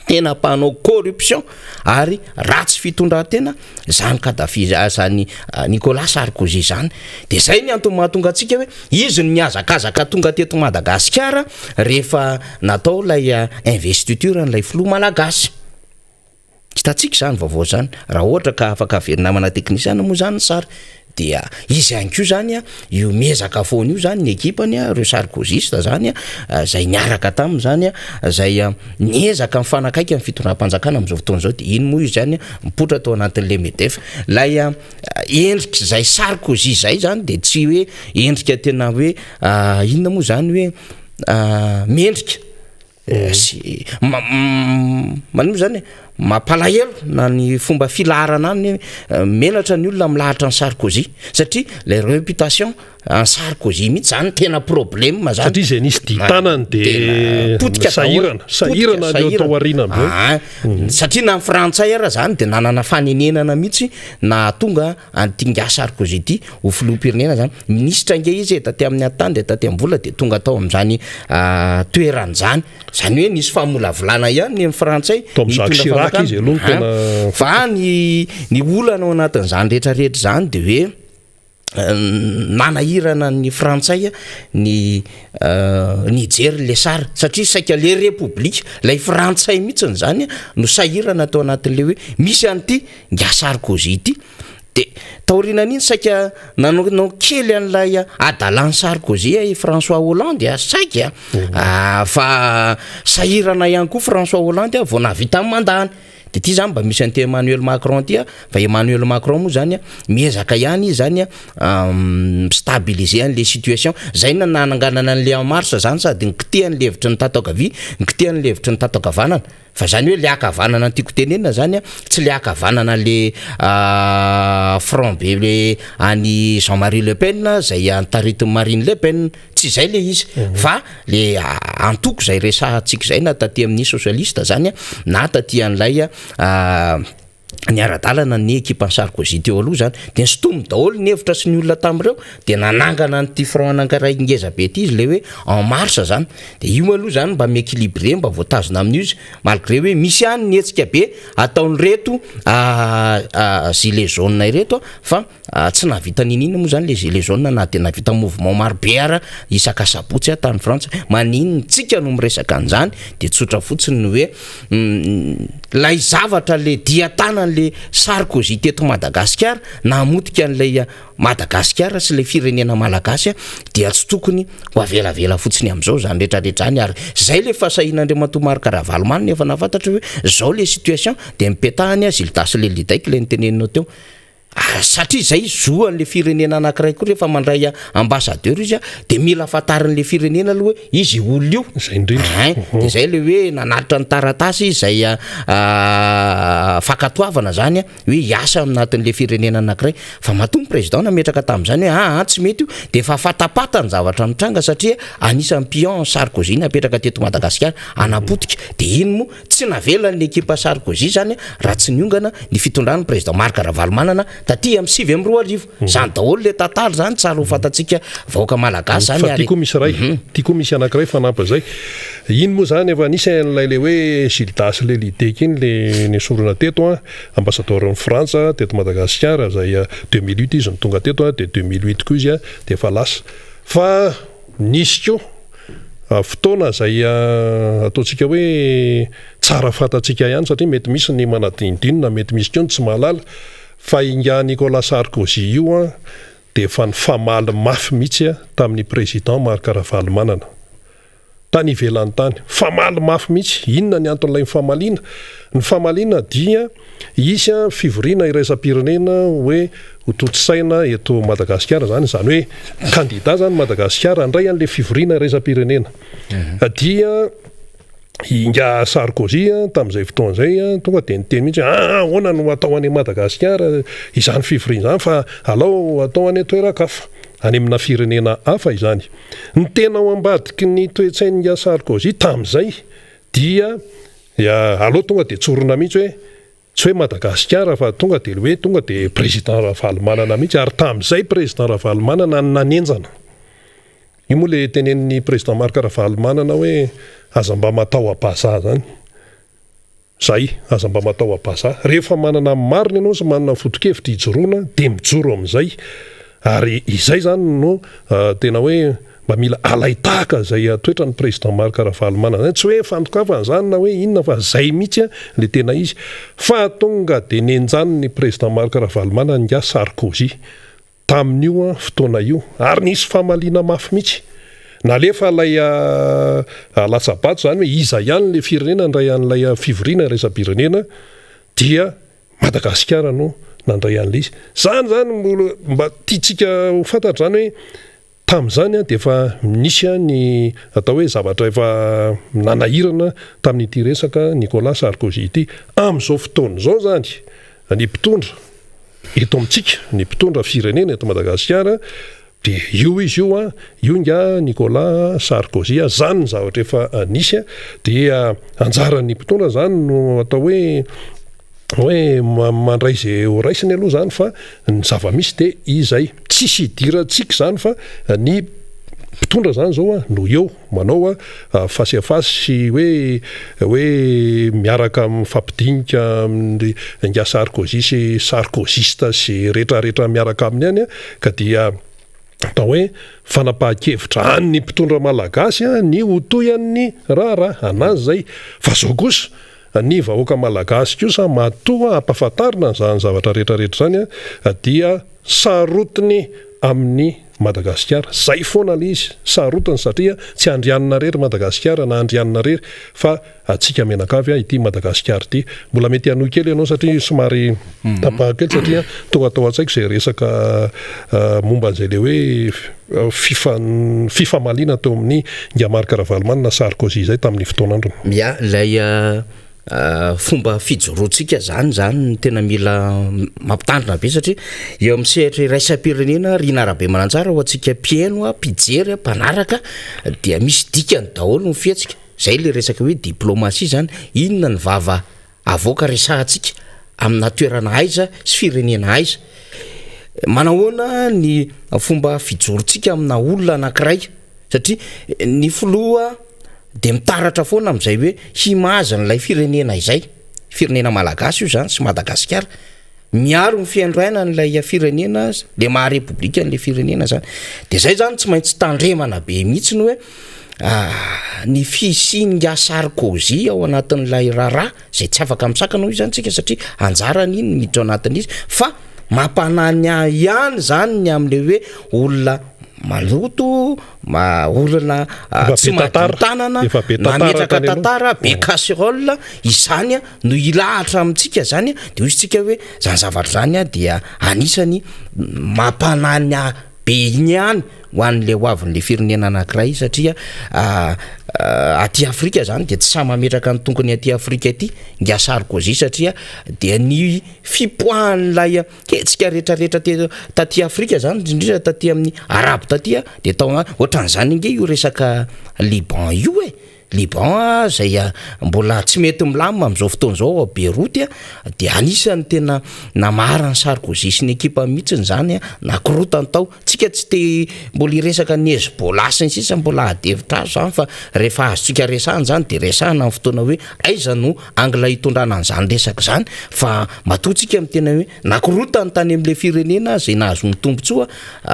[SPEAKER 2] tena mpanao corruption ary ratsy fitondran-tena zany Kadhafi zany Nicolas Sarkozy zany. De zay ny antony mahatonga antsika hoe izy no nihazakazaka tonga teto Madagasikara rehefa natao ilay investiture an'ilay filoha malagasy. Hitantsika izany vaovao izany, raha ohatra ka afaka averina namana teknisiana moa izany ny sary dia izy ihany koa izany io miezaka foana io izany ny ekipany, ireo sarkozista izany izay niaraka taminy izany izay niezaka nifanakaiky amin'ny fitondram-panjakana amin'izao fotoana izao dia iny moa izy izany mipoitra tao anatin'ilay MEDEF. Ilay endrika izay Sarkozy izay izany dia tsy hoe endrika tena hoe inona moa izany hoe mendrika Sy manino zany e, mampalahelo na ny fomba filaharana any hoe menatra ny olona milahatra an'i Sarkozy satria lay réputation an'i Sarkozy mihitsy zany tena problème zany.
[SPEAKER 1] Satria izay nisy dihy tanany de
[SPEAKER 2] potika
[SPEAKER 1] sahirana, sahirana ny tao aoriana amizay.
[SPEAKER 2] Aa, satria na ny frantsay ara zany de nanana fanenenana mihitsy nahatonga an'ity ingahy Sarkozy ity ho filoham-pirenena zany, minisitra ange izy e, taty amin'ny atany de taty am-bola de tonga tao amin'izany toerana izany, zany hoe nisy famolavolana ihany ny frantsay
[SPEAKER 1] Tao amin'i Jacques
[SPEAKER 2] nitondra
[SPEAKER 1] Chirac izy aloha no
[SPEAKER 2] fanjakana.
[SPEAKER 1] tena
[SPEAKER 2] Fa ny ny olana ao anatin'izany rehetra rehetra izany de hoe nanahirana ny frantsay ny nijery le sary satria saika le repoblika lay frantsay mihitsiny zany no sahirana tao anatin'le hoe misy an'ity ingahy Sarkozy ity. De taorianan'iny saika nanaonao kely an'ilay adalan'i Sarkozy i François Hollande a, saika fa sahirana ihany koa François Hollande vao nahavita ny mandat-ny. De ty zany mba misy an'ity Emmanuel Macron ty a, fa Emmanuel Macron moa zany a miezaka ihany izy zany a mi-stabiliser an'le situation. Zay no nananganana an'le En Marche zany sady nikitihany le hevitry ny tato ankavia, nikitihany le hevitry ny tato ankavanana. Fa zany hoe le ankavanana no tiako tenenina zany a, tsy le ankavanana le front be le an'i Jean Marie Le Pen zay taritin'i Marine Le Pen, tsy izay le izy fa le antoko zay resahantsika zay na taty amin'ny socialiste zany a, na taty an'ilay niara-dalana ny ekipan'i Sarkozy teo aloha zany, de nisintominy daholo ny hevitra sy ny olona tamin'ireo, de nanangana an'ity front anankiray ngeza be ity izy le hoe en marche zany, de io aloha zany mba mi-équilibré mba voatazona amin'io izy malgré hoe misy ihany ny hetsika be ataon'ireto gilets jaunes ireto fa. Tsy nahavita niniana moa zany le gilets jaunes na dia nahavita mouvement maro be ara isaka sabotsy tany Frantsa. Maninona tsika no miresaka an'izany de tsotra fotsiny ny hoe lay zavatra le dian-tanan'le Sarkozy teto Madagasikara namotika an'ilay Madagasikara sy ilay firenena malagasy dia tsy tokony ho avelavela fotsiny amin'izao izany rehetra rehetra izany ary zay le fahasahian'Andriamatoa Marc Ravalomanana efa nahafantatra hoe zao le situation de mipetahany Gildas Lelidaiky le niteneninao teo. Satria izay zo an'le firenena anankiray koa rehefa mandray ambassadeur izy de mila fantarin'le firenena aloha hoe izy olona io.
[SPEAKER 1] Zay indrindra.
[SPEAKER 2] Ein, de zay le hoe nanatitra ny taratasy izy zay fankatoavana zany hoe hiasa anatin'le firenena anankiray. Fa matoa ny président nametraka tamin'izany hoe aa tsy mety io de efa fatapata ny zavatra mitranga satria anisan'ny pion Sarkozy napetraka teto Madagasikara hanapotika. De iny moa Tsy navelan'ny ekipa Sarkozy izany raha tsy niongana ny fitondran'ny président Marc Ravalomanana taty amin'ny 2009. Izany daholo le tantara izany tsara ho fantatsika vahoaka malagasy izany
[SPEAKER 1] Fa ty koa misy iray, ty koa misy anankiray fanampiny izay. Iny moa izany efa nisy an'ilay le hoe Gildas Lelidec iny le nesorina teto an, ambasadaoron'i Frantsa teto Madagasikara izay 2008 izy no tonga teto an, dia 2008 koa izy dia efa lasa. Fa nisy koa Fotoana izay ataontsika hoe tsara fantatsika ihany satria mety misy ny manadinodino na mety misy koa ny tsy mahalala fa ingahy Nicolas Sarkozy io dia efa nifamaly mafy mihitsy tamin'ny Président Marc Ravalomanana tany ivelany tany. Famaly mafy mihitsy. Inona ny anton'ilay nifamaliana? Ny famaliana dia hisy fivoriana iraisam-pirenena hoe ho tontosaina eto Madagasikara izany, izany hoe kandida izany Madagasikara handray an'ilay fivoriana iraisam-pirenena. Dia Ingahy Sarkozy tamin'izay fotoana izay tonga dia niteny mihitsy hoe aa ahoana no atao any Madagasikara izany fivoriana izany fa alao atao any an-toeran-kafa, any amina firenena hafa izany. Ny tena ao ambadiky ny toe-tsain'ingahy Sarkozy tamin'izay dia aleo tonga dia tsorina mihitsy hoe tsy hoe Madagasikara fa tonga dia hoe tonga dia président Ravalomanana mihitsy ary tamin'izay président Ravalomanana no nanenjana. Io moa le tenenin'ny président Marc Ravalomanana hoe aza mba mataho-bazaha zany. Zay, aza mba mataho-bazaha. Rehefa manana ny marina ianao sy manana ny foto-kevitra hijoroana dia mijoro amin'izay. Ary izay izany no tena hoe mba mila alain-tahaka izay toetran'ny président Marc Ravalomanana izay. Tsy hoe fandokafana izany na hoe inona fa izay mihitsy ilay tena izy. Fa tonga dia nenjanin'ny président Marc Ravalomanana ingahy Sarkozy tamin'io fotoana io ary nisy famaliana mafy mihitsy. Nalefa ilay latsa-bato izany hoe iza ihany ilay firenena handray an'ilay fivoriana iraisam-pirenena dia Madagasikara no nandray an'ilay izy. Izany izany mbola mba tiantsika ho fantatra izany hoe tamin'izany dia efa nisy ny atao hoe zavatra efa nanahirana tamin'ity resaka Nicolas Sarkozy ity. Amin'izao fotoana izao izany ny mpitondra eto amintsika, ny mpitondra firenena eto Madagasikara dia io izy io an, io ingahy Nicolas Sarkozy an, izany ny zavatra efa nisy an, dia anjaran'ny mpitondra izany no atao hoe hoe mandray izay ho raisiny aloha izany fa ny zava-misy dia izay, tsisy idirantsika izany fa ny mpitondra izany izao an no eo manao face à face sy hoe hoe miaraka mifampidinika amin'ny ingahy Sarkozy sy sarkozista sy retraretra miaraka aminy any ka dia atao hoe fanapahan-kevitra an'ny mpitondra malagasy ny ho tohian'ny raharaha anazy zay fa zao kosa ny vahoaka malagasy kosa matoa ampahafantarina an'izany zavatra retraretra zany dia sarotiny amin'ny Madagasikara. Zay foana le izy, sarotiny satria tsy andrianina rery Madagasikara na andrianina rery fa atsika mianakavy ity Madagasikara ity. Mbola mety hanohy kely ianao satria somary tapahako kely satria tonga tao an-tsaiko izay resaka momba an'izay le hoe fifamaliana teo amin'ny Ingahy Marc Ravalomanana Sarkozy izay tamin'ny fotoan'androny.
[SPEAKER 2] Ya, ilay Fomba fijoroantsika zany zany no tena mila mampitandrina be satria eo amin'ny sehatra iraisam-pirenena Rina Rabemananjara ho antsika mpihaino, mpijery, mpanaraka dia misy dikany daholo ny fihetsika, zay le resaka hoe diplomatie zany, inona ny vava avoaka resahantsika amina toerana aiza sy firenena aiza, manahoana ny fomba fijorontsika amina olona anankiray satria ny filoha dia mitaratra foana amin'izay hoe himazin'ilay firenena izay, firenena malagasy io izany sy Madagasikara. Miaro ny fiandrianan'ilay firenena le maha repoblika an'ilay firenena zany. De zay zany tsy maintsy tandremana be mihitsy ny hoe ny fisian'ingahy Sarkozy ao anatin'ilay raharaha zay tsy afaka misakana hoy zany tsika satria anjarany iny miditra ao anatin'izy fa mampanahy ny ahy ihany zany ny am'le hoe olona maloto ma olona tsy madio tanana nametraka tantara be casserole izany no hilahatra amintsika zany de hoy isika hoe zany zavatra zany dia anisany mampanahy ny ahy be iny ihany ho an'le ho avin'le firenena anankiray satria aty Afrika zany de tsy sahy mametraka ny tongony aty Afrika aty ingahy Sarkozy satria dia ny fipoahan'ilay hetsika rehetrarehetra te taty Afrika zany indrindrindra taty amin'ny arabo taty de tao ohatran'izany ange io resaka Liban io e. Liban izay mbola tsy mety milamina amin'izao fotoana izao ao Beyrouth dia anisan'ny tena namaharan'i Sarkozy sy ny ekipany mihitsy izany nakorotany tao. Tsika tsy te mbola hiresaka ny Hezbollah sy ny sisa mbola ady hevitra azo izany fa rehefa azontsika resahana izany dia resahana amin'ny fotoana hoe aiza no angle hitondrana an'izany resaka izany fa matoa tsika miteny hoe nakorotany tany amin'ilay firenena izay nahazoany tombontsoa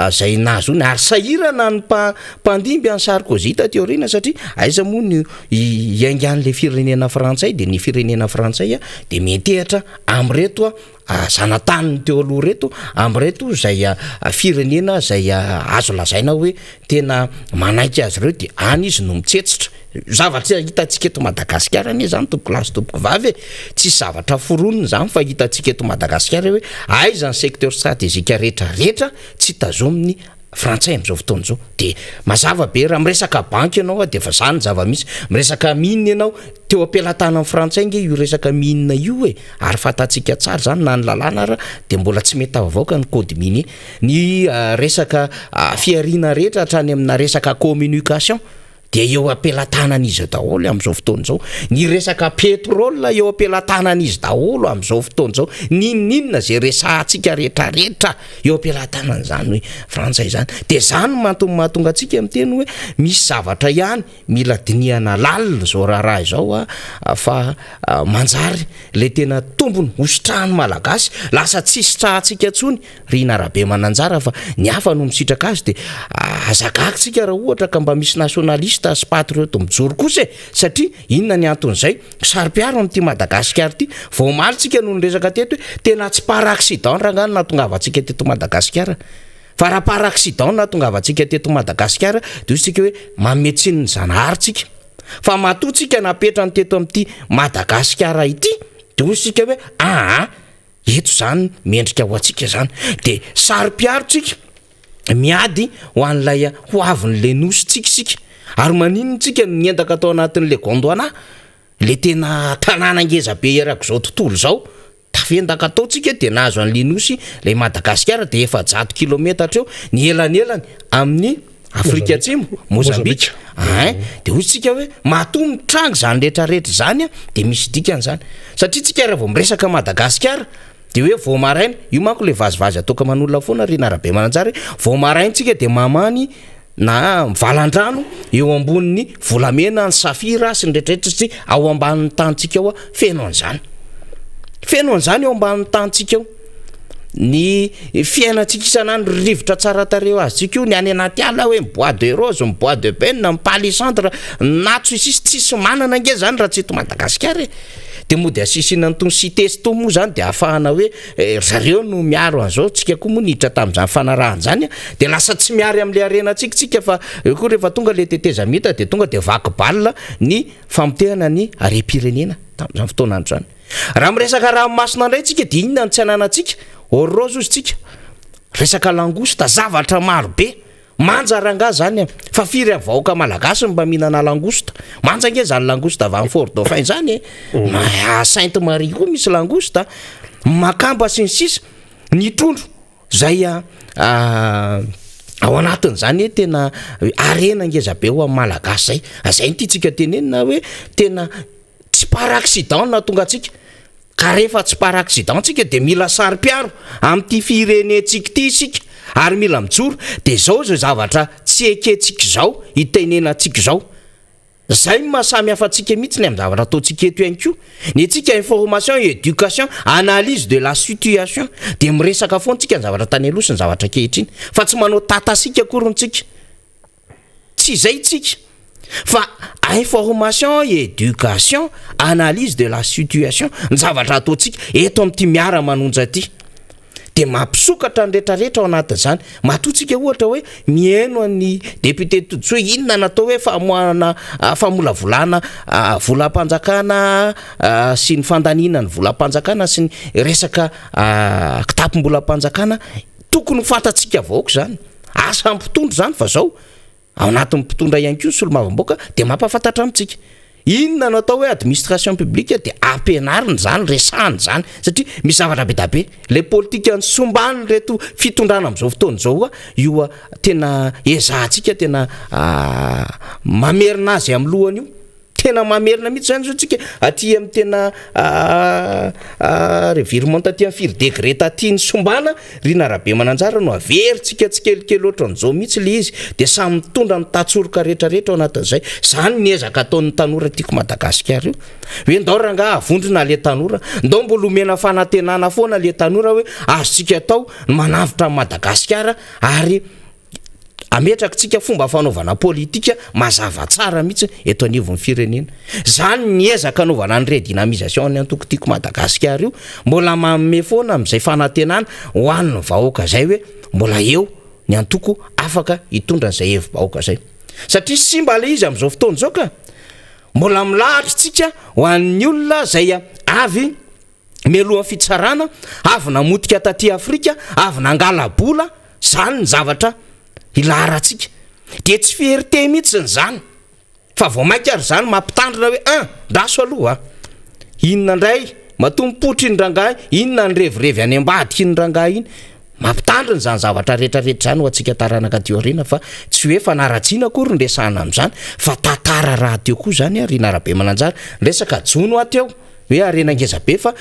[SPEAKER 2] izay nahazoany ary sahirana ny mpandimby an'i Sarkozy taty aoriana satria aiza moa no hiaingan'ilay firenena frantsay dia ny firenena frantsay dia miantehatra amin'ireto zanataniny teo aloha ireto, amin'ireto izay firenena izay azo lazaina hoe tena manaiky azy ireo dia any izy no mitsetsitra. Zavatra hitantsika eto Madagasikara anie zany tompoko lahy sy tompoko vavy e, tsisy zavatra foronina zany fa hitantsika eto Madagasikara hoe aiza ny secteur stratégique rehetra rehetra tsy tazomin'ny frantsay amin'izao fotoana izao, de mazava be raha miresaka banky ianao de efa zany ny zava-misy, miresaka mine ianao, teo am-pelatanan'ny frantsay nge io resaka mine io e, ary fantatsika tsara zany na ny lalàna ara de mbola tsy mety tafavoaka ny code minier, ny resaka fihariana rehetra hatrany amina resaka communication dia eo am-pelatanan'izy daholo amin'izao fotoana izao, ny resaka pétrole eo am-pelatanan'izy daholo amin'izao fotoana izao, n'inon'inona izay resahantsika rehetrarehetra eo am-pelatanan'izany hoe frantsay izany, dia izany no antony mahatonga antsika miteny hoe misy zavatra ihany mila dinihana lalina izao raharaha izao fa manjary ilay tena tombony hositrahan'ny Malagasy lasa tsy sitrahantsika intsony Rina Rabemananjara fa ny hafa no misitraka azy dia aza gaga tsika raha ohatra ka mba misy nationaliste sy patriote mijoro kosa e! Satria inona ny anton'izay? Saro-piaro amin'ity Madagasikara ity. Vao omaly tsika no niresaka teto hoe tena tsy par accident rangahy no nahatongavantsika teto Madagasikara. Fa raha par accident no nahatongavantsika teto Madagasikara dia hoy tsika hoe manome tsiny ny Zanahary tsika. Fa matoa tsika napetrany teto amin'ity Madagasikara ity dia hoy isika hoe aa Eto izany mendrika ho antsika izany. Dia saro-piaro tsika miady ho an'ilay ho avin'ilay nosy tsika isika. Ary maninona tsika no niendaka tao anatin'ilay Gondwana, ilay tena tanàna ngeza be erak'izao tontolo izao. Tafendaka tao tsika dia nahazo an'ilay nosy, ilay Madagasikara dia 400 kilometatra eo ny elanelany amin'ny Afrika Atsimo, Mozambika. Ein, dia hoy tsika hoe matoa mitranga izany rehetra rehetra izany an, dia misy dikany izany. Satria tsika raha vao miresaka Madagasikara dia hoe vao maraina, io manko ilay vazivazy ataoko aman'olona foana ry Narabemananjara hoe vao maraina tsika dia mamany na mivalan-drano eo ambonin'ny volamena, ny safira sy ny rehetra rehetra satria ao ambanin'ny tanintsika ao feno an'izany. Feno an'izany eo ambanin'ny tanintsika ao. Ny fiainantsika isan'andro, ny rivotra tsara tarehy ho azontsika io, ny any anaty ala hoe ny bois de rose, ny bois de benne, ny palissandre, ny natso sy sisa, tsisy manana ange zany raha tsy eto Madagasikara e! De mody asisina an'itony cité sy itony moa zany de ahafahana hoe ry zareo no miaro an'izao, tsika koa moa niditra tamin'izany fanarahana izany de lasa tsy miary amin'le harenantsika tsika fa eo koa rehefa tonga le tetezamita de tonga de vaky balle ny famotehana ny harem-pirenena tamin'izany fotoana andro izany. Raha miresaka ranomasina indray tsika dia inona no tsy ananantsika? Or rose ozy tsika. Resaka langouste, zavatra maro be. Manja rangaha zany a. Fa firy amin'ny vahoaka malagasy no mba mihinana langouste? Manja ange zany langouste avy any Fort Dauphin zany e. Ma- Sainte Marie koa misy langouste a. Makamba sy ny sisa. Ny trondro zay a ao anatin'izany hoe tena harena ngeza be ho an'ny malagasy zay. Zay no tiantsika tenenina hoe tena Tsy par accident no nahatonga antsika, ka rehefa tsy par accident tsika dia mila saro-piaro amin'ity firenentsika ity isika ary mila mijoro, dia izao izao zavatra tsy ekentsika izao, itenenantsika izao. Zay no maha samy hafa antsika mihitsy ny amin'ny zavatra ataontsika eto ihany koa. Ny antsika information, éducation, analyse de la situation dia miresaka foana tsika ny zavatra tany aloha sy ny zavatra ankehitriny fa tsy manao tatasika akory tsika. Tsy izay tsika fa information, éducation, analyse de la situation ny zavatra ataontsika eto amin'ity miara-manonja ity. Dia mampisokatra ny retraretra ao anatin'izany. Matoa tsika ohatra hoe mihaino an'ny député Todisoa hoe inona no atao hoe famoahana famolavolana volam-panjakana sy ny fandaniana ny volam-panjakana sy ny resaka kitapom-bolam-panjakana, tokony ho fantatsika vahoaka izany. Asa mpitondra izany fa zao Ao anatin'ny mpitondra ihany koa ny solombavambahoaka dia mampahafantatra amintsika. Inona no atao hoe administration publique dia ampianarina izany, resahina izany satria misy zavatra be da be. Ilay politikan'ny somban'ireto fitondrana amin'izao fotoana izao io tena ezahantsika tena mamerina azy amin'ny lohany io. Tena mamerina mihitsy zany zao tsika aty amin'ny tena revirement taty amin'ny firy degré taty ny sombana Rina Rabemananjara no averintsika tsikelikely ohatran'izao mihitsy le izy de samy mitondra ny tantsoroka rehetrarehetra ao anatin'izay. Zany ny ezaka ataon'ny tanora tiako Madagasikara io hoe ndao rangaha avondrona le tanora, ndao mbola omena fanantenana foana le tanora hoe azontsika atao ny manavotra an'i Madagasikara ary Ametrakitsika fomba fanaovana politika mazava tsara mihitsy eto anivon'ny firenena. Izany ny ezaka anaovana ny redynamisation ny antoko Tiako Madagasikara io, mbola manome foana amin'izay fanantenana ho an'ny vahoaka izay hoe mbola eo ny antoko afaka hitondra an'izay hevi-bahoaka izay. Satria simba ilay izy amin'izao fotoana izao ka. Mbola milahatra isika ho an'ny olona izay avy mialohan'ny fitsarana, avy namotika taty Afrika, avy nangala-bola, zany ny zavatra ilaharantsika. Dia tsy fierté mihitsiny zany, fa vao mainka ary zany mampitandrina hoe an, ndraso aloha a! Inona indray, matoa mipoitra iny rangahy, inona ny revirevy any ambadika iny rangahy iny? Mampitandrina izany zavatra rehetrarehetra izany ho antsika taranaka aty aoriana fa tsy hoe fanaratsiana akory no resahana amin'izany fa tantara rahateo koa izany ry Narabemananjara, ny resaka jono aho teo. Hoe harena ngeza be fa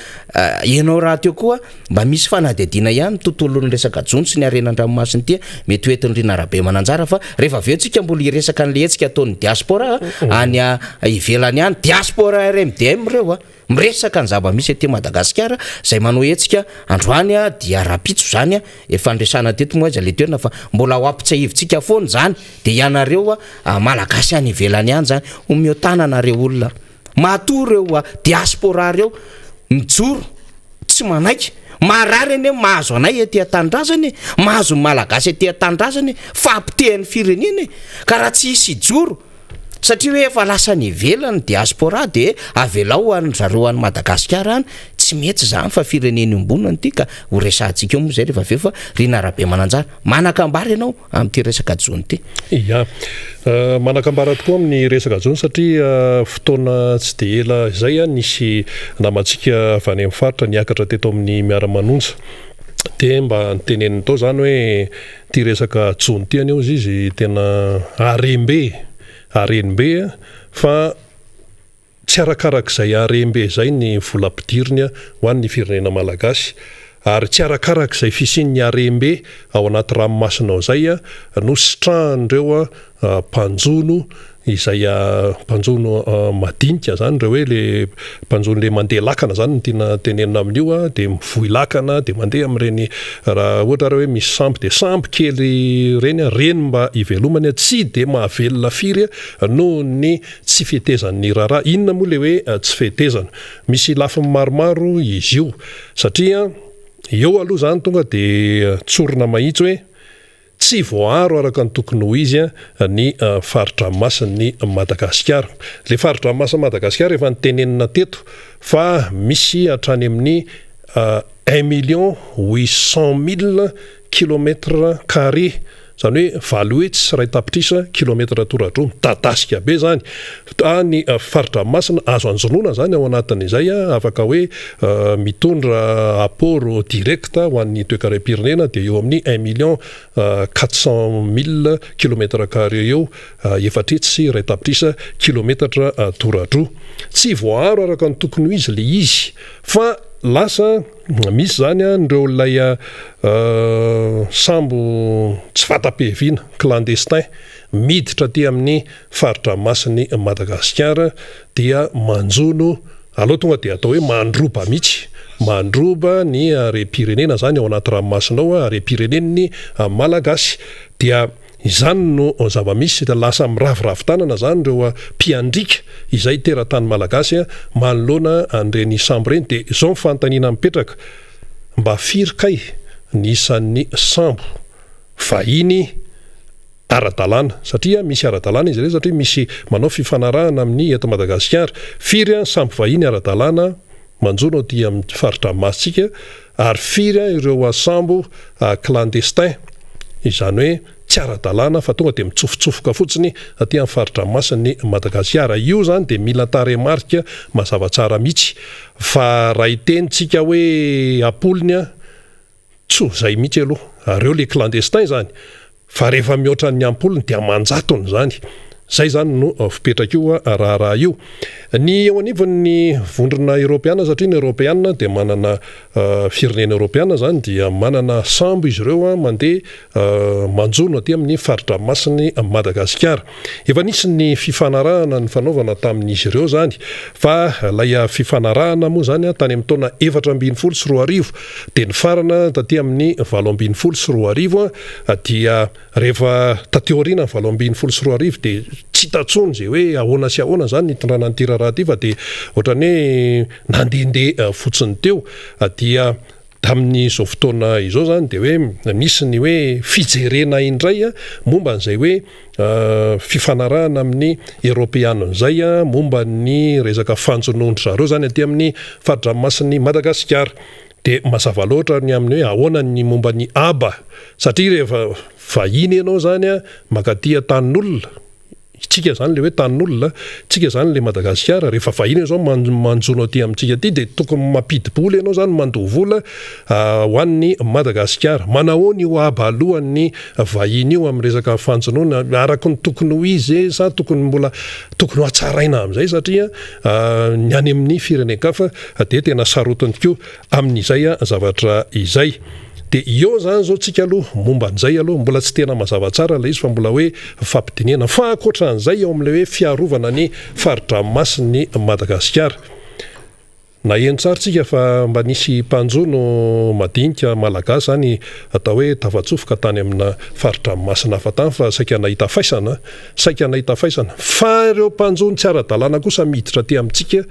[SPEAKER 2] ianao rahateo koa mba misy fanadihadiana ihany ny tontolon'ny resaka jono sy ny harena an-dranomasina ity mety ho entin'i Rina Rabemananjara fa rehefa avy eo tsika mbola hiresaka an'ilay hetsika ataon'ny diaspora any ivelany any, diaspora RMDM ireo a, miresaka ny zava-misy aty Madagasikara izay manao hetsika androany dia rahampitso izany efa niresahana teto moa aiza ilay toerana fa mbola ho ampitsahivintsika foana izany dia ianareo Malagasy any ivelany any izany omeo tanana ireo olona. Matoa ireo diaspora ireo mijoro tsy manaiky, marary anie mahazo anay ety an-tanindrazana e, mahazo ny Malagasy ety an-tanindrazana e, fahapotehan'ny firenena e, ka raha tsy hisy hijoro satria hoe efa lasa any ivelany ny diaspora dia avelao ho an-dry zareo any Madagasikara any, tsy mety izany fa firenena iombonana ity ka ho resahantsika eo moa izay rehefa avy eo fa Rina Rabemananjara, manan-kambara ianao. amin'ity resaka jono ity.
[SPEAKER 1] Ya, manan-kambara tokoa amin'ny resaka jono satria fotoana tsy dia ela izay nisy namantsika avy any amin'ny faritra niakatra teto amin'ny Miara-manonja dia mba noteneniny tao izany hoe ity resaka jono ity anie hozy izy tena harem-be, harem-be fa Tsy arakarak'izay harem-be izay ny vola ampidiriny ho an'ny firenena malagasy, ary tsy arakarak'izay fisian'ny harem-be ao anaty ranomasina ao izay no sitrahan'ireo mpanjono izay mpanjono madinika izany, ireo hoe le mpanjono le mandeha lakana izany no tiana tenenina amin'io, dia mivoy lakana dia mandeha amin'ireny raha ohatra ary hoe misy sambo dia sambo kely ireny, ireny mba ivelomany tsy dia mahavelona firy noho ny Tsy fetezan'ny raharaha. Inona moa ilay hoe tsy fetezana? Misy lafiny maromaro izy io. Satria eo aloha izany tonga dia tsorina mahitsy hoe tsy voaaro araka ny tokony ho izy ny fari-dranomasin'i Madagasikara. Ilay fari-dranomasin'i Madagasikara efa notenenina teto fa misy hatrany amin'ny un million huit cent mille kilomètre carré, izany hoe 800 tapitrisa kilometatra toradroa, midadasika be izany, ny fari-dranomasina azo anjonoana izany ao anatin'izay, afaka hoe mitondra apport direct ho an'ny toekarem-pirenena dia eo amin'ny un million quatre cent mille kilomètre carré eo, 1 400 tapitrisa kilometatra toradroa. Tsy voaaro araka ny tokony ho izy ilay izy fa. lasa misy izany ireo ilay sambo tsy fanta-piaviana, clandestin, miditra aty amin'ny fari-dranomasin'i Madagasikara dia manjono, aleo tonga dia atao hoe mandroba mihitsy, mandroba ny harem-pirenena izany ao anaty ranomasina ao, harem-pirenen'ny Malagasy. Dia izany no zava-misy, lasa miraviravy tanana izany ireo mpiandriaka izay teratany Malagasy manoloana an'ireny sambo ireny. Dia izao ny fanontaniana mipetraka, mba firy kay ny isan'ny sambo vahiny ara-dalàna, satria misy ara-dalàna izy ireny satria misy manao fifanarahana amin'ny eto Madagasikara. Firy ny sambo vahiny ara-dalàna manjono aty amin'ny fari-dranomasintsika ary firy ireo sambo clandestin, izany hoe tsy ara-dalàna fa tonga dia mitsofotsofoka fotsiny aty amin'ny fari-dranomasin'i Madagasikara. Io izany dia mila tarehimarika mazava tsara mihitsy fa raha hiteny tsika hoe am-polony Tsy ho zay mihitsy aloha. Ary eo le clandestin zany. Fa rehefa mihoatra ny ampolony dia aman-jatony zany. Zay zany no fipetrak'io raharaha io. Ny eo anivon'ny vondrona eropeana, satria ny eropeana dia manana firenena eropeana zany dia manana sambo izy ireo mandeha manjono aty amin'ny fari-dranomasin'i Madagasikara. Efa nisy ny fifanarahana nifanaovana tamin'izy ireo izany, fa ilay fifanarahana moa izany tany amin'ny taona 2014 dia nifarana taty amin'ny 2018, dia rehefa taty aoriana ny 2018 dia tsy hita intsony izay hoe ahoana sy ahoana izany ny hitondrana an'ity raharaha ity fa dia ohatran'ny hoe nandehandeha fotsiny teo. Dia Tamin'izao fotoana izao izany dia hoe misy ny hoe fijerena indray momba an'izay hoe fifanarahana amin'ny Eoropeana izay momba ny resaka fanjonoan-dry zareo izany aty amin'ny fari-dranomasin'i Madagasikara. Dia mazava loatra ny amin'ny hoe ahoana ny momba ny haba satria rehefa vahiny ianao izany mankaty an-tanin'olona, Tsika zany le hoe tanin'olona, tsika zany le Madagasikara, rehefa vahiny ianao zao manjono aty amintsika aty dia tokony mampidi-bola ianao zany, mandoa vola ho an'ny Madagasikara. Manahoana io haba alohan'ny vahiny io amin'ny resaka fanjonoana? Araka ny tokony ho izy ve sa tokony mbola tokony ho hatsaraina amin'izay satria ny any amin'ny firenen-kafa dia tena sarotiny tokoa amin'izay zavatra izay. Dia eo izany izao tsika aloha momba an'izay aloha mbola tsy tena mazava tsara ilay izy fa mbola hoe fampidinihana. Fa ankoatran'izay eo amin'ilay hoe fiarovana ny fari-dranomasin'i Madagasikara. Naheno tsara tsika fa mba nisy mpanjono madinika malagasy izany atao hoe tafatsofoka tany amina fari-dranomasina hafa tany fa saika nahita faisana, saika nahita faisana. Fa ireo mpanjono tsy ara-dalàna kosa miditra aty amintsika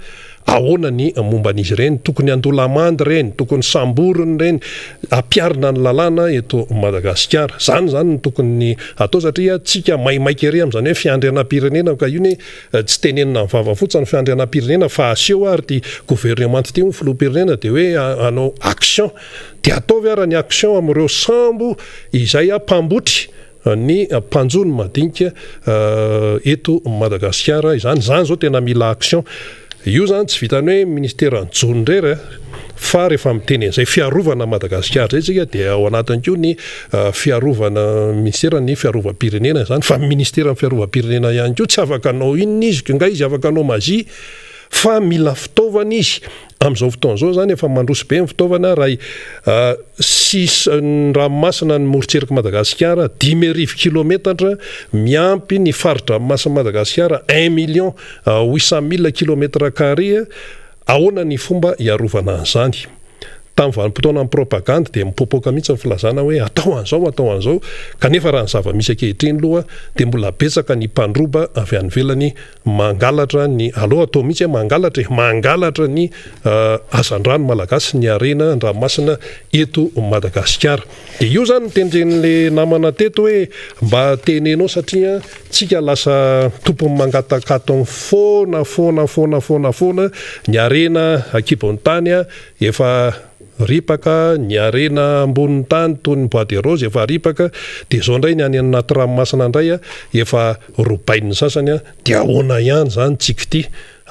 [SPEAKER 1] Ahoana ny momba an'izy ireny? Tokony handoa lamandy ireny, tokony samborina ireny, ampiharina ny lalàna eto Madagasikara. Izany izany no tokony hatao satria tsika maimaika ery amin'izany hoe fiandrianam-pirenena ka io anie tsy tenenina amin'ny vava fotsiny ny fiandrianam-pirenena fa aseho ary ity governemanta ity hoy ny filoham-pirenena dia hoe hanao action. Dia ataovy ara ny action amin'ireo sambo izay mpambotry ny mpanjono madinika eto Madagasikara izany, izany izao tena mila action. Io izany tsy vitan'ny hoe ministeran'ny jono irery fa rehefa miteny an'izay fiarovana Madagasikara izay isika dia ao anatiny koa ny fiarovana ministeran'ny fiarovam-pirenena izany fa ny ministeran'ny fiarovam-pirenena ihany koa tsy afaka hanao inona izy, nga izy afaka hanao magie fa mila fitaovana izy. Amin'izao fotoana izao izany efa mandroso be ny fitaovana raha sisa ny ranomasina ny morontsirak'i Madagasikara 5000 kilometatra miampy ny fari-dranomasin'i Madagasikara un million huit cent mille kilomètre carré ahoana ny fomba hiarovana an'izany? Tamin'ny vanim-potoanan'ny propagandy dia mipoapoaka mihitsy ny filazana hoe atao an'izao atao an'izao kanefa raha ny zava-misy ankehitriny aloha dia mbola betsaka ny mpandroba avy any ivelany Mangalatra ny, aleo atao mihitsy hoe mangalatra e, mangalatra ny hazandrano malagasy, ny harena an-dranomasina eto Madagasikara. Dia io izany no tenitenin'ilay namana teto hoe mba teneno satria tsika lasa tompon'ny mangatakatony foana foana foana foana foana, ny harena an-kibon'ny tany efa ripaka, ny harena ambonin'ny tany toy ny bois de rose efa ripaka, dia izao indray ny any anaty ranomasina indray efa robain'ny sasany dia ahoana ihany izany tsika ity?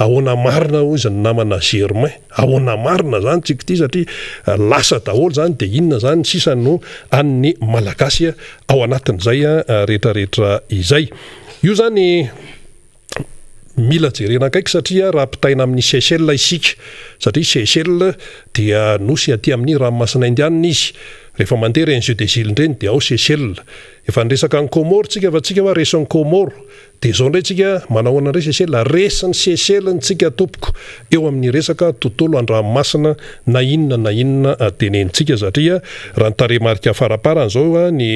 [SPEAKER 1] Ahoana marina hoy izy ny namana Germain? Ahoana marina izany tsika ity satria lasa daholo izany dia inona izany sisa no an'ny Malagasy ao anatin'izay rehetrarehetra izay? Io izany mila jerena akaiky satria raha ampitaina amin'ny Seychelles isika. Satria Seychelles dia nosy aty amin'ny ranomasina Indianina izy. Rehefa mandeha ireny Jeux des Îles ireny dia ao Seychelles. Efa niresaka an'i Comores tsika fa tsika hoa resin'i Comores. Dia izao indray tsika manao ahoana indray Seychelles? Resin'i Seychelles tsika tompoko eo amin'ny resaka tontolo an-dranomasina na inona na inona tenenintsika satria raha ny tarehimarika faraparany izao ny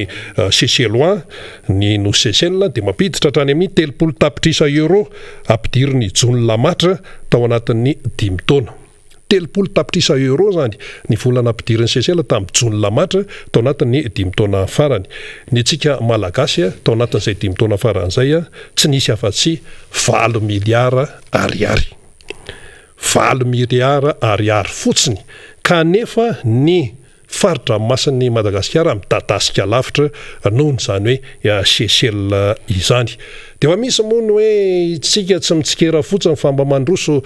[SPEAKER 1] Seychellois, ny nosy Seychelles dia mampiditra hatrany amin'ny 30 tapitrisa euros ampidirin'i Jono Lamatra tao anatin'ny dimy taona. 30 tapitrisa euros izany ny vola nampidirin'i Seychelles tamin'ny jono lamatra tao anatin'ny dimy taona farany. Ny antsika Malagasy tao anatin'izay dimy taona farany izay tsy nisy afa-tsy valo miliara ariary. Valo miliara ariary fotsiny kanefa ny Fari-dranomasin'i Madagasikara midadasika lavitra noho izany hoe Seychelles izany. Dia efa misy moa ny hoe isika tsy mitsikera fotsiny fa mba mandroso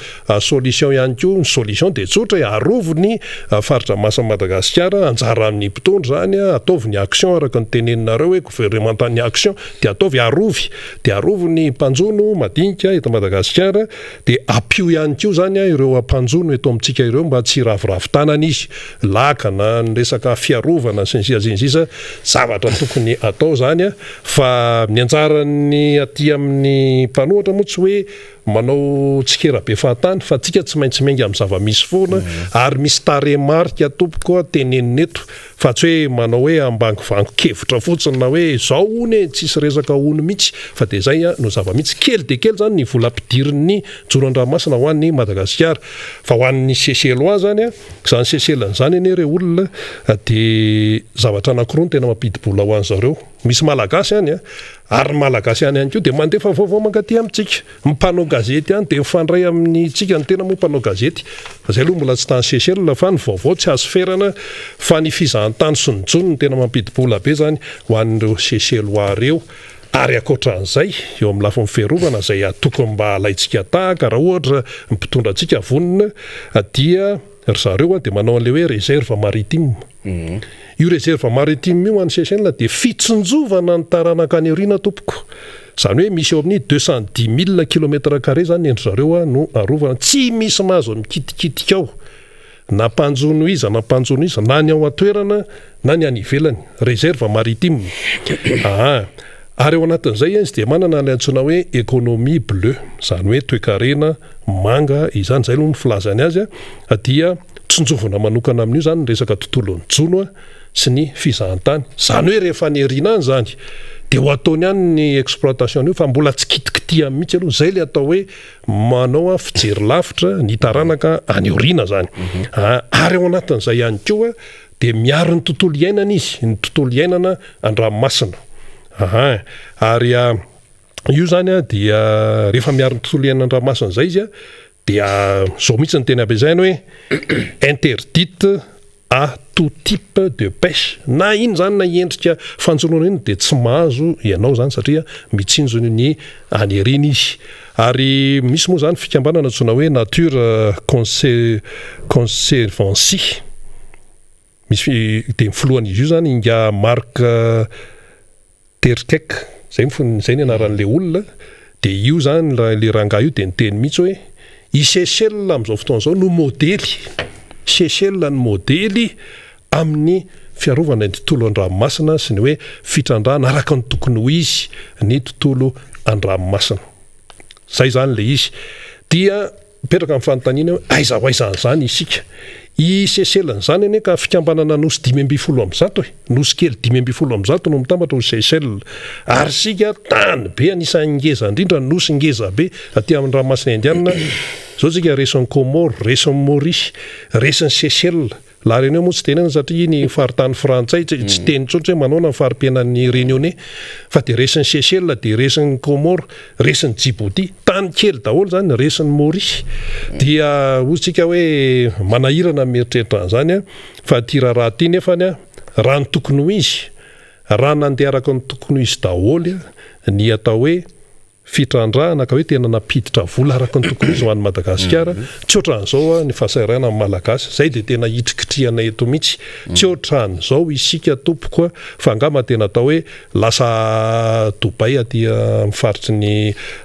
[SPEAKER 1] solution ihany koa. Ny solution dia tsotra e, arovy ny fari-dranomasin'i Madagasikara, anjaran'ny mpitondra izany, ataovy ny action araka ny teneninareo hoe gouvernementan'ny action dia ataovy, arovy. Dia arovy ny mpanjono madinika eto Madagasikara. Dia ampio ihany koa izany ireo mpanjono eto amintsika ireo mba tsy hiraviravy tanana izy, lakana, ny resaka fiarovana sy ny sisa sy ny sisa, zavatra tokony atao izany fa ny anjaran'ny aty amin'ny mpanohatra moa tsy hoe manao tsikera be fahatany fa tsika tsy maintsy miainga amin'ny zava-misy foana ary misy tarehimarika tompoko tenenina eto Fa tsy hoe manao hoe ambangovangon-kevitra fotsiny na hoe izao hono e, tsisy resaka hono mihitsy fa dia izay no zava-mihitsy. Kely dia kely izany ny vola ampidirin'ny jono an-dranomasina ho an'i Madagasikara. Fa ho an'ny Seychellois izany, izany Seychelles izany anie re olona dia zavatra anankiroa no tena mampidi-bola ho an'zareo. Misy Malagasy any ary ny Malagasy any ihany koa dia mandefa vaovao mankaty amintsika. Ny mpanao gazety any dia mifandray amin'ny tsika, ny tena moa mpanao gazety fa zay aloha mbola tsy tany Seychelles fa ny vaovao tsy azo ferana fa ny fizahantany sy ny jono no tena mampidi-bola be zany ho an'ireo Seychellois ireo ary ankoatran'izay eo amin'ny lafiny fiarovana izay tokony mba alaintsika tahaka raha ohatra ny mpitondra antsika vonona dia Ry zareo dia manao an'ilay hoe réserve maritime. Io réserve maritime io any Seychelles dia fitsinjovana ny taranaka any aoriana tompoko. Izany hoe misy eo amin'ny 210 000 kilomètres carrés izany ny an-dry zareo no arovana. Tsy misy mahazo mikitikitika ao. Na mpanjono iza na mpanjono iza, na ny ao an-toerana na ny any ivelany. Réserve maritime. Aa. Ary ao anatin'izay izy dia manana ilay antsoina hoe économie bleue, izany hoe toekarena manga izany, izay aloha ny filazany azy, dia tsinjovina manokana amin'io izany ny resaka tontolon'ny jono sy ny fizahantany. Izany hoe rehefa any aoriana any izany dia ho ataony any ny exploitation an'io fa mbola tsy kitikitihany mihitsy aloha, izay ilay atao hoe manao fijery lavitra ny taranaka any aoriana izany. Ary ao anatin'izay ihany koa Dia miaro ny tontolo iainana izy, ny tontolo iainana an-dranomasina. Aha. Ary io izany dia rehefa miaro ny tontolo iainana an-dranomasina izay izy dia izao mihitsy ny teny ampiasainy hoe interdite à tout type de pêche. Na ino izany na endrika fanjonoana ino dia tsy mahazo ianao izany satria mitsinjo ny any aoriana izy. Ary misy moa izany fikambanana antsoina hoe Nature Conservancy. Misy dia ny filohan'izy io izany ingahy Marc Terkek, izay ny izay ny anaran'ilay olona, dia io izany ilay rangahy io dia niteny mihitsy hoe i Seychelles amin'izao fotoana izao no modely, Seychelles no modely amin'ny fiarovana ny tontolo an-dranomasina sy ny hoe fitrandrahana araka ny tokony ho izy ny tontolo an-dranomasina. Izay izany ilay izy. Dia mipetraka ny fanontaniana hoe aiza ho aiza an'izany isika? I Seychelles izany anie ka fikambanana nosy 115 e! Nosy kely 115 no mitambatra ho Seychelles. Ary isika tany be anisan'ny ngeza indrindra, nosy ngeza be aty amin'ny ranomasina Indiana. Izao isika resin'i Comores, resin'i Maurice, resin'i Seychelles. La Réunion moa tsy tenenina satria iny faritany frantsay, tsy tsy teny intsony hoe manaona ny fari-piainan'ny Réunionnais fa dia resin'i Seychelles, dia resin'i Comores, resin'i Djibouti, tany kely daholo izany, resin'i Maurice. Dia hoy isika hoe manahirana ny mieritreritra an'izany fa ity raharaha ity nefany raha ny tokony ho izy, raha nandeha araka ny tokony ho izy daholo ny atao hoe. fitrandrahana ka hoe tena nampiditra vola araka ny tokony izy ho an'i Madagasikara, tsy ohatran'izao ny fahasahiranan'ny Malagasy, izay dia tena hitrikitrihana eto mihitsy, tsy ohatran'izao isika tompoko a, fa angamba tena atao hoe lasa Dubaï aty amin'ny faritry ny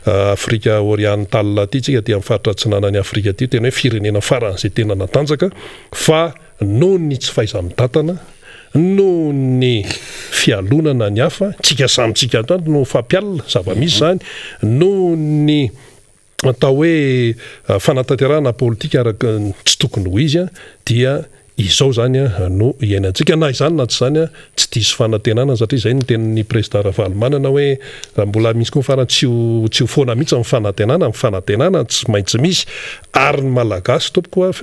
[SPEAKER 1] Afrika Oriental aty tsika, aty amin'ny faritra atsinanan'i Afrika aty, tena hoe firenena faran'izay tena natanjaka fa noho ny tsy fahaiza-mitantana, noho ny fialonana ny hafa, tsika samy tsika hatrany no mifampialona, zava-misy izany, noho ny atao hoe fanatanterahana politika araka ny tsy tokony ho izy dia izao izany no iainantsika. Na izany na tsy izany, tsy diso fanantenana satria izay no tenin'ny Prezida Ravalomanana hoe raha mbola misy koa ny farany tsy ho tsy ho foana mihitsy ny fanantenana, ny fanantenana tsy maintsy misy ary ny Malagasy tompoko a,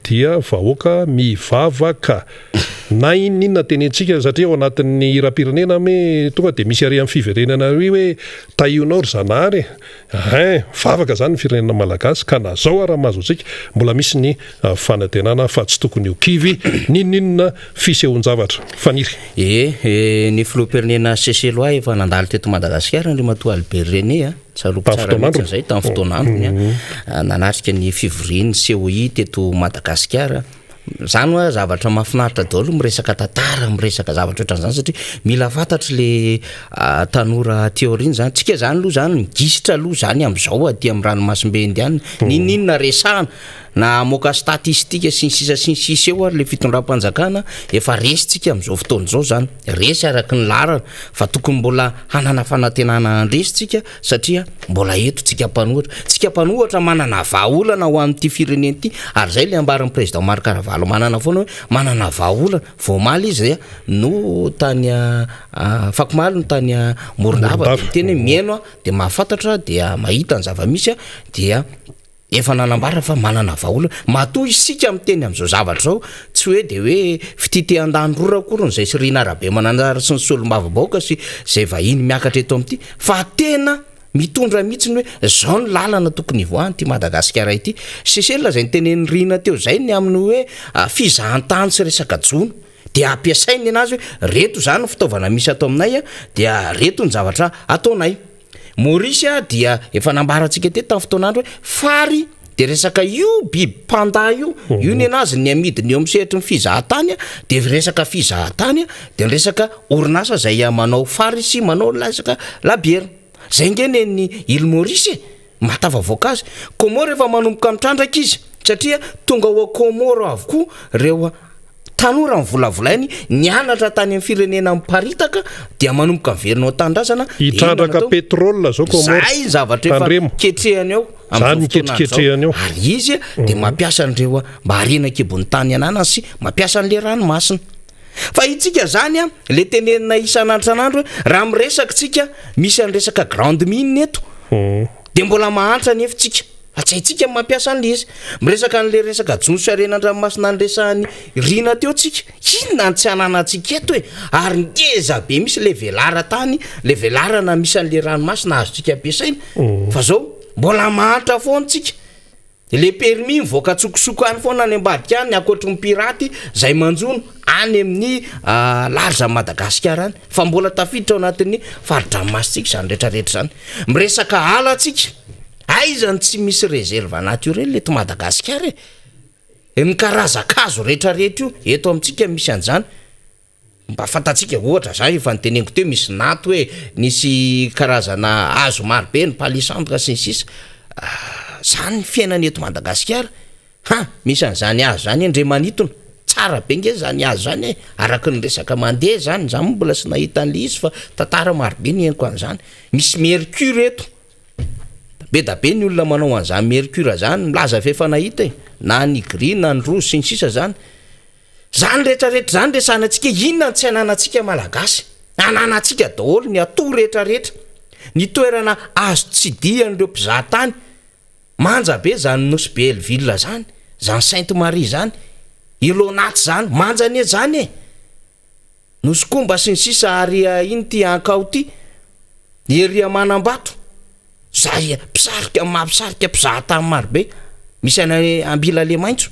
[SPEAKER 1] dia vahoaka mivavaka na inona inona tenentsika satria ao anatin'ny hiram-pirenena ame tonga dia misy ary amin'ny fiverenana ary hoe tahionao ry Zanahary e! Hein! Vavaka zany ny firenena malagasy ka na zao ara mahazo antsika mbola misy ny fanantenana fa tsy tokony ho kivy n'inon'inona fisehoan-javatra. Faniry.
[SPEAKER 2] Ee, ny filoham-pirenena Seychellois efa nandalo teto Madagasikara Andriamatoa Albert René a. Tsaroako tsara mihitsy izay tamin'ny fotoan'androny a, nanatrika ny fivorian'ny COI teto Madagasikara. Zany hoa zavatra mahafinaritra daholo miresaka tantara, miresaka zavatra ohatran'izany satria mila fantatry le tanora aty aoriana zany. Tsika zany aloha zany migisitra aloha zany amin'izao aty amin'ny ranomasimbe Indiana. N'inon'inona resahana na hamoaka statistique sy ny sisa sy ny sisa eo ary le fitondram-panjakana efa resy tsika amin'izao fotoana izao zany. Resy araka ny laharana fa tokony mbola hanana fanantenana handresy tsika satria mbola eto tsika mpanohitra. Tsika mpanohitra manana vahaolana ho an'ity firenena ity ary zay le ambaran'ny président Marc Ravalomanana foana hoe manana vahaolana. Vao omaly izy no tany afakomaly no tany Morondava dia niteny hoe mihaino aho dia mahafantatra dia mahita ny zava-misy dia Efa nanambara fa manana vahaolana. Matoa isika miteny amin'izao zavatra izao, tsy hoe dia hoe fitia te handany rora akory ny izay sy Rina Rabemananjara sy ny solombavambahoaka sy izay vahiny miakatra eto amin'ity, fa tena mitondra mihitsy ny hoe izao ny lalana tokony hivoahan'ity Madagasikara ity. Seychelles izay notenenin'i Rina teo izay ny amin'ny hoe fizahantany sy resaka jono, dia ampiasainy ny anazy hoe reto izany ny fitaovana misy ato aminay dia reto ny zavatra ataonay. Maurice dia efa nambarantsika teto tamin'ny fotoan'andro hoe fary dia resaka io biby panda io, io ny anazy ny amidiny eo amin'ny sehatry ny fizahatany dia resaka fizahatany dia ny resaka orinasa izay manao fary sy manao resaka labiera. Zay nge nen'ny île Maurice e, mahatafavoaka azy. Comores efa manomboka mitrandraka izy satria tonga ao Comores avokoa ireo Tanora novolavolainy nianatra tany amin'ny firenena miparitaka dia manomboka miverina ao an-tanindrazana.
[SPEAKER 1] Hitrandraka pétrole zao Comores.
[SPEAKER 2] Zay ny zavatra efa ketrehany ao
[SPEAKER 1] amin'izao fotoana
[SPEAKER 2] izao. Ary izy dia mampiasa an'ireo mba harena an-kibon'ny tany ananany sy mampiasa an'ilay ranomasina. Fa itsika zany an, le tenenina isan'andro isan'andro hoe raha miresaka tsika misy an'ny resaka grande mine eto dia mbola mahantra anefa tsika. Fa tsy haintsika ny mampiasa an'ilay izy. Miresaka an'ilay resaka jono sy harena an-dranomasina niresahan'i Rina teo tsika. Inona no tsy ananantsika eto e? Ary ngeza be mihitsy ilay velaran-tany, ilay velarana misy an'ilay ranomasina azontsika ampiasaina. Fa zao, mbola mahantra foana tsika. Ilay permis mivoaka an-tsokosoko any foana any ambadika any, ankoatry ny piraty izay manjono any amin'ny large an'i Madagasikara any. Fa mbola tafiditra ao anatin'ny fari-dranomasintsika izany rehetrarehetra izany. Miresaka ala tsika. Aiza no tsy misy réserve naturelle eto Madagasikara e? Ny karazan-kazo rehetrarehetra io eto amintsika misy an'izany. Mba fantatsika ohatra za efa noteneniko teo misy nato hoe nisy karazana hazo maro be ny palissandre sy ny sisa. Zany ny fiainana eto Madagasikara. Ha! Misy an'izany hazo zany Andriamanitona. Tsara be nge zany hazo zany e! Araka ny resaka mandeha zany, za moa mbola tsy nahita an'le izy fa tantara maro be ny henoko an'izany. Misy mercure eto. Be da be ny olona manao an'izany mercure zany, milaza fa efa nahita e, na ny gris na ny rouge sy ny sisa zany. Zany rehetra rehetra zany resahana antsika, inona no tsy ananantsika malagasy? Ananantsika daholo ny atout rehetra rehetra, ny toerana azo tsidihan'ireo mpizaha tany, manja be zany nosy Belleville zany, zany Sainte Marie zany, Ilonat zany, manja anie zany e! Nosy Komba sy ny sisa ary ino ty Ankao ty? Ery Manambato, zay mpisarika mampisarika mpizahatany marobe, misy any Ambilalemaitso.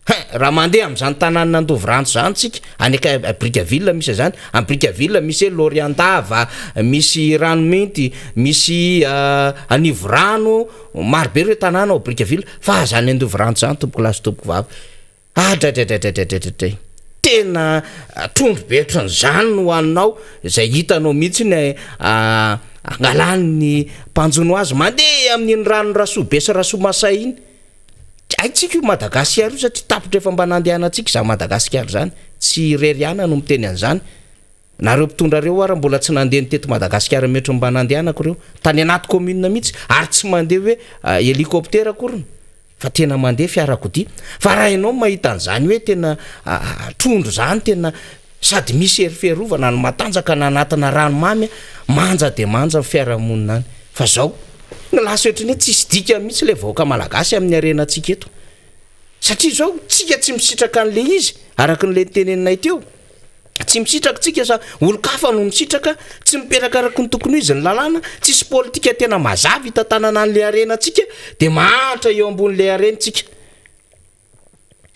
[SPEAKER 2] Hein! Raha mandeha amin'izany tanànan'Andovoranto izany tsika, any aka Brickaville misy an'izany, any Brickaville misy hoe Loriandava, misy Ranominty, misy Anivorano, maro be ireo tanàna ao Brickaville, fa aza any Andovoranto izany tompoko lahy sy tompoko vavy. Adraidraidraidraidraidray! Tena trondro be ohatran'izany no hohaninao, izay hitanao mihitsy ny angalan'ny mpanjono azy mandeha amin'iny rano Rasoa be sy Rasoa Masay iny. Haintsika io Madagasikara io satria tapitra efa mba nandehanantsika izany Madagasikara izany. Tsy irery ihany aho no miteny an'izany. Nareo mpitondra reo ara mbola tsy nandeha ny teto Madagasikara mihoatry ny mba nandehanako reo. Tany anaty commune mihitsy ary tsy mandeha hoe hélicoptère akoriny fa tena mandeha fiarakodia. Fa raha ianao mahita an'izany hoe tena trondro izany tena sady misy hery fiarovana no matanjaka na anatina rano mamy manja dia manja ny fiarahamonina any. Fa zao, lasa ohatran'ny hoe tsisy dikany mihitsy ilay vahoaka malagasy amin'ny harenantsika eto. Satria zao, tsika tsy misitraka an'ilay izy, araka an'ilay noteneninay teo. Tsy misitraka tsika sa olon-kafa no misitraka, tsy mipetraka araka ny tokony ho izy ny lalàna, tsisy politika tena mazava hitantanana an'ilay harenantsika, dia mahantra eo ambonin'ilay harena tsika.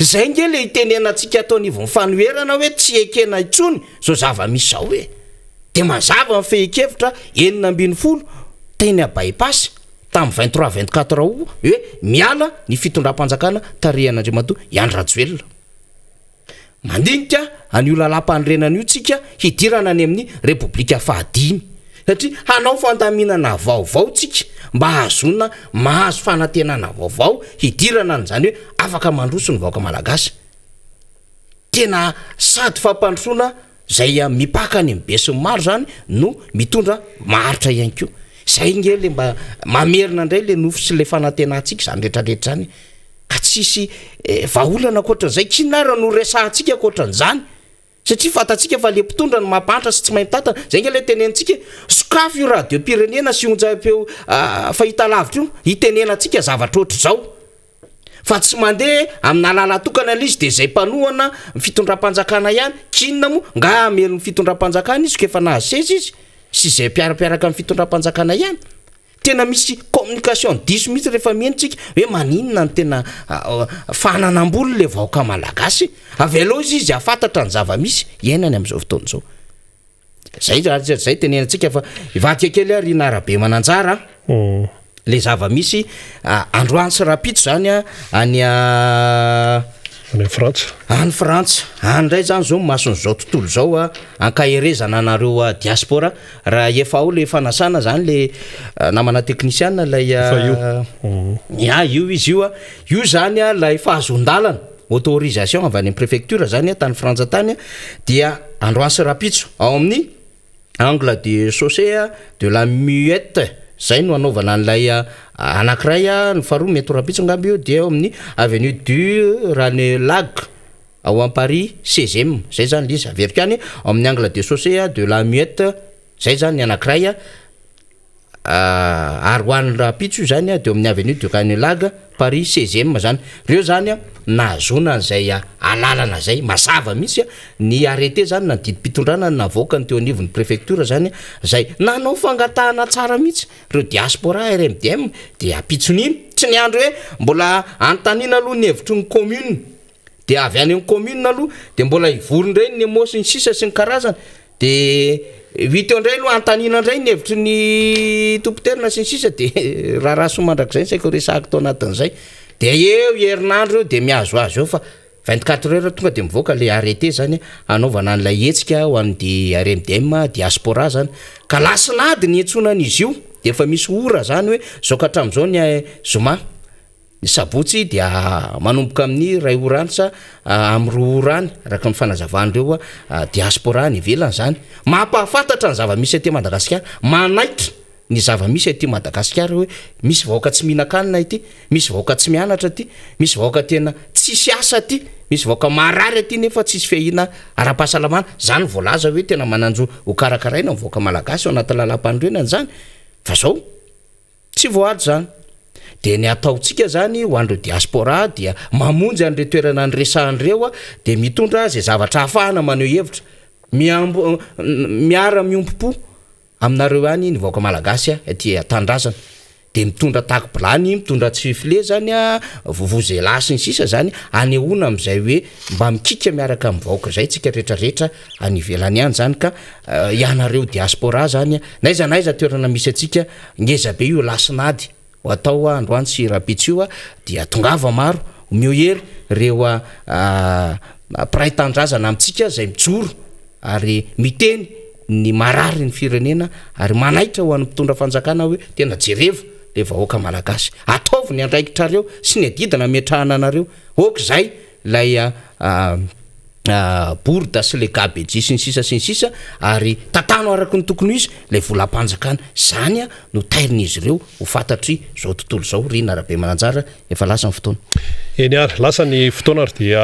[SPEAKER 2] Izay nge le itenenantsika ato anivon'ny fanoherana hoe tsy ekena intsony zao zava-misy zao e! De mazava ny fehin-kevitra 16 teny à By-pass tamin'ny 23 24 aout hoe miala ny fitondram-panjakana tarihan'Andriamatoa i Andry Rajoelina. Mandinika an'io lalàmpanorenana io tsika hidirana any amin'ny Repoblika fahadimy satria hanao fandaminana vaovao tsika mba hahazoana mahazo fanantenana vaovao hidirana an'izany hoe afaka mandroso ny vahoaka malagasy. Tena sady fampandrosoana izay mipaka any amin'ny besinimaro izany no mitondra maharitra ihany koa. Izay nge le mba mamerina indray le nofy sy le fanantenantsika izany rehetrarehetra izany. Ka tsisy vahaolana ankoatran'izay, k'inona ary no resahantsika ankoatran'izany? Satria fantatsika fa le mpitondra no mampahantra sy tsy mahay mitantana, zay nge le tenenintsika e, sokafy io radio-pirenena sy onjam-peo fahitalavitra io hitenenantsika zavatra ohatr'izao, fa tsy mandeha amina lalan-tokana le izy de zay mpanohana ny fitondram-panjakana ihany, k'inona moa, nga hamely ny fitondram-panjakana izy k'efa nahazo seza izy, sy zay mpiarapiaraka amin'ny fitondram-panjakana ihany. Tena misy communication diso mihitsy rehefa miheno tsika hoe maninona no tena fananam-bola le vahoaka malagasy. Avelao izy izy hahafantatra ny zava-misy iainany amin'izao fotoana izao. Zay zany zay tenenantsika fa hivadika kely ary Rina Rabemananjara a. Le zava-misy androany sy rahampitso zany a any
[SPEAKER 1] Any Frantsa.
[SPEAKER 2] Any Frantsa. Any indray zany zao mason'izao tontolo izao a, ankaherezana anareo diaspora. Raha efa ao le fanasana zany le namana teknisiana lay
[SPEAKER 1] Efa io.
[SPEAKER 2] Ya io izy io a, io zany a lay fahazoan-dalana, autorisation avy any amin'ny préfecture zany a tany Frantsa tany a, dia androany sy rahampitso ao amin'ny angle de chaussée de la Muette, zay no anaovana an'ilay anankiray a, ny faharoa mety ho rahampitso angamba io dia eo amin'ny avenue du Ranelagh. Ao am Paris seizième, zay zany le izy, averiko ihany, ao amin'ny angle de chaussée de la Muette, zay zany ny anakiray a, ary ho an'ny rahampitso io zany a de eo amin'ny avenue de Ranelagh, Paris seizième zany, reo zany a nahazoana an'izay alalana zay, mazava mihitsy a, ny arrêté zany na ny didim-pitondrana navoakany teo anivon'ny préfecture zany zay nanao fangatahana tsara mihitsy reo diaspora RMDM de ampitson'iny, tsy niandry hoe mbola anontaniana aloha ny hevitry ny commune. Dia avy any amin'ny commune aloha dia mbola hivory indray ny nemo sy ny sisa sy ny karazany de huit eo indray aloha anontaniana indray ny hevitry ny tompon-toerana sy ny sisa de raharaha soa mandrakizay ny saika ho resahako tao anatin'izay de eo herinandro eo de mihazohazo eo fa 24 heures tonga de mivoaka le arrêté zany hanaovana an'ilay hetsika ho an'ny di RMDM diaspora zany ka lasinady ny iantsoana an'izy io de efa misy ora zany hoe zao ka hatramin'izao ny zoma Ny sabotsy dia manomboka amin'ny iray ora any sa amin'ny roa ora any, araka ny fanazavan'ireo diaspora any ivelany izany. Mampahafantatra ny zava-misy aty Madagasikara, manaitra ny zava-misy aty Madagasikara hoe misy vahoaka tsy mihinan-kanina ity, misy vahoaka tsy mianatra aty, misy vahoaka tena tsisy asa aty, misy vahoaka marary aty nefa tsisy fiahiana ara-pahasalamana. Izany voalaza hoe tena manan-jo hokarakaraina ny vahoaka malagasy ao anatin'ny lalàmpanorenana izany. Fa izao. Tsy voaady izany. Dia ny ataontsika izany ho an'ireo diaspora dia mamonjy an'ireo toerana niresahana ireo dia mitondra izay zavatra ahafahana maneho hevitra. Miambo, miara miombom-po aminareo ihany ny vahoaka malagasy aty an-tanindrazana. De mitondra tako-bilany, mitondra tsifle zany a, vuvuzela sy ny sisa zany, anehoana amin'izay hoe mba mikika miaraka amin'ny vahoaka zay tsika retraretra any ivelany any zany ka ianareo diaspora zany a, n'aiza n'aiza toerana misy antsika, ngeza be io lasinady ho atao androany sy rahampitso io a, dia tongava maro, omeo hery reo mpiray tanindrazana amintsika zay mijoro ary miteny ny marary ny firenena ary manaitra ho an'ny mpitondra fanjakana hoe tena jerevo le vahoaka malagasy, ataovy ny andraikitrareo sy ny adidy nametrahana anareo, ok zay lay bourde sy le gabegie sy ny sisa sy ny sisa ary tantano araka ny tokony ho izy lay volam-panjakana, zany no tairin'izy ireo ho fantatry zao tontolo zao. Rina Rabemananjara, efa lasa ny fotoana.
[SPEAKER 1] Eny ary, lasa ny fotoana ary dia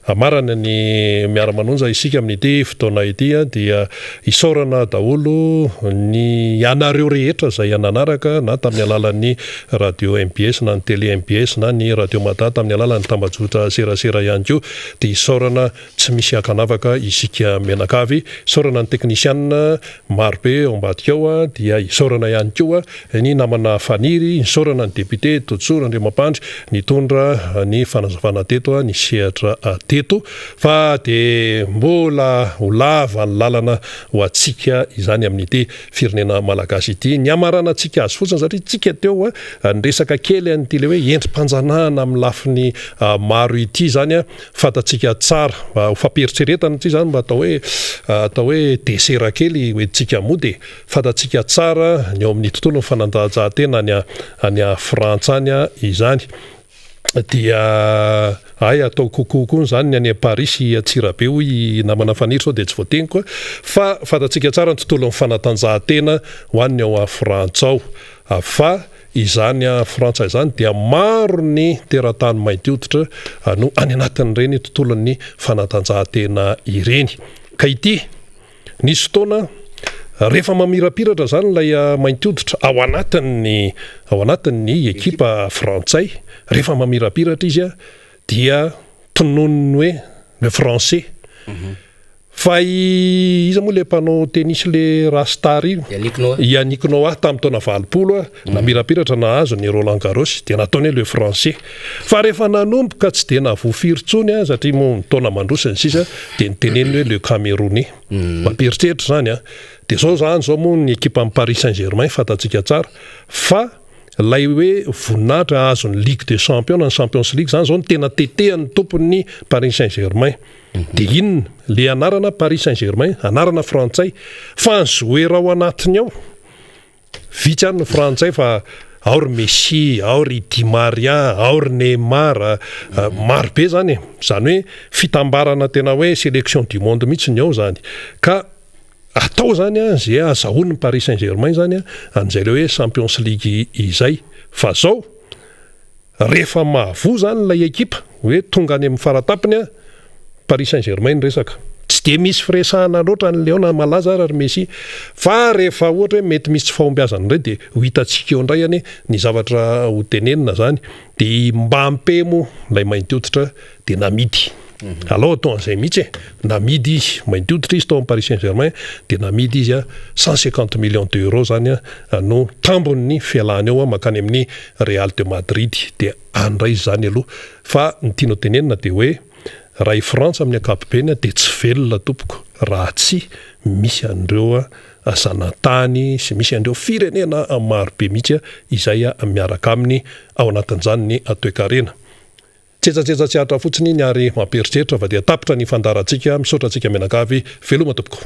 [SPEAKER 1] hamarana ny miara-manonja isika amin'ity fotoana ity dia isaorana daholo ny ianareo rehetra izay nanaraka na tamin'ny alalan'ny radio mbs na ny télé mbs na ny radio mada tamin'ny alalan'ny tambajotra serasera ihany koa dia isaorana tsy misy ankanavaka isika mianakavy. Isaorana ny teknisianina maro be ao ambadika ao dia isaorana ihany koa ny namana Faniry, isaorana ny député Todisoa Randriamampandry nitondra ny fanazavana teto ny sehatra teto fa dia mbola ho lava ny lalana ho antsika izany amin'ity firenena malagasy ity. Ny hamaranantsika azy fotsiny satria tsika teo niresaka kely an'ity le hoe endri-panjanahana amin'ny lafiny maro ity izany. Fantatsika tsara, mba ho fampieritreretana ity izany, mba atao hoe atao hoe desera kely hoentintsika mody e! Fantatsika tsara ny ao amin'ny tontolon'ny fanantanjahantena any any Frantsa any izany. Dia hay atao coucou koa izany ny any Paris sy Antsirabe hoy i namana Faniry sao dia tsy voateniko fa fantatsika tsara ny tontolon'ny fanatanjahantena ho an'ny ao Frantsa ao. Fa Izany Frantsa izany dia maro ny teratany mainty hoditra no any anatin'ireny tontolon'ny fanatanjahantena ireny. Ka ity, nisy fotoana rehefa mamirapiratra izany ilay mainty hoditra ao anatin'ny ao anatin'ny ekipa frantsay, rehefa mamirapiratra izy dia tononiny hoe le français. Fa i iza moa le mpanao tennis le rasta ry?
[SPEAKER 2] Yannick Noah.
[SPEAKER 1] Yannick Noah tamin'ny taona 80 a, namirapiratra nahazo ny Roland Garros dia nataony hoe le français. Fa rehefa nanomboka tsy dia nahavoa firy intsony a, satria moa ny taona mandroso sy ny sisa dia niteneniny hoe le camerounais. Mampieritreritra izany a. Dia izao izany izao moa ny ekipan'ny Paris Saint Germain fantatsika tsara fa ilay hoe voninahitra hahazo ny Ligue des Champions na ny Champions League izany izao no tena tetehan'ny tompon'ny Paris Saint Germain. Dia inona? Le anarana Paris Saint Germain, anarana frantsay, fa ny joueur ao anatiny ao, vitsy any ny frantsay fa ao ry Messi, ao ry Di Maria, ao ry Neymar, maro be zany e, zany hoe fitambarana tena hoe selection du monde mihitsy ny ao zany, ka atao zany an ze azahoan'ny Paris Saint Germain zany an'izay le hoe Champions League izay, fa zao. Rehefa mahavoa izany ilay ekipa, hoe tonga any amin'ny faratapony an, Paris Saint Germain ny resaka. Tsy dia misy firesahana loatra an'i Leona malaza ary ry Messi. Fa rehefa ohatra hoe mety misy tsy fahombiazana indray dia ho hitantsika eo indray anie ny zavatra ho tenenina izany. Dia i Mbappé moa ilay mainty hoditra dia namidy. Alao atao an'izay mihitsy e! Namidy izy, mainty hoditra izy tao amin'ny Paris Saint Germain dia namidy izy cent cinquante millions d'euros izany no tambin'ny fialany eo mankany amin'ny Real de Madrid dia any indray izy izany aloha. Fa ny tiana ho tenenina dia hoe raha i Frantsa amin'ny ankapobeny dia tsy velona tompoko raha tsy misy an'ireo zanatany sy misy an'ireo firenena marobe mihitsy izay miaraka aminy ao anatin'izany ny toekarena. Tsetsatsetsa tsy aritra fotsiny iny ary mampieritreritra fa dia tapitra ny fandaharantsika, misaotra antsika mianakavy, veloma tompoko.